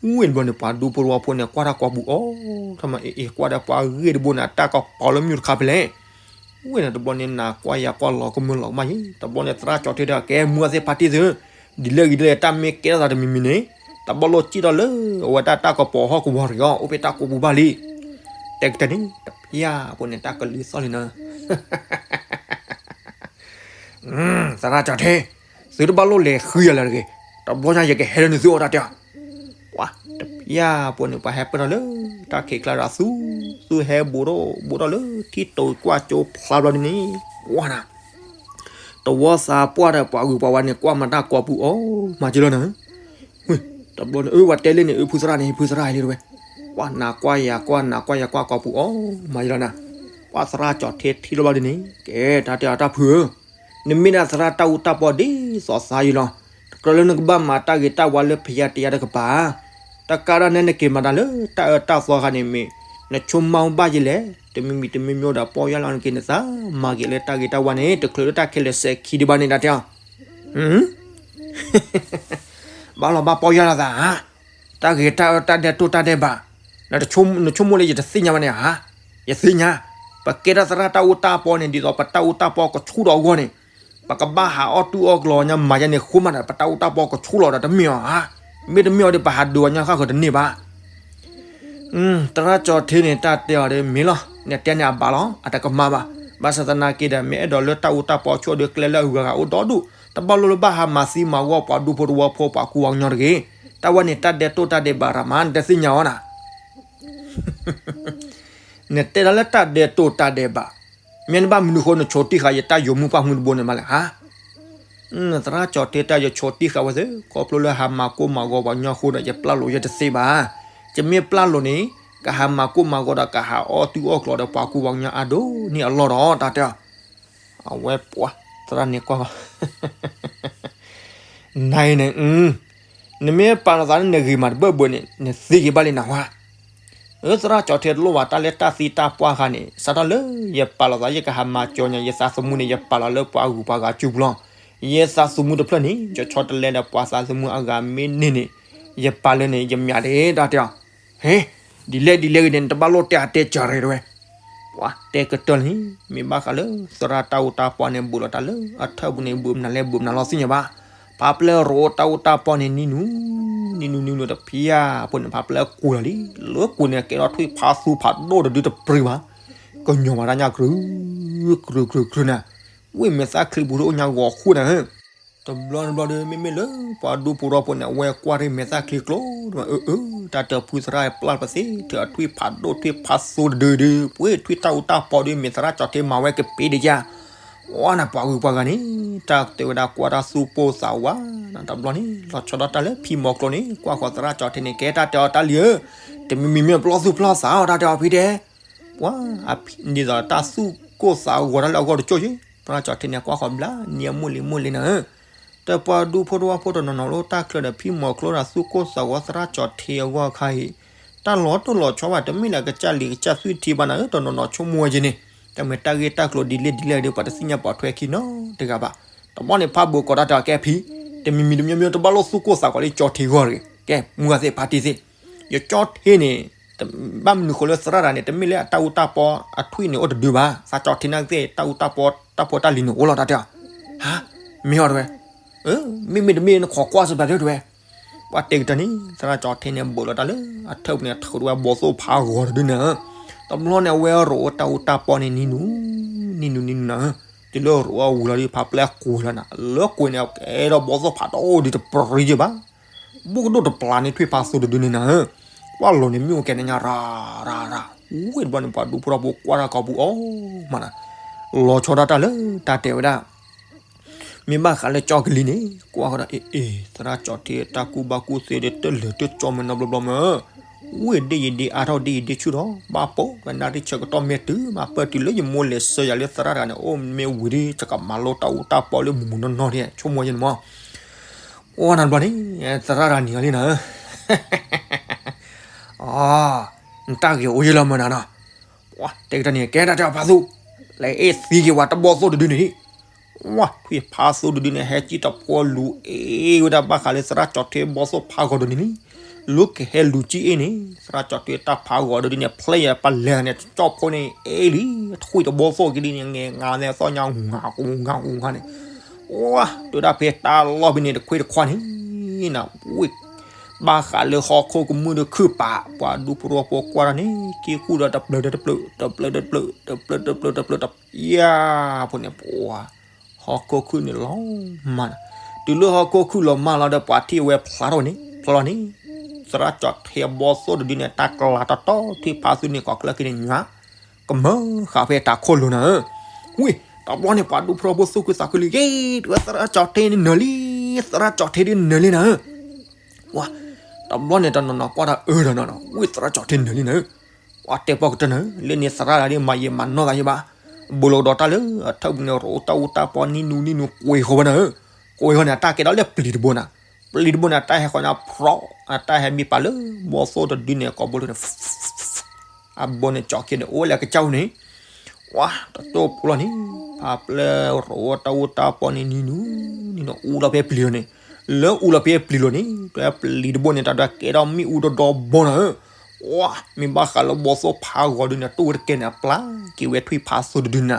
ဧၢ, ဝ့ၢ်တဘျီန့ၣ် ပှၤဒူဖိတဝီဖိန့ၣ် ကွၢ်တၢ်ကိာ်ပူၤအီၤ, ထီၣ်မးအ့ၣ်အ့ၣ် ကွၢ်ဒီးပှၤဂ့ၢ်တဘိန့ၣ် အတၢ်ကပီၤလၢမုၢ်တခါဖဲလဲၣ် ဝ့ၢ်န့ၣ်တဘျီန့ၣ် နၤကွၢ်ယၤကွၢ်လီၤကမၢလီၤကမၣ်ယံၤ တဘျီန့ၣ် သရၣ်ကၠီၤထ့ဒီး ကဲမူအသ့ၣ်ဖါတံၢ်သု, ဒ်လဲၣ်ဂ့ၤဒ်လဲၣ် တၢ်မ့ၢ်ကဲထီၣ်သးတမံၤမံၤန့ၣ် တဘျီလိၣ်စံၣ်ထီၣ်လၢ အဝဲဒၣ်တၢ်ကပီၤဟီၣ်ကဝီၤတဂ့ၤအီၤ အိၣ်ဖဲတၢ်ကိာ်ပူၤဘၣ်လံ. တဲကတၢၢ်န့ၣ် တဖၠၣ်ဖိန့ၣ် တၢ်ကလုၢ်သီၣ်လံနၤ သရၣ်ကၠီၤထ့, သုတဘၣ်လိၣ်လဲၤဃုယၤလၢၤတဂ့ၤ, တဘျီညါယကဟဲလၢနသုအိၣ်တၢ်တဲအီၤ, ပှၤတဖၠၣ်ဖိန့ၣ် ပှၤဟဲပၢၢ်ထီၣ်လၢ တၢ်ခံးကျါဒီးသူ, သူဟဲဘူးထီၣ်ဘူးထီၣ်လၢထံတိၤကွၢ်ကၠိဖျါဘျီဒ်န့ၣ်, ပှၤနၤ, တဝီသးပှၢ်ဒီးပှၤဂုၤပှၤဝါန့ၣ် ကွၢ်မၤတၢ်ကိာ်ပူၤအီၤ မၤက့လီၤနၤ တဘျီန့ၣ် အၢ ပှၤတဲလၢန့ၣ် အၢ ဖုသရၣ်န့ၣ် ဖုသရၣ်လံတဝဲ, ပှၤနၤကွၢ်ယၤကွၢ် နၤကွၢ်ယၤကွၢ်ကိာ်ပူၤအီၤ မၤယလီၤနၤ, ပှၤသရၣ်ကၠီၤထ့ထံၣ်လီၤဘျီဒ်န့ၣ် ကဲတၢ်တဲအီၤတၢ်ဖုဧၢ, နမ့ၢ်ဒၣ်သရၣ်တၢ်အူတၢ်ပီဒ်သိးသးယံၤလီၤ, တကြၢးလၢနကဘၣ်မၤတၢ်ဂ့ၤတၢ်ဝါလၢဖယါတယါတကပၤ, တကးဒၣ်နဲနက့ၤမၤတၢ်လၢတၢ်အၢတၢ်သီခါန့ၣ်မ့ၢ် နဆိကမိၣ်ဘၣ်ယလဲၣ်, တမံၤမံၤတမံၤမံၤဒီး ပီၢ်ယၢ်လီၤနက့ၤနသး, မၤက့ၤလၢတၢ်ဂ့ၤတၢ်ဝါန့ၣ် တချုးလၢတၢ်ခဲလၢာ်စဲးခံဒံးဘၣ်န့ၣ် တၢ်တဲအီၤ. ဘၣ်လီၤဘၣ်ပီၢ်ယၢ်လီၤသးဧါ, တၢ်ဂ့ၤတၢ်အၢ တၢ်ဒဲးတိၢ်တၢ်ဒဲးဘး, နဆိကမိၣ်လၢယတသ့ၣ်ညါဘၣ်န့ၣ်ဧါ, ယသ့ၣ်ညါ, ပကဲထီၣ်သရၣ်တၢ်အူတၢ်ပီန့ၣ် ဒ်သိးပတၢ်အူတၢ်ပီကဆူၣ်ထီၣ်အဂီၢ်န့ၣ်, ပကဘၣ်ဟးအီၣ်တူၢ်အီၣ်ကျီၤညါမၤယါန့ၣ် ဃိမးဒီး ပတၢ်အူတၢ်ပီကဆူၣ်လီၤဒီးတမ့ၢ်အီၤဧါ, မ့တမ့ၢ်အီၤဒီး ပဟးဒုးအီၤညါဃၣ်ဃၢၤတန့ၢ်ဘၣ်. သရၣ်ကၠီၤထ့န့ၣ် တၢ်တဲအီၤဒီး မ့ၢ်လီၤ, နတဲန့ၣ်အဘၣ်လီၤ, အတကမၣ်ဘၣ်. ဘၣ်ဆၣ်သနာ်က့ဒီး မ့ၢ်အဲၣ်ဒိးလၢတၢ်အူတၢ်ပီဆူၣ်ဒီး ကျဲလၢအဂၤဂၤအိၣ်ဒီဒူၣ်, တဘၣ်လိၣ်လၢဘၣ်ဟးမၤသံမၤဂီၢ်ပှၤဒူဖိတဝီဖိ ပှၤကူပှၤကညီတဂ့ၤ. တၢ်ဝဲန့ၣ် တၢ်ဒဲးတိၢ်တၢ်ဒဲးဘးရၤမး နတသ့ၣ်ညါအီၤနၤ. နတဲဒၣ်လၢတၢ်ဒဲးတိၢ်တၢ်ဒဲးဘး, မ့ၢ်နဘၣ်မနုၤဃိ နဆိးတံၢ်ဃာ်ယတၢ်ယိၤမုၣ်ပှၢ်မုၣ်တဘိန့ၣ်မးလဲၣ်ဧါ. သရၣ်ကၠီၤထ့ တၢ်ယဆိးတံၢ်ဃာ်ဝဲသ့ၣ် ခီဖျိလၢဟးမၤကိၢ်မၤဂီၤပှၤကညီအဃိဒီး ယပျၢ်လိာ်ယတသ့ဘၣ်. ယမ့ၢ်ပျၢ်လိာ်န့ၣ် ကဟးမၤကိၢ်မၤဂီၤဒီး ကဟးအီၣ်တူၢ်အီၣ်ကျီၤဒီး ပှၤကူပှၤကညီအါဒိၣ်န့ၢ်အလီၢ်ဒီး တၢ်တဲအီၤ. အဝဲပှၤ သရၣ်န့ၣ်ကွၢ်ဃီ နၤအံၤန့ၣ် နမ့ၢ်ပာ်လီၤသးလၢနဂ့ၤမးတဘၢၣ်ဘၢၣ်န့ၣ် နသ့က့ၤဘၣ်လံနဟါ. အၢ သရၣ်ကၠီၤထ့ တလိၣ်ဘၣ် တၢ်လၢတၢ်သံတၢ်ပှၢ်ဃါန့ၣ် စးထီၣ်လၢယပာ်လီၤသး ယကဟးမၤကၠီညါ ယသးသမူန့ၣ် ယပာ်လီၤလၢပှၤဂုၤပှၤဂၤစုပူၤလီၤ. ယသးသမူတဖျၢၣ်န့ၣ် ယဆီတလဲဒီးပှၤသးသမူအဂၤမ့ၢ်န့ၢ်န့ၣ် ယပာ်လၢန့ၣ် ယမၠးဒၣ် တၢ်တဲအီၤ. ဟ့ ဒ်လဲၣ်ဒ်လဲၣ်ဂ့ၤန့ၣ် နတဘၣ်လိၣ်တဲအတဲစၢၤရဲၣ်တဝဲ ပှၤတဲကတၢၢ်လံ, မ့ၢ်ဘၣ်ဃးလၢသရၣ်တၢ်အူတၢ်ပီန့ၣ် ဘူးလီၤတၢ်လၢအထၢၣ်ပူၤန့ၣ် ဘူးမနုၤလဲၣ် ဘူးမနုၤလီၤသ့ၣ်ညါဘၣ်. ဖးပျဲၢ်ရိးတၢ်အူတၢ်ပီန့ၣ် နံၤနူၤ နံၤနူၤနံၤနူၤတဖျၢၣ်ဖိန့ၣ် ဖးပျဲၢ်ကွံာ်လီၤလံ, လၢကွံာ်န့ၣ် ကဲထီၣ်ထွံၣ်ဖးသူဖးဒိၣ်တဒုတပြံဘၣ်, ကညီၤမၤတၢ်ညါကြုး ကြုးကြုးကြုးန့ၣ်, ဝ့ၢ်မဲာ်သၣ်ချံပူၤအိၣ်ညါဂီၤဃိန့ၣ် တဘျီတဘျီဒီး မ့မ့ၢ်လၢပှၤဒူဖိထဝီဖိန့ၣ် အဝဲကွၢ်ရ့ၣ်မဲာ်သၣ်ချံကျိ, အၢ အၢ တၢ်တဖုသရၣ်ပျၢ်ပသ့ ထုးအထွံၣ်ဖးဒိၣ်ထွံၣ်ဖးသူတဒုဒု, ပှ့ၤထွံၣ်တၢ်အူတၢ်ပီဒီး မဲာ်သရၣ်ကၠီၤထ့မၤဝဲကပ့ၤဒံးယါ, ဝါနၤပှၤဂုၤပှၤဂၤန့ၣ် တၢ်တဲဝဲဒၣ်ကွၢ်တၢ်သူၣ်ကိၢ်သးဝါ, တဘျီန့ၣ် လီၤဆီဒၣ်တၢ်လၢဖံမီၤကျိန့ၣ် ကွၢ်ဃီၤသရၣ်ကၠီၤထ့န့ၣ် ကဲတၢ်တဲအီၤတၢ်လံဧၢ, တမံၤမံၤမ့ၢ်ပျီသူၣ်ပျီသးအီၤ တၢ်တဲအီၤဖံတဲ ပှၤ ဒ်သိးတၢ်သူၣ်ကိၢ်သးဂီၤတၢ်လၢအဂီၢ်တကၠိၢ်ယ့ၣ်, သရၣ်ကၠီၤထ့န့ၣ် ကွၢ်ဃီၤဘျါ နံၤအမူလံၤမူလံၤနၤဧၢ, ဒီးပှၤဒူဖိထဝီဖိတနီၤနီၤလၢတၢ်ချၢဒီး ဖံမီၤကျိဒီးသူၣ်ကိၢ်သးဂီၤသရၣ်ကၠီၤထ့အဂီၢ်အခါအံၤ, တၢ်လီၤတိၢ်လီၤဆီဘၣ် တမ့ၢ်လၢကစၢ်လံၤကစၢ်သွံၣ်ထံဘၣ်နၤဧၢ, တနီၤနီၤဆိကမိၣ်ဝဲယ့ၣ်န့ၣ်, တမ့ၢ်တၢ်ဂ့ၢ်တၢ်ကျိၤဒ်လဲၣ်ဒ်လဲၣ်ဒီး ပှၤတသ့ၣ်ညါပိာ်ထွဲခံနီတဂၤဘၣ်. တဘျီန့ၣ် ဖးဘိးကိးတၢ်တဲအီၤကဲဖံ, တမံၤမံၤတမံၤမံၤ တဘၣ်လိၣ်သူၣ်ကိၢ်သးဂီၤလၢကၠီၤထ့အဂီၢ်တဂ့ၤ, ကဲ မုၢ်ဂၤသ့ၣ်ဖါတံၢ်သ့ၣ် ယကၠီၤထ့န့ၣ်, ဘၣ်မနုၤဃိလၢသရၣ်တဂၤန့ၣ် တမ့ၢ်လၢအတၢ်အူတၢ်ပီအထွံၣ်န့ၣ်အိၣ်တဒုဘၣ်, သးကၠီၤထ့နာ်က့သ့ၣ် တၢ်အူတၢ်ပီတၢ်ဖှီၣ်တၢ်လံၤန့ၣ်အိၣ်လီၤ တၢ်တဲအီၤ, ဟါ, မ့ၢ်အီၤတဝဲ, မ့မ့ၢ်တမ့ၢ်နခိးကွၢ်စၢၤပျးတဝဲ, ပှၤတဲကတၢၢ်န့ၣ် သရၣ်ကၠီၤထ့န့ၣ် ဘူးလီၤတၢ်လၢအထၢၣ်ပူၤန့ၣ် ထုးထီၣ်ဝဲဘီသိၣ်ဖးဂီၤတဒုန့ၣ်, တဘျီန့ၣ် အဝဲရိးအတၢ်အူတၢ်ပီန့ၣ် နံၤနူၤ, နံၤနူၤနံၤနူၤနၤ, တုၤလၢရိးအဝံၤလီၤဒီး ဖးပျဲၢ်ကွံာ်လီၤနၤ, လၢကွံာ်န့ၣ် ကဲဒီးဘီသိၣ်ဖးဒိၣ်ဒုးတပြံယ့ၣ်ဘၣ် ဘူးကဒိၣ်တပျၢ်န့ၣ် ထွံၣ်ဖးသူတဒုန့ၣ်နၤဧၢ, ကွၢ်လီၤန့ၣ် မ့ၣ်အူကဲန့ၣ်ညါရၤရၤရၤ, ဝ့ၢ်တဘျီန့ၣ် ပှၤဒူဖိထဝီဖိကွၢ်တၢ်ကိာ်ပူၤအီၤမးနၤ, လီၤဆီဒၣ်တၢ်လၢတၢ်တဲဝဲဒၣ်, မ့ၢ်ဘၣ်ဃးလၢကၠီကလံၤန့ၣ် ကွၢ်ဃီဒီး အ့ အ့ သရၣ်ကၠီၤထ့တၢ်ကူၣ်ဘၣ်ကူၣ်သ့ဒီး တလၢာ်တကၠီမဲာ်နီတဘျီဘျီမး, ဝ့ၢ်ဒ့ၣ်ယဒ့အါထီၣ်ဒ့ၣ်ယဒ့ဆူၣ်ထီၣ် ဘၣ်ပိာ်ဝဲနၣ်ရံၣ်ဆၢကတီၢ်မ့ၢ်တုၤမး ပၢၢ်တုၤလၢယမိၢ်လဲၤဆှၢယၤလၢသရၣ်တဂၤန့ၣ် အိၣ်မ့ၢ်ဝံၤဒီး ယကမၤလိတၢ်အူတၢ်ပီလၢမုၢ်မုၢ်နီၢ်နီၢ်ဒ် ဆိကမိၣ်ယဲန့ၣ်မး ကွၢ်နၤတဘျီန့ၣ် သရၣ်တဂၤနံၤအီၤလံနၤဧၢ, အ နတၢ်ဂ့ၤအိၣ်ယဲလီၤမးနၤနီၤ, ပှၤတဲကတၢၢ်န့ၣ် ကဲတၢ်တဲအီၤဖးသူ, လဲၤအ့ၣ်သံက့ၤဝဲတဘီသိၣ်တဒုန့ၣ်, ဝါ ထွံၣ်ဖးသူတဒုန့ၣ် ဟဲကံၣ်တဖိလူၤအ့ၣ်ဝဲဒၣ်ဘၣ်ဃးလၢသရၣ်ကၠီၤထ့ဘီသိၣ်ဖးဂီၤတဒုန့ၣ်, လၢကဟဲလူၤကံၣ်အ့ၣ်န့ၣ် သရၣ်ကၠီၤထ့တၢ်ဖးဂီၤတဒုန့ၣ် ဖျဲယၤပလဲၤန့ၣ် ကၠီၣ်ဖိန့ၣ်အ့ၣ်လံ, ထွံၣ်တဘီသိၣ်က့ၤဒ်န့ၣ် ငဲၤငါသဲသီၣ်ညါ ဂူၤဂူၤဂူၤဂူၤန့ၣ်, ဝါ တုၤဒၣ်ဖဲတၢ်လီၢ်ဖဲန့ၣ် တခွ့တခွါန့ၣ် နဝ့ၢ် ဘၣ်ဃးလၢဟီၣ်ခိၣ်ကမုၢ်ဒီးခုၣ်ပာ် ပှၤဒူဖိထဝီဖိကွၢ်တၢ်န့ၣ် က့ၤဃူဒီးတပျၢၤတပျၢၤ တပျၢၤတပျၢၤ တပျၢၤတပျၢၤ တပျၢၤတပျၢၤ တပျၢၤတပျၢၤ တပျၢၤတပျၢၤ တပျၢၤတပျၢၤ တပျၢၤတပျၢၤ တပျၢၤ ဟီၣ်ခိၣ်ခုၣ်န့ၣ်လီၤမၢ်, တုၤလၢဟီၣ်ခိၣ်ခုၣ်လီၤမၢ်လီၤဒီး ပှၤထံၣ်ဝဲဖျါထီၣ်န့ၣ် ဖျါလီၤန့ၣ် သရၣ်ကၠီၤထ့ဘီသိၣ်တဒုန့ၣ် တၢ်ကျါတီတီ ထွံၣ်ဖးသူန့ၣ် ကိးကျၢၢ်က့ၤန့ၣ် ညွၤ ကမၢဃာ်ဖဲတၢ်ခိၣ်လိၤနၤဧၢ, ဝံၤ တဘျီန့ၣ် ပှၤဒူဖိထဝီဖိသူၣ်ခုသးခုလံ ဂ့ၤ တဝဲသရၣ်ကၠီၤထ့န့ၣ်နၢၤလံ, သရၣ်ကၠီၤထ့ဒုန့ၢ်လံနၤဧၢ, ဝါ တဘျီန့ၣ် တနီၤနီၤကွၢ်တၢ်အၢတနီၤနီၤ ဝံၤသရၣ်ကၠီၤထ့နၢၤလံနၤဧၢ, ပှၤတဲပီၢ်ကတၢၢ်နၤဧၢ လၢန့ၣ်သရၣ်တဂၤဒ်မၤယံာ်မၤနီၢ်သးယံာ်ဘၣ်, ဘူးလီၤကဒီးတၢ်လၢအထၢၣ်ပူၤန့ၣ် ရိးတၢ်အူတၢ်ပီနံၤနူၤနံၤနူၤ ကွံာ်ဃီဝဲနၤဧၢ, ကွံာ်ဃီန့ၣ် အတၢ်ကဲထီၣ်လၢပျံၤတဘိနၤ, ပျံၤတဘိန့ၣ် အတၢ်ဟဲဃီၤညါဖြီး အတၢ်ဟဲမံပာ်လၢ ဘီသိၣ်တဒုန့ၣ် ကိာ်ဘိလၢန့ၣ် အဘိန့ၣ်ကၠီၣ်က့ၤန့ၣ် အိၣ်လၢအကစၢ်အူၣ်န့ၣ် ဝါ တကၠိဖိလီၤန့ၣ် ဖးပျဲၢ်ရိးတၢ်အူတၢ်ပီန့ၣ် နံၤနူၤ နံၤနူၤ အူလီၤဖဲပျံၤလီၤန့ၣ်, လၢအူလီၤဖဲပျံၤလီၤန့ၣ် တၢ်ပျံၤတဘိန့ၣ် တၢ်ဒွးကဲထီၣ်မ့ၣ်အူဒီဒီဘီနၤဧၢ, ဝါ မ့ၢ်ဘၣ်ဃးလၢဘီသိၣ်ဖးဂီၤဒုန့ၣ် တူၢ်ဝဲတကဲန့ၣ် အပျၢ်က့ၤဝဲထွံၣ်ဖးသိဒုဒုနၤ,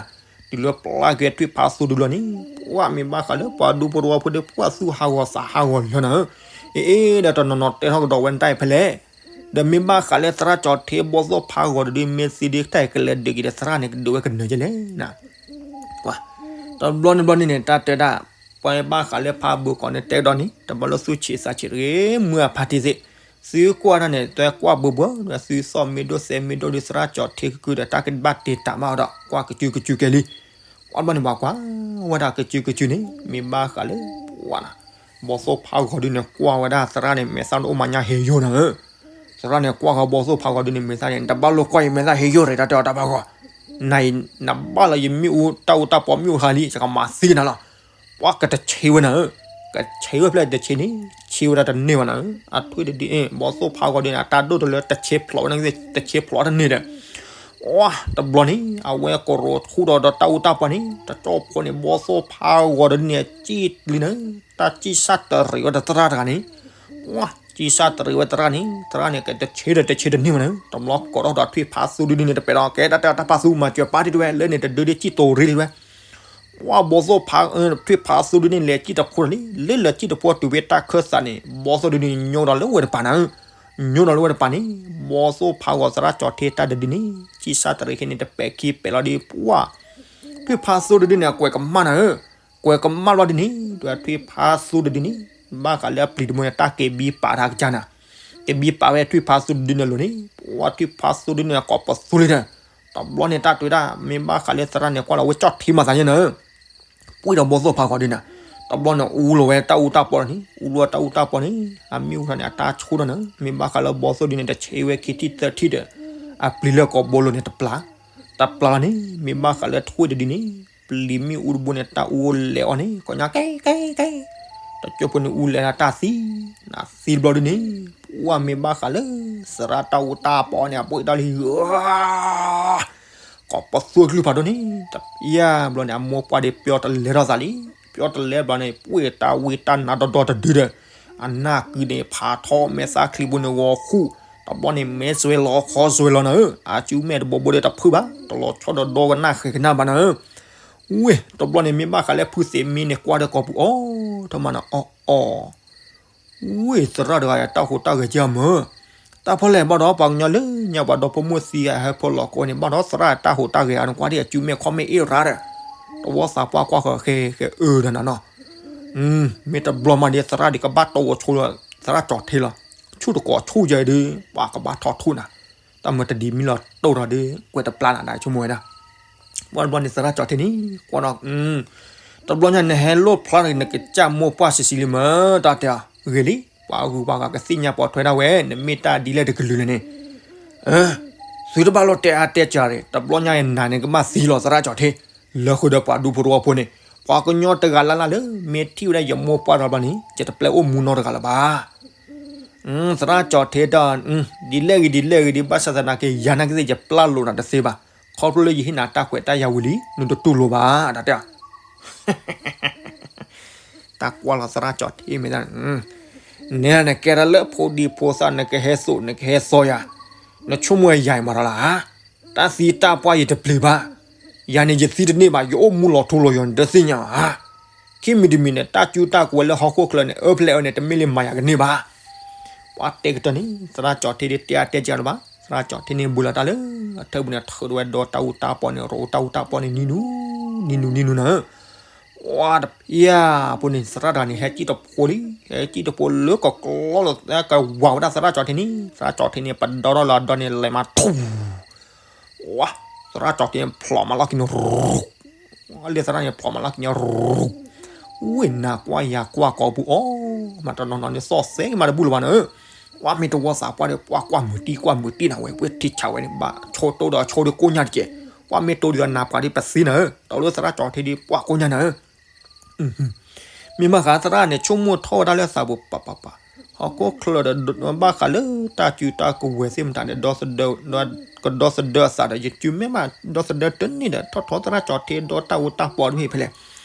တုၤလၢပျၢ်က့ၤထွံၣ်ဖးသိဒုလီၤန့ၣ် ဝါ မ့ၢ်ဘၣ်ဃးလၢပှၤဒူဖိတဝီဖိဒီး ပှၤသူၣ်ဟးဂီၤသးဟးဂီၤလၢနၤဧၢ, အ့ ဒီးတနီၤနီၤတဲထီၣ်ကဒီးဝဲနတၢ်အံၤဖဲလဲၣ် ဒီးမ့ၢ်ဘၣ်ဃးလၢသရၣ်ကၠီၣ်ထ့ဘီသိၣ်ဖးဂီၤဒုဒု မ့ၢ်သ့ဒုတၢ်အံၤကလဲၤဒုးက့ၤဒီးသရၣ်န့ၣ် ကဒုးဝဲကနၢၤကဲလဲၣ်နၤ, တဘျီန့ၣ်ဘျီန့ၣ်န့ၣ် တၢ်တဲဒၣ် ပှၤဘၣ်ဃးလၢဖးဘိကီးန့ၣ် တဲကဒီးန့ၣ် တဘျီလၢသူၣ်ဆံးသးဆံးတဂ့ၤ မုၢ်အဖါတံၢ်သ့ၣ်, သုကွၢ်တၢ်န့ၣ် တဲကွၢ်ဘှီဘှီဒီး သုသီၣ်မ့ၢ်ဒိၣ်သဲမ့ၢ်ဒိၣ်ဒီး သရၣ်ကၠီၣ်ထ့ကကုဒီး တၢ်ကဘၣ်တ့တးမးဒီး ကွၢ်ကစုကစုကဲလံ, ပှၤဘျီန့ၣ်ပှၤကွၢ်ဝဲဒၣ်ကစုကစုန့ၣ် မ့ၢ်ဘၣ်ဃးလၢ ပှၤနၤ ဘီသိၣ်ဖးဂီၤဒုန့ၣ် ကွၢ်ဝဲဒၣ်သရၣ်န့ၣ် မဲာ်သၣ်ဒိၣ်မးညါဟ့ယိၣ်နၤဧၢ, သရၣ်န့ၣ် ကွၢ်ဃီဘီသိၣ်ဖးဂီၤဒုန့ၣ် မဲာ်သၣ်န့ၣ် နတဘၣ်လိာ်ကွၢ်ယမဲာ်သၣ်ဟ့ယိၣ်ရ့ၣ် တၢ်တဲအီၤတၢ်ဖးဂီၤ, နၤအံၤ နဘၣ်လီၤယမ့ၣ်အူတၢ်အူတၢ်ပီမ့ၣ်အူဟါလံ ယကမၤသံနၤလီၤ, ပှၤကတဆ့ဝဲနၤဧၢ, ကဆ့ဝဲဖျဲၣ်တဆ့န့ၣ် ဆ့ဝဲဒၣ်တန့ၢ်ဘၣ်နၤဧၢ, အထွံၣ်တဒုအ့ၣ် ဘီသိၣ်ဖးဂီၤဒုန့ၣ် အတၢ်ဒိၣ်တလၢတဆ့ဖျိးဝဲန့ၣ် တဆ့ဖျိးတန့ၢ်ဒီး ဝါ တဘျီန့ၣ် အဝဲကရိးထူၣ်ဒီးဒီးတၢ်အူတၢ်ပီန့ၣ် တကၠိဖိန့ၣ် ဘီသိၣ်ဖးဂီၤဒုန့ၣ် စံၣ်လံနၤ, တၢ်စံၣ်စၢ်တရံးဝဲဒီးသရၣ်တဂၤန့ၣ်, ဝါ စံၣ်စၢ်တရံးဝဲသရၣ်န့ၣ် သရၣ်န့ၣ် ကတဆ့ဒီးတဆ့တန့ၢ်မးနၤ, တဘျီကိးထီၣ်ဒီးထွံၣ်ဖးသူဒုန့ၣ် တပဲာ်ဒီးကဲတၢ်တဲတၢ်ဖးသူမၤစၢၤပၢ်တံၢ်တဝဲ လၢန့ၣ်တဒုဒ်စံၣ်တိၤရ့လံဝဲ ဝါ ဘီသိၣ်ဖး ထွံၣ်ဖးသူဒုန့ၣ် လဲၤစံၣ်တဖိလံ, လၢလၢစံၣ်တဖိတုၤဖဲတၢ်ခၢၣ်သးန့ၣ် ဘီသိၣ်ဒုန့ၣ် ညိဒီးလၢဝဲတပၤနၤ, ညိဒီးလၢဝဲတပၤန့ၣ် ဘီသိၣ်ဖးဂီၤသရၣ်ကၠီၣ်ထ့တၢ်တဒုန့ၣ် စံၣ်စၢ်တရံးခဲန့ၣ် တပဲာ်ခံပဲာ်လီၤဒီး ဝါ ထွံၣ်ဖးသူတဒုန့ၣ် အကွဲးကမၣ်နၤဧၢ, ကွဲးကမၣ်လီၤဒုန့ၣ် ဒီးထွံၣ်ဖးသူတဒုန့ၣ် ဘၣ်ဃးလၢအပျံၤတဘိန့ၣ် တၢ်က့ၤဘံပာ်တၢ်ကစၢ်နၤ, က့ၤဘံပာ်ဝဲထွံၣ်ဖးသူတဒုန့ၣ်အလိၤန့ၣ် ဝါထွံၣ်ဖးသူတဒုန့ၣ် ကိးပသူလံဒီး တဘျီန့ၣ်တၢ်တွဲဒၣ် မ့ၢ်ဘၣ်ဃးလၢသရၣ်န့ၣ် ကွၢ်လီၤဝဲကၠီၣ်ထ့မၤသးယဲနၤဧၢ ပှ့ၤဒီးဘီသိၣ်ဖးဂီၤဒုန့ၣ်, တဘျီန့ၣ် အူလီၤဝဲတၢ်အူတၢ်ပီန့ၣ် အူလီၤတၢ်အူတၢ်ပီန့ၣ် အမ့ၣ်အူထီၣ်န့ၣ် အတၢ်ဆူၣ်ထီၣ်နၤ, မ့ၢ်ဘၣ်ဃးလၢဘီသိၣ်ဒုန့ၣ် တဆ့ဝဲခံထံၣ်သၢထံၣ်ဒီး အပျံၤလၢကိးဘိလိၤန့ၣ် တပျၢ်, တပျၢ်လီၤန့ၣ် မ့ၢ်ဘၣ်ဃးလၢထွံၣ်တဒုန့ၣ် ပျံၤမ့ၣ်အူတဘိန့ၣ် တၢ်အူလဲၤအီၤန့ၣ် ကိးညါကဲကဲကဲ, တကၠိဖိန့ၣ်အူလဲၤလၢတၢ်သံ, နသံတဘျီဒုန့ၣ် ပှၤမ့ၢ်ဘၣ်ဃးလၢ သရၣ်တၢ်အူတၢ်ပီန့ၣ် အပှ့ၤတၢ်လံ ကိးပသူကလုၢ်ဖးဒိၣ်န့ၣ် တယၢ်ဘျီန့ၣ် အမိၢ်ပှၢ်ဒ်ပျီတလဲထီၣ်သးလံ, ပျီတလဲဘျီန့ၣ် ပှ့ၤတၢ်ဝံတၢ်နါဒီဒီတဒုဒီး အနၢ်ကုန့ၣ် ဖးထီမဲာ်သၣ်ချံဘိန့ၣ်ဂီၤဃူ, တဘျီန့ၣ် မဲစွဲလီၤခီစွဲလီၤနၤဧၢ, အစုမဲာ်တဘိဘိဒီးတဖုၣ်ဘၣ်, တလီၤဆီဒီးဒီကနၣ်ဃဲၤကနၣ်ဘၣ်နၤဧၢ, ဝ့ၢ် တဘျီန့ၣ် မ့ၢ်ဘၣ်ဃးလၢဖုသ့ၣ်မံန့ၣ် ကွၢ်ဒီးကိးပူၤအီၤ ထီၣ်မးနၤအီၣ်အီၣ် ဝ့ၢ် သရၣ်တဂၤအံၤ တၢ်ဟူးတၢ်ဂဲၤက့ၤအမၢ်, တၢ်ဖီၣ်လဲၣ်ဘၣ်ဒီး ပှၤကညီလၢညါပှၤဒီဖိမိၢ်သံဂၤဟဲဖီၣ်လီၤကိးန့ၣ် ဘၣ်ဒီးသရၣ်တၢ်ဟူးတၢ်ဂဲၤအါန့ၣ် ကွၢ်ဒ်အစုမဲာ်ခီၣ်မဲာ်အ့ၣ်ရၣ်ဒီး, တဝီသးပှၢ်ကွၢ်ဃီၤဃဲဃဲအၢဒီးနၤနီၤ, မ့ၢ်တဘျီမးဒ်သရၣ်ဒ်ကဘၣ်တိၢ်ဂီၤဆိလၢ သရၣ်ကၠီၣ်ထ့လီၤ, ဆူၣ်တကိးဆူၣ်ယဲဒုး ပှၤကဘၣ်ထီၣ်ထူၣ်နၤ, တၢ်မၤတဒံးမံလီၤတိၢ်ထီၣ်ဒုး ကွဲးတပျၢ်နၤဒၣ်ဆိကမိၣ်ဝဲဒၣ် ပှၤတဘျီန့ၣ် သရၣ်ကၠီၣ်ထ့န့ၣ် ကွၢ်ဒီး တဘျီညါနဟဲလိၣ်ဖျါနကစၢ်မိၢ်ပှၢ်ဆံးဆံးလံမၢ် တၢ်တဲအီၤ ဂ့ၤလံ ပှၤဂုၤပှၤဂၤကသ့ၣ်ညါပိာ်ထွဲဒၣ်ဝဲ နမ့ၢ်တၢ်ဒ်လဲၣ်တကလုာ်လဲၣ်န့ၣ်, သုတဘၣ်လိၣ်တဲအါတဲစှၤန့ၣ် တဘျီညါအံၤနၤန့ၣ်ကဘၣ်သံလီၤ သရၣ်ကၠီၣ်ထ့, လၢဃုာ်ဒီးပှၤဒူဖိတဝီဖိန့ၣ်, ပှၤကညီတဂၤလၢ်လၢ်လၢ မ့ၢ်ထံၣ်ဝဲဒၣ်ယမိၢ်ပှၢ်တဘျီန့ၣ် ယတပျဲအိၣ်မူနီတဂၤလၢၤဘၣ် သရၣ်ကၠီၣ်ထ့တၢ်, ဒ်လဲၣ်ဂ့ၤဒ်လဲၣ်ဂ့ၤဒ်ဘၣ်ဆၣ်သနာ်က့ ယၤနာ်က့သ့ၣ်ယပျၢ်လိာ်နၤတသ့ဘၣ်, ခီဖျိလၢယဟ့ၣ်နၤတၢ်ခွဲးတၢ်ယာ်ဝံၤလံ နတတူၢ်လိာ်ဘၣ် တၢ်တဲအီၤ တၢ်ကွၢ်လီၤသရၣ်ကၠီၣ်ထ့မ့ၢ်တၢ်န့ၣ်, နဲနကဲထီၣ်လၢဖိဒံဖိသၣ် နကဟဲသိးနကဟဲသီယၤ, နဆိကမိၣ်ယၤအံၤမးဒီးလၢ်ဧါ, တၢ်သံတၢ်ပှၢ်ယတပျံၤဘၣ်, ယၤန့ၣ်ယသံတန့ၢ်ဘၣ် ယအိၣ်မူလီၤထူလီၤယိာ်န့ၣ် တသ့ၣ်ညါဧါ, ခံမံၤတမံၤန့ၣ် တၢ်စုတၢ်ကဝဲၤလၢဟီၣ်ခိၣ်ချၢန့ၣ် အၢဖျဲၣ်အၢန့ၣ် တမ့ၢ်လၢမၤယၤကန့ၢ်ဘၣ် ပှၤတဲကတၢၢ်န့ၣ် သရၣ်ကၠီၣ်ထ့ဒ်တဲအါတဲစှၤလၢၤဘၣ်, သရၣ်ကၠီၣ်ထ့န့ၣ် ဘှံးလီၤတၢ်လၢ အထၢၣ်ပူၤန့ၣ် ထုးထီၣ်ဝဲဒီးတၢ်အူတၢ်ပီန့ၣ် ရိးတၢ်အူတၢ်ပီန့ၣ် နံၤနူၤ, နံၤနူၤ နံၤနူၤနၤဧၢ, ဝါတဖျၢၣ်ဖိန့ၣ် သရၣ်တဂၤန့ၣ် ဟဲစံၣ်တဖိလံ, ဟဲစံၣ်တဖိလၢကကျီလီၤ ကဝၤဝဲဒၣ်သရၣ်ကၠီၣ်ထ့န့ၣ်, သရၣ်ကၠီၣ်ထ့န့ၣ် ပဒီထီၣ်လၢအဒီန့ၣ် လဲၤမးထူ ဝါ, သရၣ်ကၠီၣ်ထ့န့ၣ် ဖျိးမးလီၢ်ခံန့ၣ် ရူး, လၢသရၣ်န့ၣ် ဖျိးမးလီၢ်ခံန့ၣ် ရူး, ဝ့ၢ်နၤကွၢ်ယၤကွၢ်ကိးပူၤအီၤ, မးတနီၤနီၤန့ၣ် သီၣ်သဲမးတဘူၣ်လၢၤဘၣ်နၤဧၢ, ပှၤမ့ၢ်တဝီသးပှၢ်ဒီး ပှၤကွၢ်မုာ်တံၢ်ကွၢ်မုာ်တံၢ်နၤဝဲ ပှၤထံဆးဝဲန့ၣ် ဘၣ်ဆိတိဒီးဆိဒ်ကိးညါတက့ၢ်, ပှၤမ့ၢ်တိဒီးနၤပှၤဒ်ပသ့နၤဧၢ, တၢ်လၢသရၣ်ကၠီၣ်ထ့ဒ်ပှၤကိးညါနၤဧၢ မ့ၢ်ဘၣ်ဃးသရၣ်န့ၣ် ဆိကမိၣ်ထီၣ်ဝဲဒၣ်လၢသးပူၤပၤပၤပၤ, ဟီၣ်ခိၣ်ချၢဒီး ဘၣ်ဃးလၢတၢ်စုတၢ်ကဝဲၤသ့ၣ်မတၤဒီး ဒီသဒၢ ကဒီသဒၢအသးဒီး ယစုမ့ၢ်ဘၣ်ဒီသဒၢတန့ၢ်ဒီး ထီၣ်ထီသရၣ်ကၠီထ့ဒီတၢ်အူတၢ်ပီဒ်မ့ၢ်ဖဲလဲၣ်.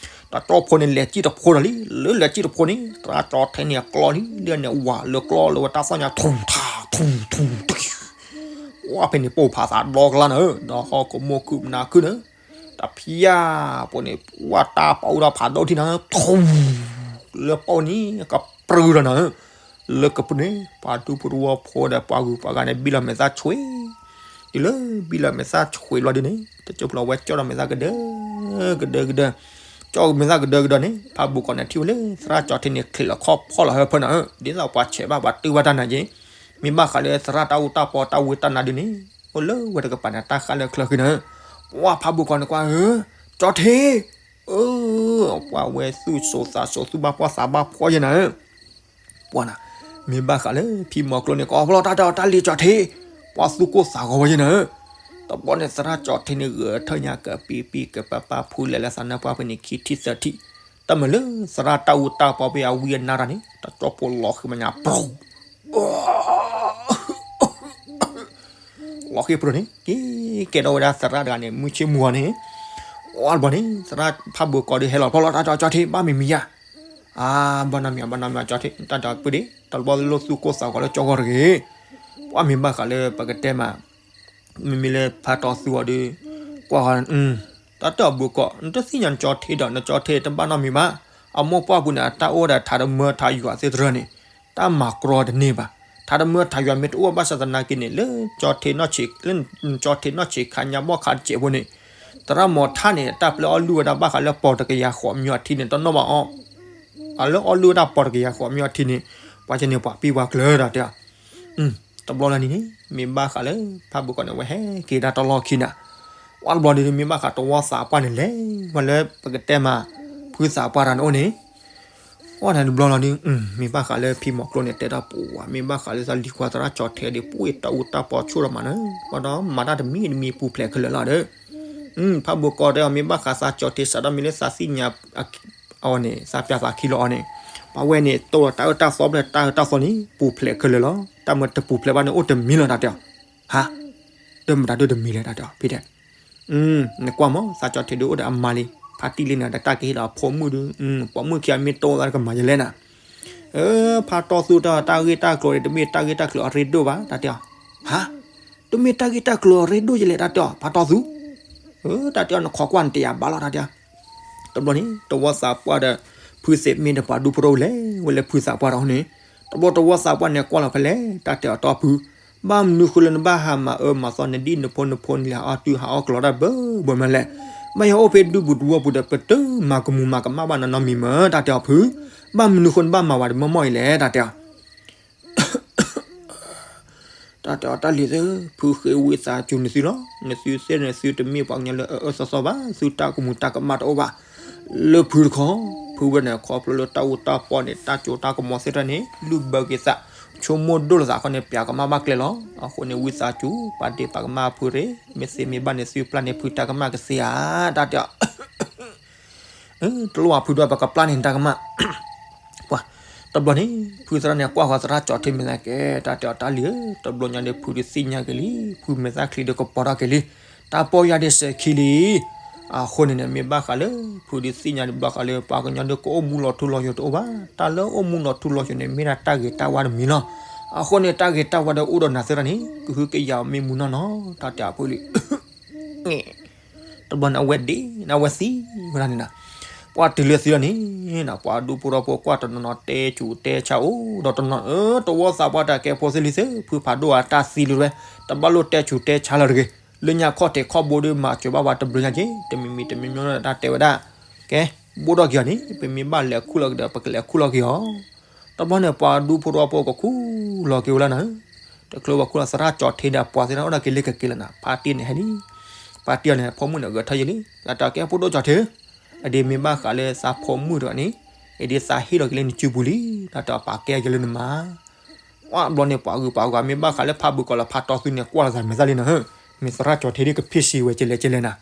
တၢ်တြီဖိန့ၣ် လဲၤစံၣ်တဖိဒီးလံ, လၢလဲၤစံၣ်တဖိန့ၣ် သရၣ်ကၠီထ့န့ၣ် အကျီလံ, လၢန့ၣ်ဝးလၢကျီလၢဝဲတၢ်သီၣ်ညါ ထူၣ်ထါထူၣ်ထူၣ်တ ဝဲဖဲန့ၣ် ပိာ်ဖးသးဒီကလါနၤဧၢ, ဒီးဟီၣ်ကမိၣ်ခုၣ်မနၤခုၣ်နၤ, တဖျၢၣ်ပိာ်န့ၣ် ဝဲတၢ်ပီအူဒီးဖးဒိၣ်ထံနၤဧၢ, ထူၣ် လၢပိာ်န့ၣ် ကပြုၢ်ဒီးနၤဧၢ, လၢကပြုၢ်န့ၣ် ပှၤဒူဖိတဝီဖိဒီးပှၤဂုၤပှၤဂၤန့ၣ် ဘံၣ်လီၤမဲာ်သၣ်ဆွ့, တုၤလၢဘံၣ်လီၤမဲာ်သၣ်ဆွ့ဘျီဒ်န့ၣ် တကၠိၢ်ဖျီဝဲကၠီၣ်ဒီးမဲာ်သၣ်ကဒၢ ကဒၢကဒၢ, ကၠီၣ်မဲာ်သၣ်ကဒၢကဒၢန့ၣ် ဖးဘိၣ်ကီးန့ၣ်ထံၣ်ဝဲလၢသရၣ်ကၠီထ့န့ၣ် ချံးလီၤခီၣ်ဖီၣ်လီၤဟၢဖၢနၤဧၢ, ဒ်သိးပှၤဆဲးဘၣ်ပှၤတုၤဘၣ်တၢ်နၤက့ၤ, မ့ၢ်ဘၣ်ဃးလၢသရၣ်တၢ်အူတၢ်ပီတၢ်ဝံတၢ်နါဒ်န့ၣ် အိၣ်လၢဝဲတကပၤန့ၣ် တၢ်ဃၣ်လၢချၢဃံနၤဧၢ, ပှၤဖးဘိၣ်ကီးန့ၣ်ကွၢ်ဧၢ, ကၠီထ့, အၢ, ပှၤဝဲသူၣ်စိသးစိသူၣ်ဘၣ်ဖှီၣ်သးဘၣ်ဖှီၣ်ယဲနၤဧၢ, ပှၤနၤ, မ့ၢ်ဘၣ်ဃးလၢဖံမီၤကျိန့ၣ် ကီးဖျီတၢ်တဲအီၤတၢ်လံၤကၠီထ့, ပှၤသူၣ်ကိၢ်သးဂီၤဝဲယဲနၤဧၢ, တဘျီန့ၣ်သရၣ်ကၠီထ့န့ၣ် ဂဲၤထၢၣ်ညါကပံပံကပပၢ်ဖုလဲၤလၢသးနၢ်ပှၢ် ဖဲန့ၣ် ခံထံၣ်သၢထံၣ်, တၢ်မၤလၢသရၣ်တၢ်အူတၢ်ပီဖဲအဝံအနါတၢ်န့ၣ် တၢ်ကၠီၣ်ဖိလီၤဃံမဲာ်ညါ ပြူၤ လီၤဃံပြူၤန့ၣ် က့ၤကဲထီၣ်ဝဲဒၣ်သရၣ်တဂၤန့ၣ် မုၢ်ဆ့ၣ်မူဂီၤန့ၣ်, အီၤတဘျီန့ၣ် သရၣ်ဖးဘိၣ်ကီးဒီးဟဲလီၤဖျီလီၤတၢ်ကၠီထ့ ဘၣ်မံၤမံၤယါ, အါ, ဘၣ်နီတမံၤ ဘၣ်နီတမံၤ ကၠီထ့ တၢ်ဒီးပုၢ်ဒ့ တဘျီလိၣ်သူၣ်ကိၢ်သးဂီၤလၢကၠီဂီၢ်တဂ့ၤ, ပှၤမ့ၢ်ဘၣ်ဃးလၢပကတဲမး မ့မ့ၢ်လၢဖးတီသူအီၤဒီး ကွၢ်ဃီ, တၢ်တၢ်အဘိၣ်ကီး နတသ့ၣ်ညါနကၠီထ့ဒီး နကၠီထ့တဘၣ်နီတမံၤဘၣ်, အမိၢ်ပှၢ်ပူၤန့ၣ် အတၢ်အိၣ်ဒီးထးတမၢထးယွၤသ့ၣ်တဖၣ်န့ၣ် တၢ်မၤကြီတန့ၢ်ဘၣ်, ထးတမၢထးယွၤမ့ၢ်တအိၣ်ဘၣ်ဆၣ်သနာ်က့န့ၣ် လၢကၠီထ့နီၢ်ဆံး လၢနကၠီထ့နီၢ်ဆံးခါညါဘီၣ်ခါတစဲးဖိန့ၣ်, သရၣ်မီၤထၣ်န့ၣ် တၢ်ပျဲအီၣ်လုၢ်ဝဲဒၣ်ဘၣ်ဃးလၢပီၤတကယၤဃိးမံၤအထံန့ၣ် တနီၣ်ဘၣ်အီၤ အလၢအီၣ်လုၢ်ဝဲဒၣ်ပီၤတကယၤဃိးမံၤအထံန့ၣ်, ပှၤကန့ၣ်ပှၤပံပှၤကျၢၤတၢ်တဲအီၤ, တဘျီလၢ်န့ၣ်န့ၣ် မ့ၢ်ဘၣ်ဃးလၢ ဖးဘိၣ်ကီးန့ၣ် အဝဲဟဲက့ၤဒၣ်တၢ်လီၢ်ခံနၤ, ဝဲတဘျီန့ၣ် မ့ၢ်ဘၣ်ဃးတဝီသးပှၢ်န့ၣ်လဲၤ, ဝဲလၢပကတဲမး ဖုသးပှၢ်တၢ်န့ၣ်အိၣ်န့ၣ် ဝဲန့ၣ်တဘျီလီၤန့ၣ် မ့ၢ်ဘၣ်ဃးလၢဖံမီၤကျိန့ၣ် တဲတၢ်ပူၤဝဲ မ့ၢ်ဘၣ်ဃးလၢသးလံၤခွါသရၣ်ကၠီထ့ဒီး ပှ့ၤတၢ်အူတၢ်ပီဆိၣ်ဒီးမးန့ၣ် ဝဲဒီးမၤတၢ်တမံၤတမံၤပူၤဖျဲးခဲလၢာ်လီၤဒီး ဖးဘိၣ်ကီးတဲအီၤ မ့ၢ်ဘၣ်ဃးသးကၠီထ့စးထီၣ်မ့ၢ်လၢသးသ့ၣ်ညါအီၤန့ၣ် သးပျၢ်သးခံလီၤအီၤန့ၣ်, ပှၤဝဲန့ၣ် တိၢ်ဒီးတၢ်အၢတၢ်သီဖျၢၣ်တၢ်အၢတၢ်သီန့ၣ် ပူၤဖျဲးခဲလၢာ်လီၤ. တၢ်မ့ၢ်တပူၤဖျဲးဘၣ်န့ၣ် အိၣ်တမံၤလီၤတၢ်တဲအီၤ, ဟါ, တမ့ၢ်တၢ်ဒိၣ်တမံၤလဲၣ်တၢ်တဲအီၤ ဖံတဲ နကွၢ်မး သးကၠီထ့ဒုးအိၣ်ဒီးအမါလံ, ဖါတံၢ်လံန့ၣ်ဒီး တၢ်ကဟ့ၣ်ဒီးအဖိမုၣ်ဒုး, ပိာ်မုၣ်ခံဂၤမ့ၢ်တိၢ်သးကမၤယလဲၣ်နၤ, ဖါတီသူတၢ် တၢ်ဂ့ၢ်တၢ်ကျိၤန့ၣ် တမ့ၢ်တၢ်ဂ့ၢ်တၢ်ကျိၤအရ့ဒိၣ်ဘၣ် တၢ်တဲအီၤ, ဟါ, တမ့ၢ်တၢ်ဂ့ၢ်တၢ်ကျိၤအရ့ဒိၣ်ယလဲၣ် တၢ်တဲအီၤ ဖါတီသူ, တၢ်တဲအီၤ နခိးကွၢ်နတယာ်ဘၣ်လီၤ တၢ်တဲအီၤ တဘျီန့ၣ် တဝီသးပှၢ်ဒီး ဖုသ့ၣ်မ့ၢ်ဒီးပှၤဒူဖိတအိၣ်လဲၣ် ဝဲလၢဖုသးပှၢ်ဒီးန့ၣ်, တဘျီတဝီသးပှၢ်န့ၣ်ကွၢ်လီၤဖဲလဲၣ် တၢ်တဲအီၤတီဖု, ဘၣ်မနုၤဃိလၢနဘၣ်ဟးမၤအၢမၤသီနဒ်နဖိနဖိနလံၤဟးအီၣ်တုၤဟးအီၣ်ကျီတၢ်ဘၢဘၢမးလဲၣ်, ဘၣ်ယဟဲအိၣ်ဖဲဒူပူၤတဝီပူၤဒီး ပတမၤကမူၤမၤကမၣ်ဘၣ်နနီတမံၤမး တၢ်တဲအီၤဖု, ဘၣ်မနုၤဃိနဘၣ်မၤဝဲတမီၢ်မီၢ်အံၤလဲၣ် တၢ်တဲအီၤ တၢ်တဲအီၤ တၢ်လံၤသ့ၣ်ဧၢ, ဖုဃ့ဝံသးစူၤနသုလီၤ. နသုသ့ၣ်န့ၣ် သုတမ့ၢ်ပှၤကညီလၢအအၢအၢသီသီဘၣ်, သုတၢ်ကမူၤတၢ်ကမၣ်တအိၣ်ဘၣ်. လၢဖုတခီ, ဖုဝဲန့ၣ် ခီဖျိလၢတၢ်အူတၢ်ပီန့ၣ် တၢ်စိတၢ်ကမီၤသ့ၣ်တဖၣ်န့ၣ် လုၢ်ဘၢက့ၤသး, ဆိကမိၣ်ဒိၣ်လိာ်သးခီန့ၣ် ပျးကမၣ်ဘၣ်ကျဲလီၤ. အဃိန့ၣ် ဝံသးစူၤ ပာ်ဒ့ၣ်ပာ်ကမၣ်ဖုရ့ၣ်, မ့ၢ်သ့မ့ၢ်ဘၣ်န့ၣ် သုပျၢ်န့ၢ်ဖုတၢ်ကမၣ်ကသ့ဧါ, တၢ်တဲအီၤ တလိၣ်ဘၣ်ဖုဒိၣ် ပကပျၢ်န့ၢ်နတၢ်ကမၣ်. ပှၤ, တဘျီန့ၣ် ဖုသရၣ်န့ၣ်ကွၢ်ဃီသရၣ်ကၠီထ့မဲာ်သၣ်ကဲ, တၢ်တဲအီၤ တၢ်လံၤဧၢ, တဘျီညါဒီး ဖုဒုးသ့ၣ်ညါက့ၤလံ, ဖုမဲာ်သၣ်ချံဒီးကပီၤထီၣ်က့ၤလံ, တၢ်ပီၢ်ယါဒီးစဲၤခံလံ. အဃိန့ၣ်န့ၣ် မ့ၢ်ဘၣ်ဃးလၢ ဖုဒုးသ့ၣ်ညါတဘျီဃးလၢ ပှၤကညီဒီးကအိၣ်မူလီၤထူလီၤယိာ်တအိၣ်ဘၣ်, တၢ်လၢအိၣ်မူလီၤထူလီၤယိာ်န့ၣ် မ့ၢ်ဒၣ်တၢ်ဂ့ၤတၢ်ဝါတမံၤလီၤ. အဃိန့ၣ် တၢ်ဂ့ၤတၢ်ဝါဒီးအိၣ်ဒီးနၤသ့ၣ်တဖၣ်န့ၣ် ကဟုကယာ်မ့ၢ်မူနီၢ်နီၢ်, တၢ်တဲအီၤဖုလံ တဘျီန့ၣ် အဝဲဒ့ၣ်န့ၣ် အဝဲသံဝဲဒၣ်န့ၣ်နီၤ. ပှၤတုၤလၢသံလီၤန့ၣ်နီၤ ပှၤဒူဖိထီဖိကွၢ်တနီၤနီၤ တဲဆူးတဲဆါအိၣ်ဒီးတနီၤ, တဝီသးပှၢ်တၢ်ကဲဖိသ့ၣ်လံသ့ၣ် ဖုဖးဒိၣ်အတၢ်သံလံဝဲ, တဘၣ်လိၣ်တဲဆူးတဲဆါလၢၤတဂ့ၤ. လၢညါခီၣ်ထံးခီၣ်ဘိဒုးမၤစၢၤဘၣ်ပှၤတဘျုးညါက့ၤ တမံၤမံၤတမံၤမံၤတၢ်တဲဝဲဒၣ်, ကဲ, ဘိၣ်ထီၣ်က့ၤအီၤန့ၣ် ပမ့ၢ်ဘၣ်လဲၤခူၣ်လီၤက့ၤဒီး ပကလဲၤခူၣ်လီၤက့ၤအီၤ. တဘျီန့ၣ် ပှၤဒူဖိထီဖိကခူၣ်လီၤက့ၤဝဲလၢနၤ တချုးဘၣ်ခူၣ်လီၤ သရၣ်ကၠီထ့ဒီးပှၤသ့ၣ်တဖၣ်အိၣ်ဒီးက့ၤလၢကက့ၤလၢနၤ, ဖါတံၢ်န့ၣ်ဟဲလံ, ဖါတံၢ်အီၤန့ၣ် ဖိမုၣ်န့ၣ်ဂဲၤထၢၣ်ယံာ်လံ, တၢ်တဲအီၤ ကဲ ဖိဒိၣ်ကၠီထ့ဧၢ, အဒ့မ့ၢ်ဘၣ်ဃးလၢသးဖိမုၣ်တဂၤန့ၣ်, အဒ့သးဟ့ၣ်လီၤက့ၤလၢနစုပူၤလံ, တၢ်တဲအီၤ ပာ်ကဲအီၤက့ၤလၢနမါ. ဝဲတဘျီန့ၣ် ပှၤဂုၤပှၤဂၤမ့ၢ်ဘၣ်ဃးလၢဖးဘိၣ်ကီးလီၤ ဖါတီသူန့ၣ် ကွၢ်လီၤသးမဲာ်သၣ်လံနၤဧၢ, မ့ၢ်သရၣ်ကၠီထ့ဒ်ကဖ့ၣ်ဆံးဝဲကလဲၣ်ကလဲၣ်နၤ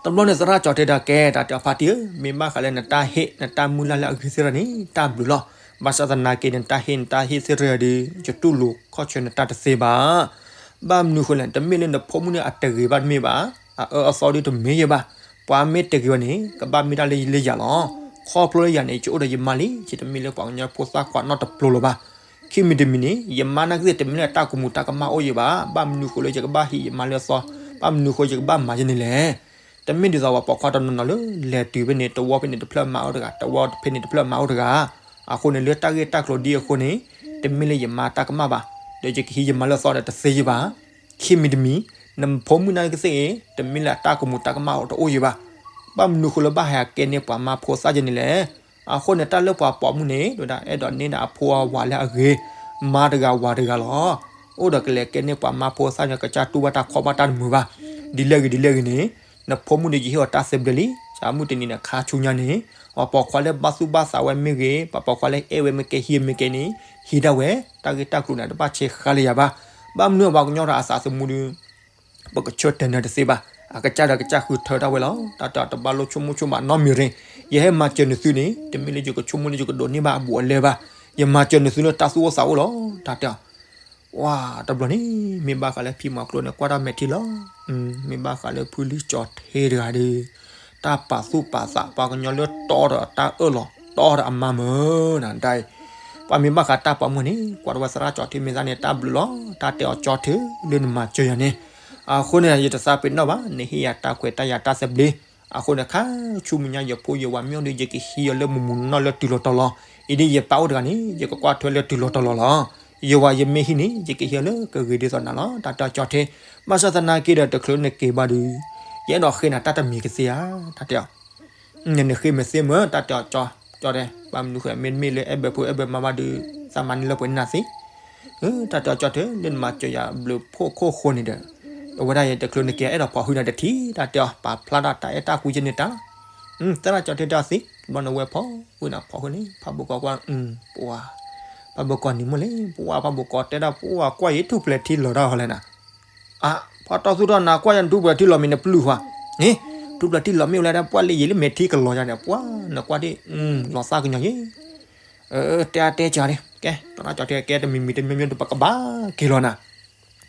တဘျီန့ၣ် သရၣ်ကၠီထ့ဒီးကဲ တၢ်တဲအီၤ ဖါတံၢ်ဧၢ, မ့ၢ်ဘၣ်ဃးလၢနတၢ်ဟ့ၣ် နတၢ်မုၢ်လၢ်လၢအဂ့ၤသ့ၣ်တဖၣ်န့ၣ် တၢ်ဘျုးလီၤ. ဘၣ်ဆၣ်သနာ်က့န့ၣ် တၢ်ဟ့ၣ်နတၢ်ဟ့ၣ်သ့ၣ်တဖၣ်ဒီး ယတူၢ်လိာ်ခီၣ်ဆၢနတၢ်တသ့ဘၣ်. ဘၣ်မနုၤဃိလဲၣ်, တမ့ၢ်လၢနဖိမုၣ်န့ၣ်အတဂ့ၤဘၣ်တမ့ၢ်ဘၣ်, အအၢအသီဒုးတမ့ၢ်ယဲဘၣ်, ပှၤမ့ၢ်တဂ့ၤဘၣ်န့ၣ် ကဘၣ်မ့ၢ်တၢ်လၢယၤလီၤ. ခီဖျိလၢယၤန့ၣ် ယအိၣ်ဒီးယမါလံ, ယတမ့ၢ်လၢပှၤကညီဖိသၣ်ခွါနီတပျိၤလၢၤဘၣ်. ခံမံၤတမံၤန့ၣ် ယမါနာ်က့သ့ၣ်တမ့ၢ်လၢအတၢ်ကမူၤတၢ်ကမၣ်အိၣ်ယဲဘၣ်, ဘၣ်မနုၤဃိလၢယကဘၣ်ဟံးယမါလၢအသီ, ဘၣ်မနုၤဃိယကဘၣ်မၤယဲန့ၣ်လဲၣ်. တမ့ၢ်ဒ်သိးပှၤပိာ်ခွါတနီၤနီၤလၢ လဲၤတုၤဖဲန့ၣ် တဝီဖဲန့ၣ်တဖျၢၣ်မၤအိၣ်တဂၤ, တဝီဖဲန့ၣ်တဖျၢၣ်မၤအိၣ်တဂၤ, အဃိန့ၣ်လၢတၢ်ဂ့ၢ်တၢ်ကျိၤဒ်အဃိန့ၣ် တမ့ၢ်လၢယမါတၢ်ကမၣ်ဘၣ်, ဒီးယကဟံးယမါလၢအသီဒီးတသ့ယဲဘၣ်. ခံမံၤတမံၤ နဖိမုၣ်နာ်က့သ့ၣ်အံၤ တမ့ၢ်လၢအတၢ်ကမူၤတၢ်ကမၣ်အိၣ်တအိၣ်ယဲဘၣ်, ဘၣ်မနုၤဃိလၢဘၣ်ဟဲကဲန့ၢ်ပှၤမါဖိသၣ်ယဲန့ၣ်လဲၣ်. အဃိန့ၣ် တၢ်လၢပှၤပိာ်မုၣ်န့ၣ် ဒ်ဝဲဒၣ်အဲၣ်ဒိးန့ၢ်ဒၣ်အဖိအဝၤလၢအဂ့ၤ, မါတဂၤဝၤတဂၤလီၤ. အိၣ်ဒီးကလဲၤကဲန့ၢ်ပှၤမါဖိသၣ်န့ၣ် ကစၢ်တူၢ်ဘၣ်တၢ်ခီဘၣ်တၢ်တမုာ်ဘၣ်. ဒ်လဲၣ်ဂ့ၤဒ်လဲၣ်ဂ့ၤန့ၣ် နဖိမုၣ်ဒီးယဟ့ၣ်အီၤတၢ်သဘျ့လံ, စးမုၢ်တနံၤန့ၣ်ခါဆူညါန့ၣ် ပှၤပိာ်ခွါလၢဘၣ်သူၣ်ဘၣ်သးဝဲမ့ၢ်ဂ့ၤ, ပှၤပိာ်ခွါလၢအဲၣ်ဝဲမ့ၢ်ကဲဟံးမ့ၢ်ကဲန့ၣ် ဟံးဒၣ်ဝဲ, တၢ်ဂ့ၢ်တၢ်ကျိၤန့ၣ် တဘၣ်ဆဲးဃါလၢယၤဘၣ်. ဘၣ်မနုၤပှၤကညီဒီးအသးသမူဒီး ပကဆၢတဲာ်နၢၤတသ့ဘၣ်. အကစၢ်ဒီးကစၢ်ဃုထၢဒၣ်ဝဲလီၤ. တၢ်တဲအီၤ တဘၣ်လိၣ်ဆိကမိၣ်ဆိကမးနီတမံၤရ့ၣ်, ယဟဲမၤစၢၤနသုန့ၣ် တမ့ၢ်လၢယကဆိကမိၣ်လၢယကဒိးန့ၢ်ဘၣ်အဘူးအလဲဘၣ်. ယမၤစၢၤနသုလၢတၢ်သူၣ်အိၣ်သးအိၣ်လီၤ. တၢ်တဲအီၤ ဝါ တဘျီန့ၣ် မ့ၢ်ဘၣ်ဃးလၢဖံမီၤကျိန့ၣ် ကွၢ်တၢ်မဲာ်ထံလီၤ. မ့ၢ်ဘၣ်ဃးလၢဖုလံကၠီၤထ့တဂၤဒီး တၢ်ပာ်သူၣ်ပာ်သး ပှၤကညီလၢတီဒီးတၢ်အၢၣ်လီၤ တီဒီးအမါမုၢ်နၤဒၣ်အံၤ, ပှၤမ့ၢ်ဘၣ်ဃးတၢ်ပိာ်မုၣ်န့ၣ် ကွၢ်တဝဲသရၣ်ကၠီၤထ့မ့ၢ်သးန့ၣ် တၢ်ဘျုးလီၤ. တၢ်တဲအီၤကၠီၤထ့ လၢနမၤစၢၤယၤန့ၣ်, အဃိန့ၣ် ယတသးပ့ၤနီၣ်ဘၣ်, နဟ့ၣ်ယၤတၢ်ခွဲးတၢ်ယာ်တၢ်သဘျ့, အဃိန့ၣ် ခါဆူမဲာ်ညါ ယဖိယဝၤမ့ၢ်အိၣ်ဒီး ယကဟံးအီၤလၢမုၢ်မုၢ်နီၢ်နီၢ်လၢတုၤလီၤတီၤလီၤ. အံၤဒ်ယပၢ်အိၣ်တဂၤန့ၣ် ယကကွၢ်ထွဲလၢတုၤလီၤတီၤလီၤလီၤ. ယဝၤယမ့ၢ်ဟံးန့ၣ် ယကဟံးအီၤလၢကဂ့ၤဒ်သိးနၤလီၤ. တၢ်တဲအီၤကၠီၤထ့, ဘၣ်ဆၣ်သနာ်က့ဒီး တချုးနက့ၤဘၣ်ဒီး ယအဲၣ်ဒိးဃ့နၤတၢ်တမံၤကသ့ဧါ. တၢ်တဲအီၤ နဃ့မ့ၢ်သ့မ့ၢ် တၢ်တဲအီၤကၠီၤ, ကၠီၤတဲ, ဘၣ်မနုၤဃိ မ့တမ့ၢ်လၢအဲၣ်ဘၢဖိအဲၣ်ဘၢမါဘၣ်ဒီး သးမၤန့ၢ်လၢပှဲၤန့ၢ်နၤသ့. တၢ်တဲအီၤကၠီၤထ့ လၢနမၤစၢၤယၤဘျုးဖှိၣ်ခိၣ်ဃိန့ၣ်ဒီး အဝဲဒၣ်ယဲ တချုးနက့ၤ အဲၣ်ဒိးဖီၣ်ဟုနၤတထံၣ်. တၢ်တဲအီၤ ပာ်ဖျါထီၣ်တၢ်အဲၣ်တၢ်ကွံယဲန့ၣ်တၢ်လီၤ. သရၣ်ကၠီၤထ့တဲအီၤသ့, ဘျီန့ၣ်ဝဲဖီၣ်ဟုနၤ ဖီၣ်ဟုန့ၣ် ဖးဘိကီကွၢ်, ပှၤ ဖးဘိကီနံၤမ့ၢ်လဲၣ်, ပှၤ ဖးဘိကီတဲဒၣ် ပှၤကွၢ်ယဲ ထူၣ်ဖျဲးထံလီၤတၢ်ဟီလဲၣ်နၤ. အါ, ဖီၣ်တီၢ်သူၣ်ထီၣ်နၤကွၢ်ယဲ နထူၣ်ဖျဲးထံလီၤမ့ၢ်နပျုၢ်ဃီ, န့ၣ် ထူၣ်ဖျဲးထံလီၤမ့ၢ်ဝဲလဲၣ် ပှၤလၢယံာ်လၢမဲာ်ထံကလီၤယၤန့ၣ် ပှၤ နကွၢ်ဒ် လီၤသးကညီၤယဲ တဲအါတဲစှၤန့ၣ် ကဲ သရၣ်ကၠီၤထ့ ကဲတမံၤမံၤတမံၤမံၤဒီး ပကဘၣ်က့ၤလီၤနၤ.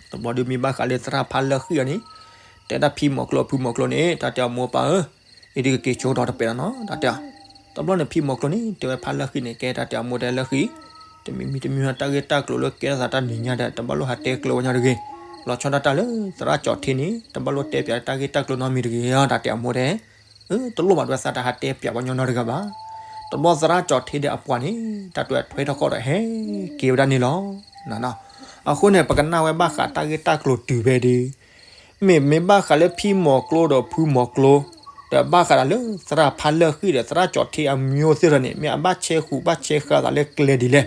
တဘျီဒုးမ့ၢ်ဘၣ်ဃးလၢသရၣ်ဖးလၢဃံၣ်အီၤန့ၣ် တဲဒၣ်ဖံမီၤကျိ ဖုမီၤကျိန့ၣ် တၢ်တဲအီၤမိၢ်ပၢ်ဧၢ, အံၤဒ်ကက့ၤဆိကတီၢ်တပဲာ်လီၤနီၤ တၢ်တဲအီၤ. တဘျီန့ၣ်ဖံမီၤကျိန့ၣ် တဲဝဲဖးလၢဃံၣ်န့ၣ် ကဲတၢ်တဲအီၤမိၢ်တဲလၢဃံၣ်, တမံၤမံၤတမံၤမံၤ တၢ်ဂ့ၢ်တၢ်ကျိၤလၢကဲထီၣ်သးတၢ်နံၤညါဒီး တဘၣ်လိၣ်ဟးတဲကျိၤဝဲညီတဂ့ၤ. လီၤဆီဒၣ်တၢ်လၢသရၣ်ကၠီၤထ့န့ၣ် တဘၣ်လိၣ်တဲပၠးတၢ်ဂ့ၢ်တၢ်ကျိၤနီတမံၤတဂ့ၤ တၢ်တဲအီၤမိၢ်တဲ တလိၣ်ဘၣ်ဒ်ဝဲသးတဟးတဲပၠးပှၤညီနီတဂၤဘၣ်. တဘျီသရၣ်ကၠီၤထ့ဒီးအပှၤန့ၣ် တၢ်တွဲၤထွဲထီၣ်ကီၢ်ဒီးဟဲက့ၤဝဲဒၣ်န့ၣ်လီၤ. အဃိန့ၣ် ပကနၣ်ဝဲဘၣ်ဃးတၢ်ဂ့ၢ်တၢ်ကျိၤတုၤဖဲဒုး မ့မ့ၢ်ဘၣ်ဃးလၢဖံမီၤကျိဒီးဖုမီၤကျိ ဒီးဘၣ်ဃးဒီးလၢသရၣ်ဖးလၢဃံၣ်ဒီးသရၣ်ကၠီၤထ့အမံၤသ့ၣ်ဒီးန့ၣ် မ့ၢ်အဘၣ်ဆဲဃူးဘၣ်ဆဲဃာ်သးလၢကျဲဒ်လဲၣ်.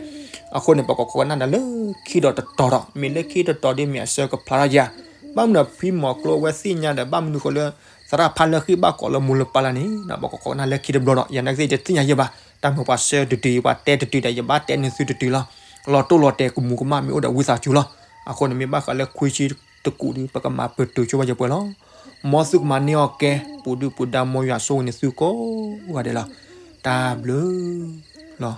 အဃိန့ၣ် ပကခိးကနၣ်ဒီးလၢခံဒီးတတီၤဒီး မ့ၢ်လၢခံတတီၤဒ်မ့ၢ်အဆၢကဖျါထီၣ်ယၤ ဘၣ်မနုၤဖံမီၤကျိအဝဲသ့ၣ်ညါဒီး ဘၣ်မနုၤဃိလၢ သရၣ်ဖးလၢဃံၣ်ဘၣ်ကိးလၢမိၢ်လၢပၢ်လၢန့ၣ် ပကခိးကနၣ်လၢခံတဘျီဒီး ယနာ်က့သ့ၣ်ယတသ့ၣ်ညါယဲဘၣ်. တၢ်မ့ၢ်ပှၤဆၢတတုၤ ပှၤတဲတတုၤဒီး ယဘၣ်တဲန့ၢ်သုတတုၤလီၤ. လီၤတိၢ်လီၤတဲာ်ကမူၤကမၣ်မ့ၢ်အိၣ်ဒီးဝံသးစူၤလီၤ. အဃိန့ၣ်မ့ၢ်ဘၣ်ဃးလၢခွံဆံတကူာ်ဒီး ပကမၤပတုာ်ဆိဝဲယပှဲၤလီၤ. မ်သုကမၤန့ၢ်အီၣ်ကဲ ပူၤဒုၣ်ပူၤဒါ မ်ယွၤဆိၣ်ဂ့ၤန့ၢ်သုကိးဂၤဒဲးလီၤ. တၢ်ဘျုးလီၤ.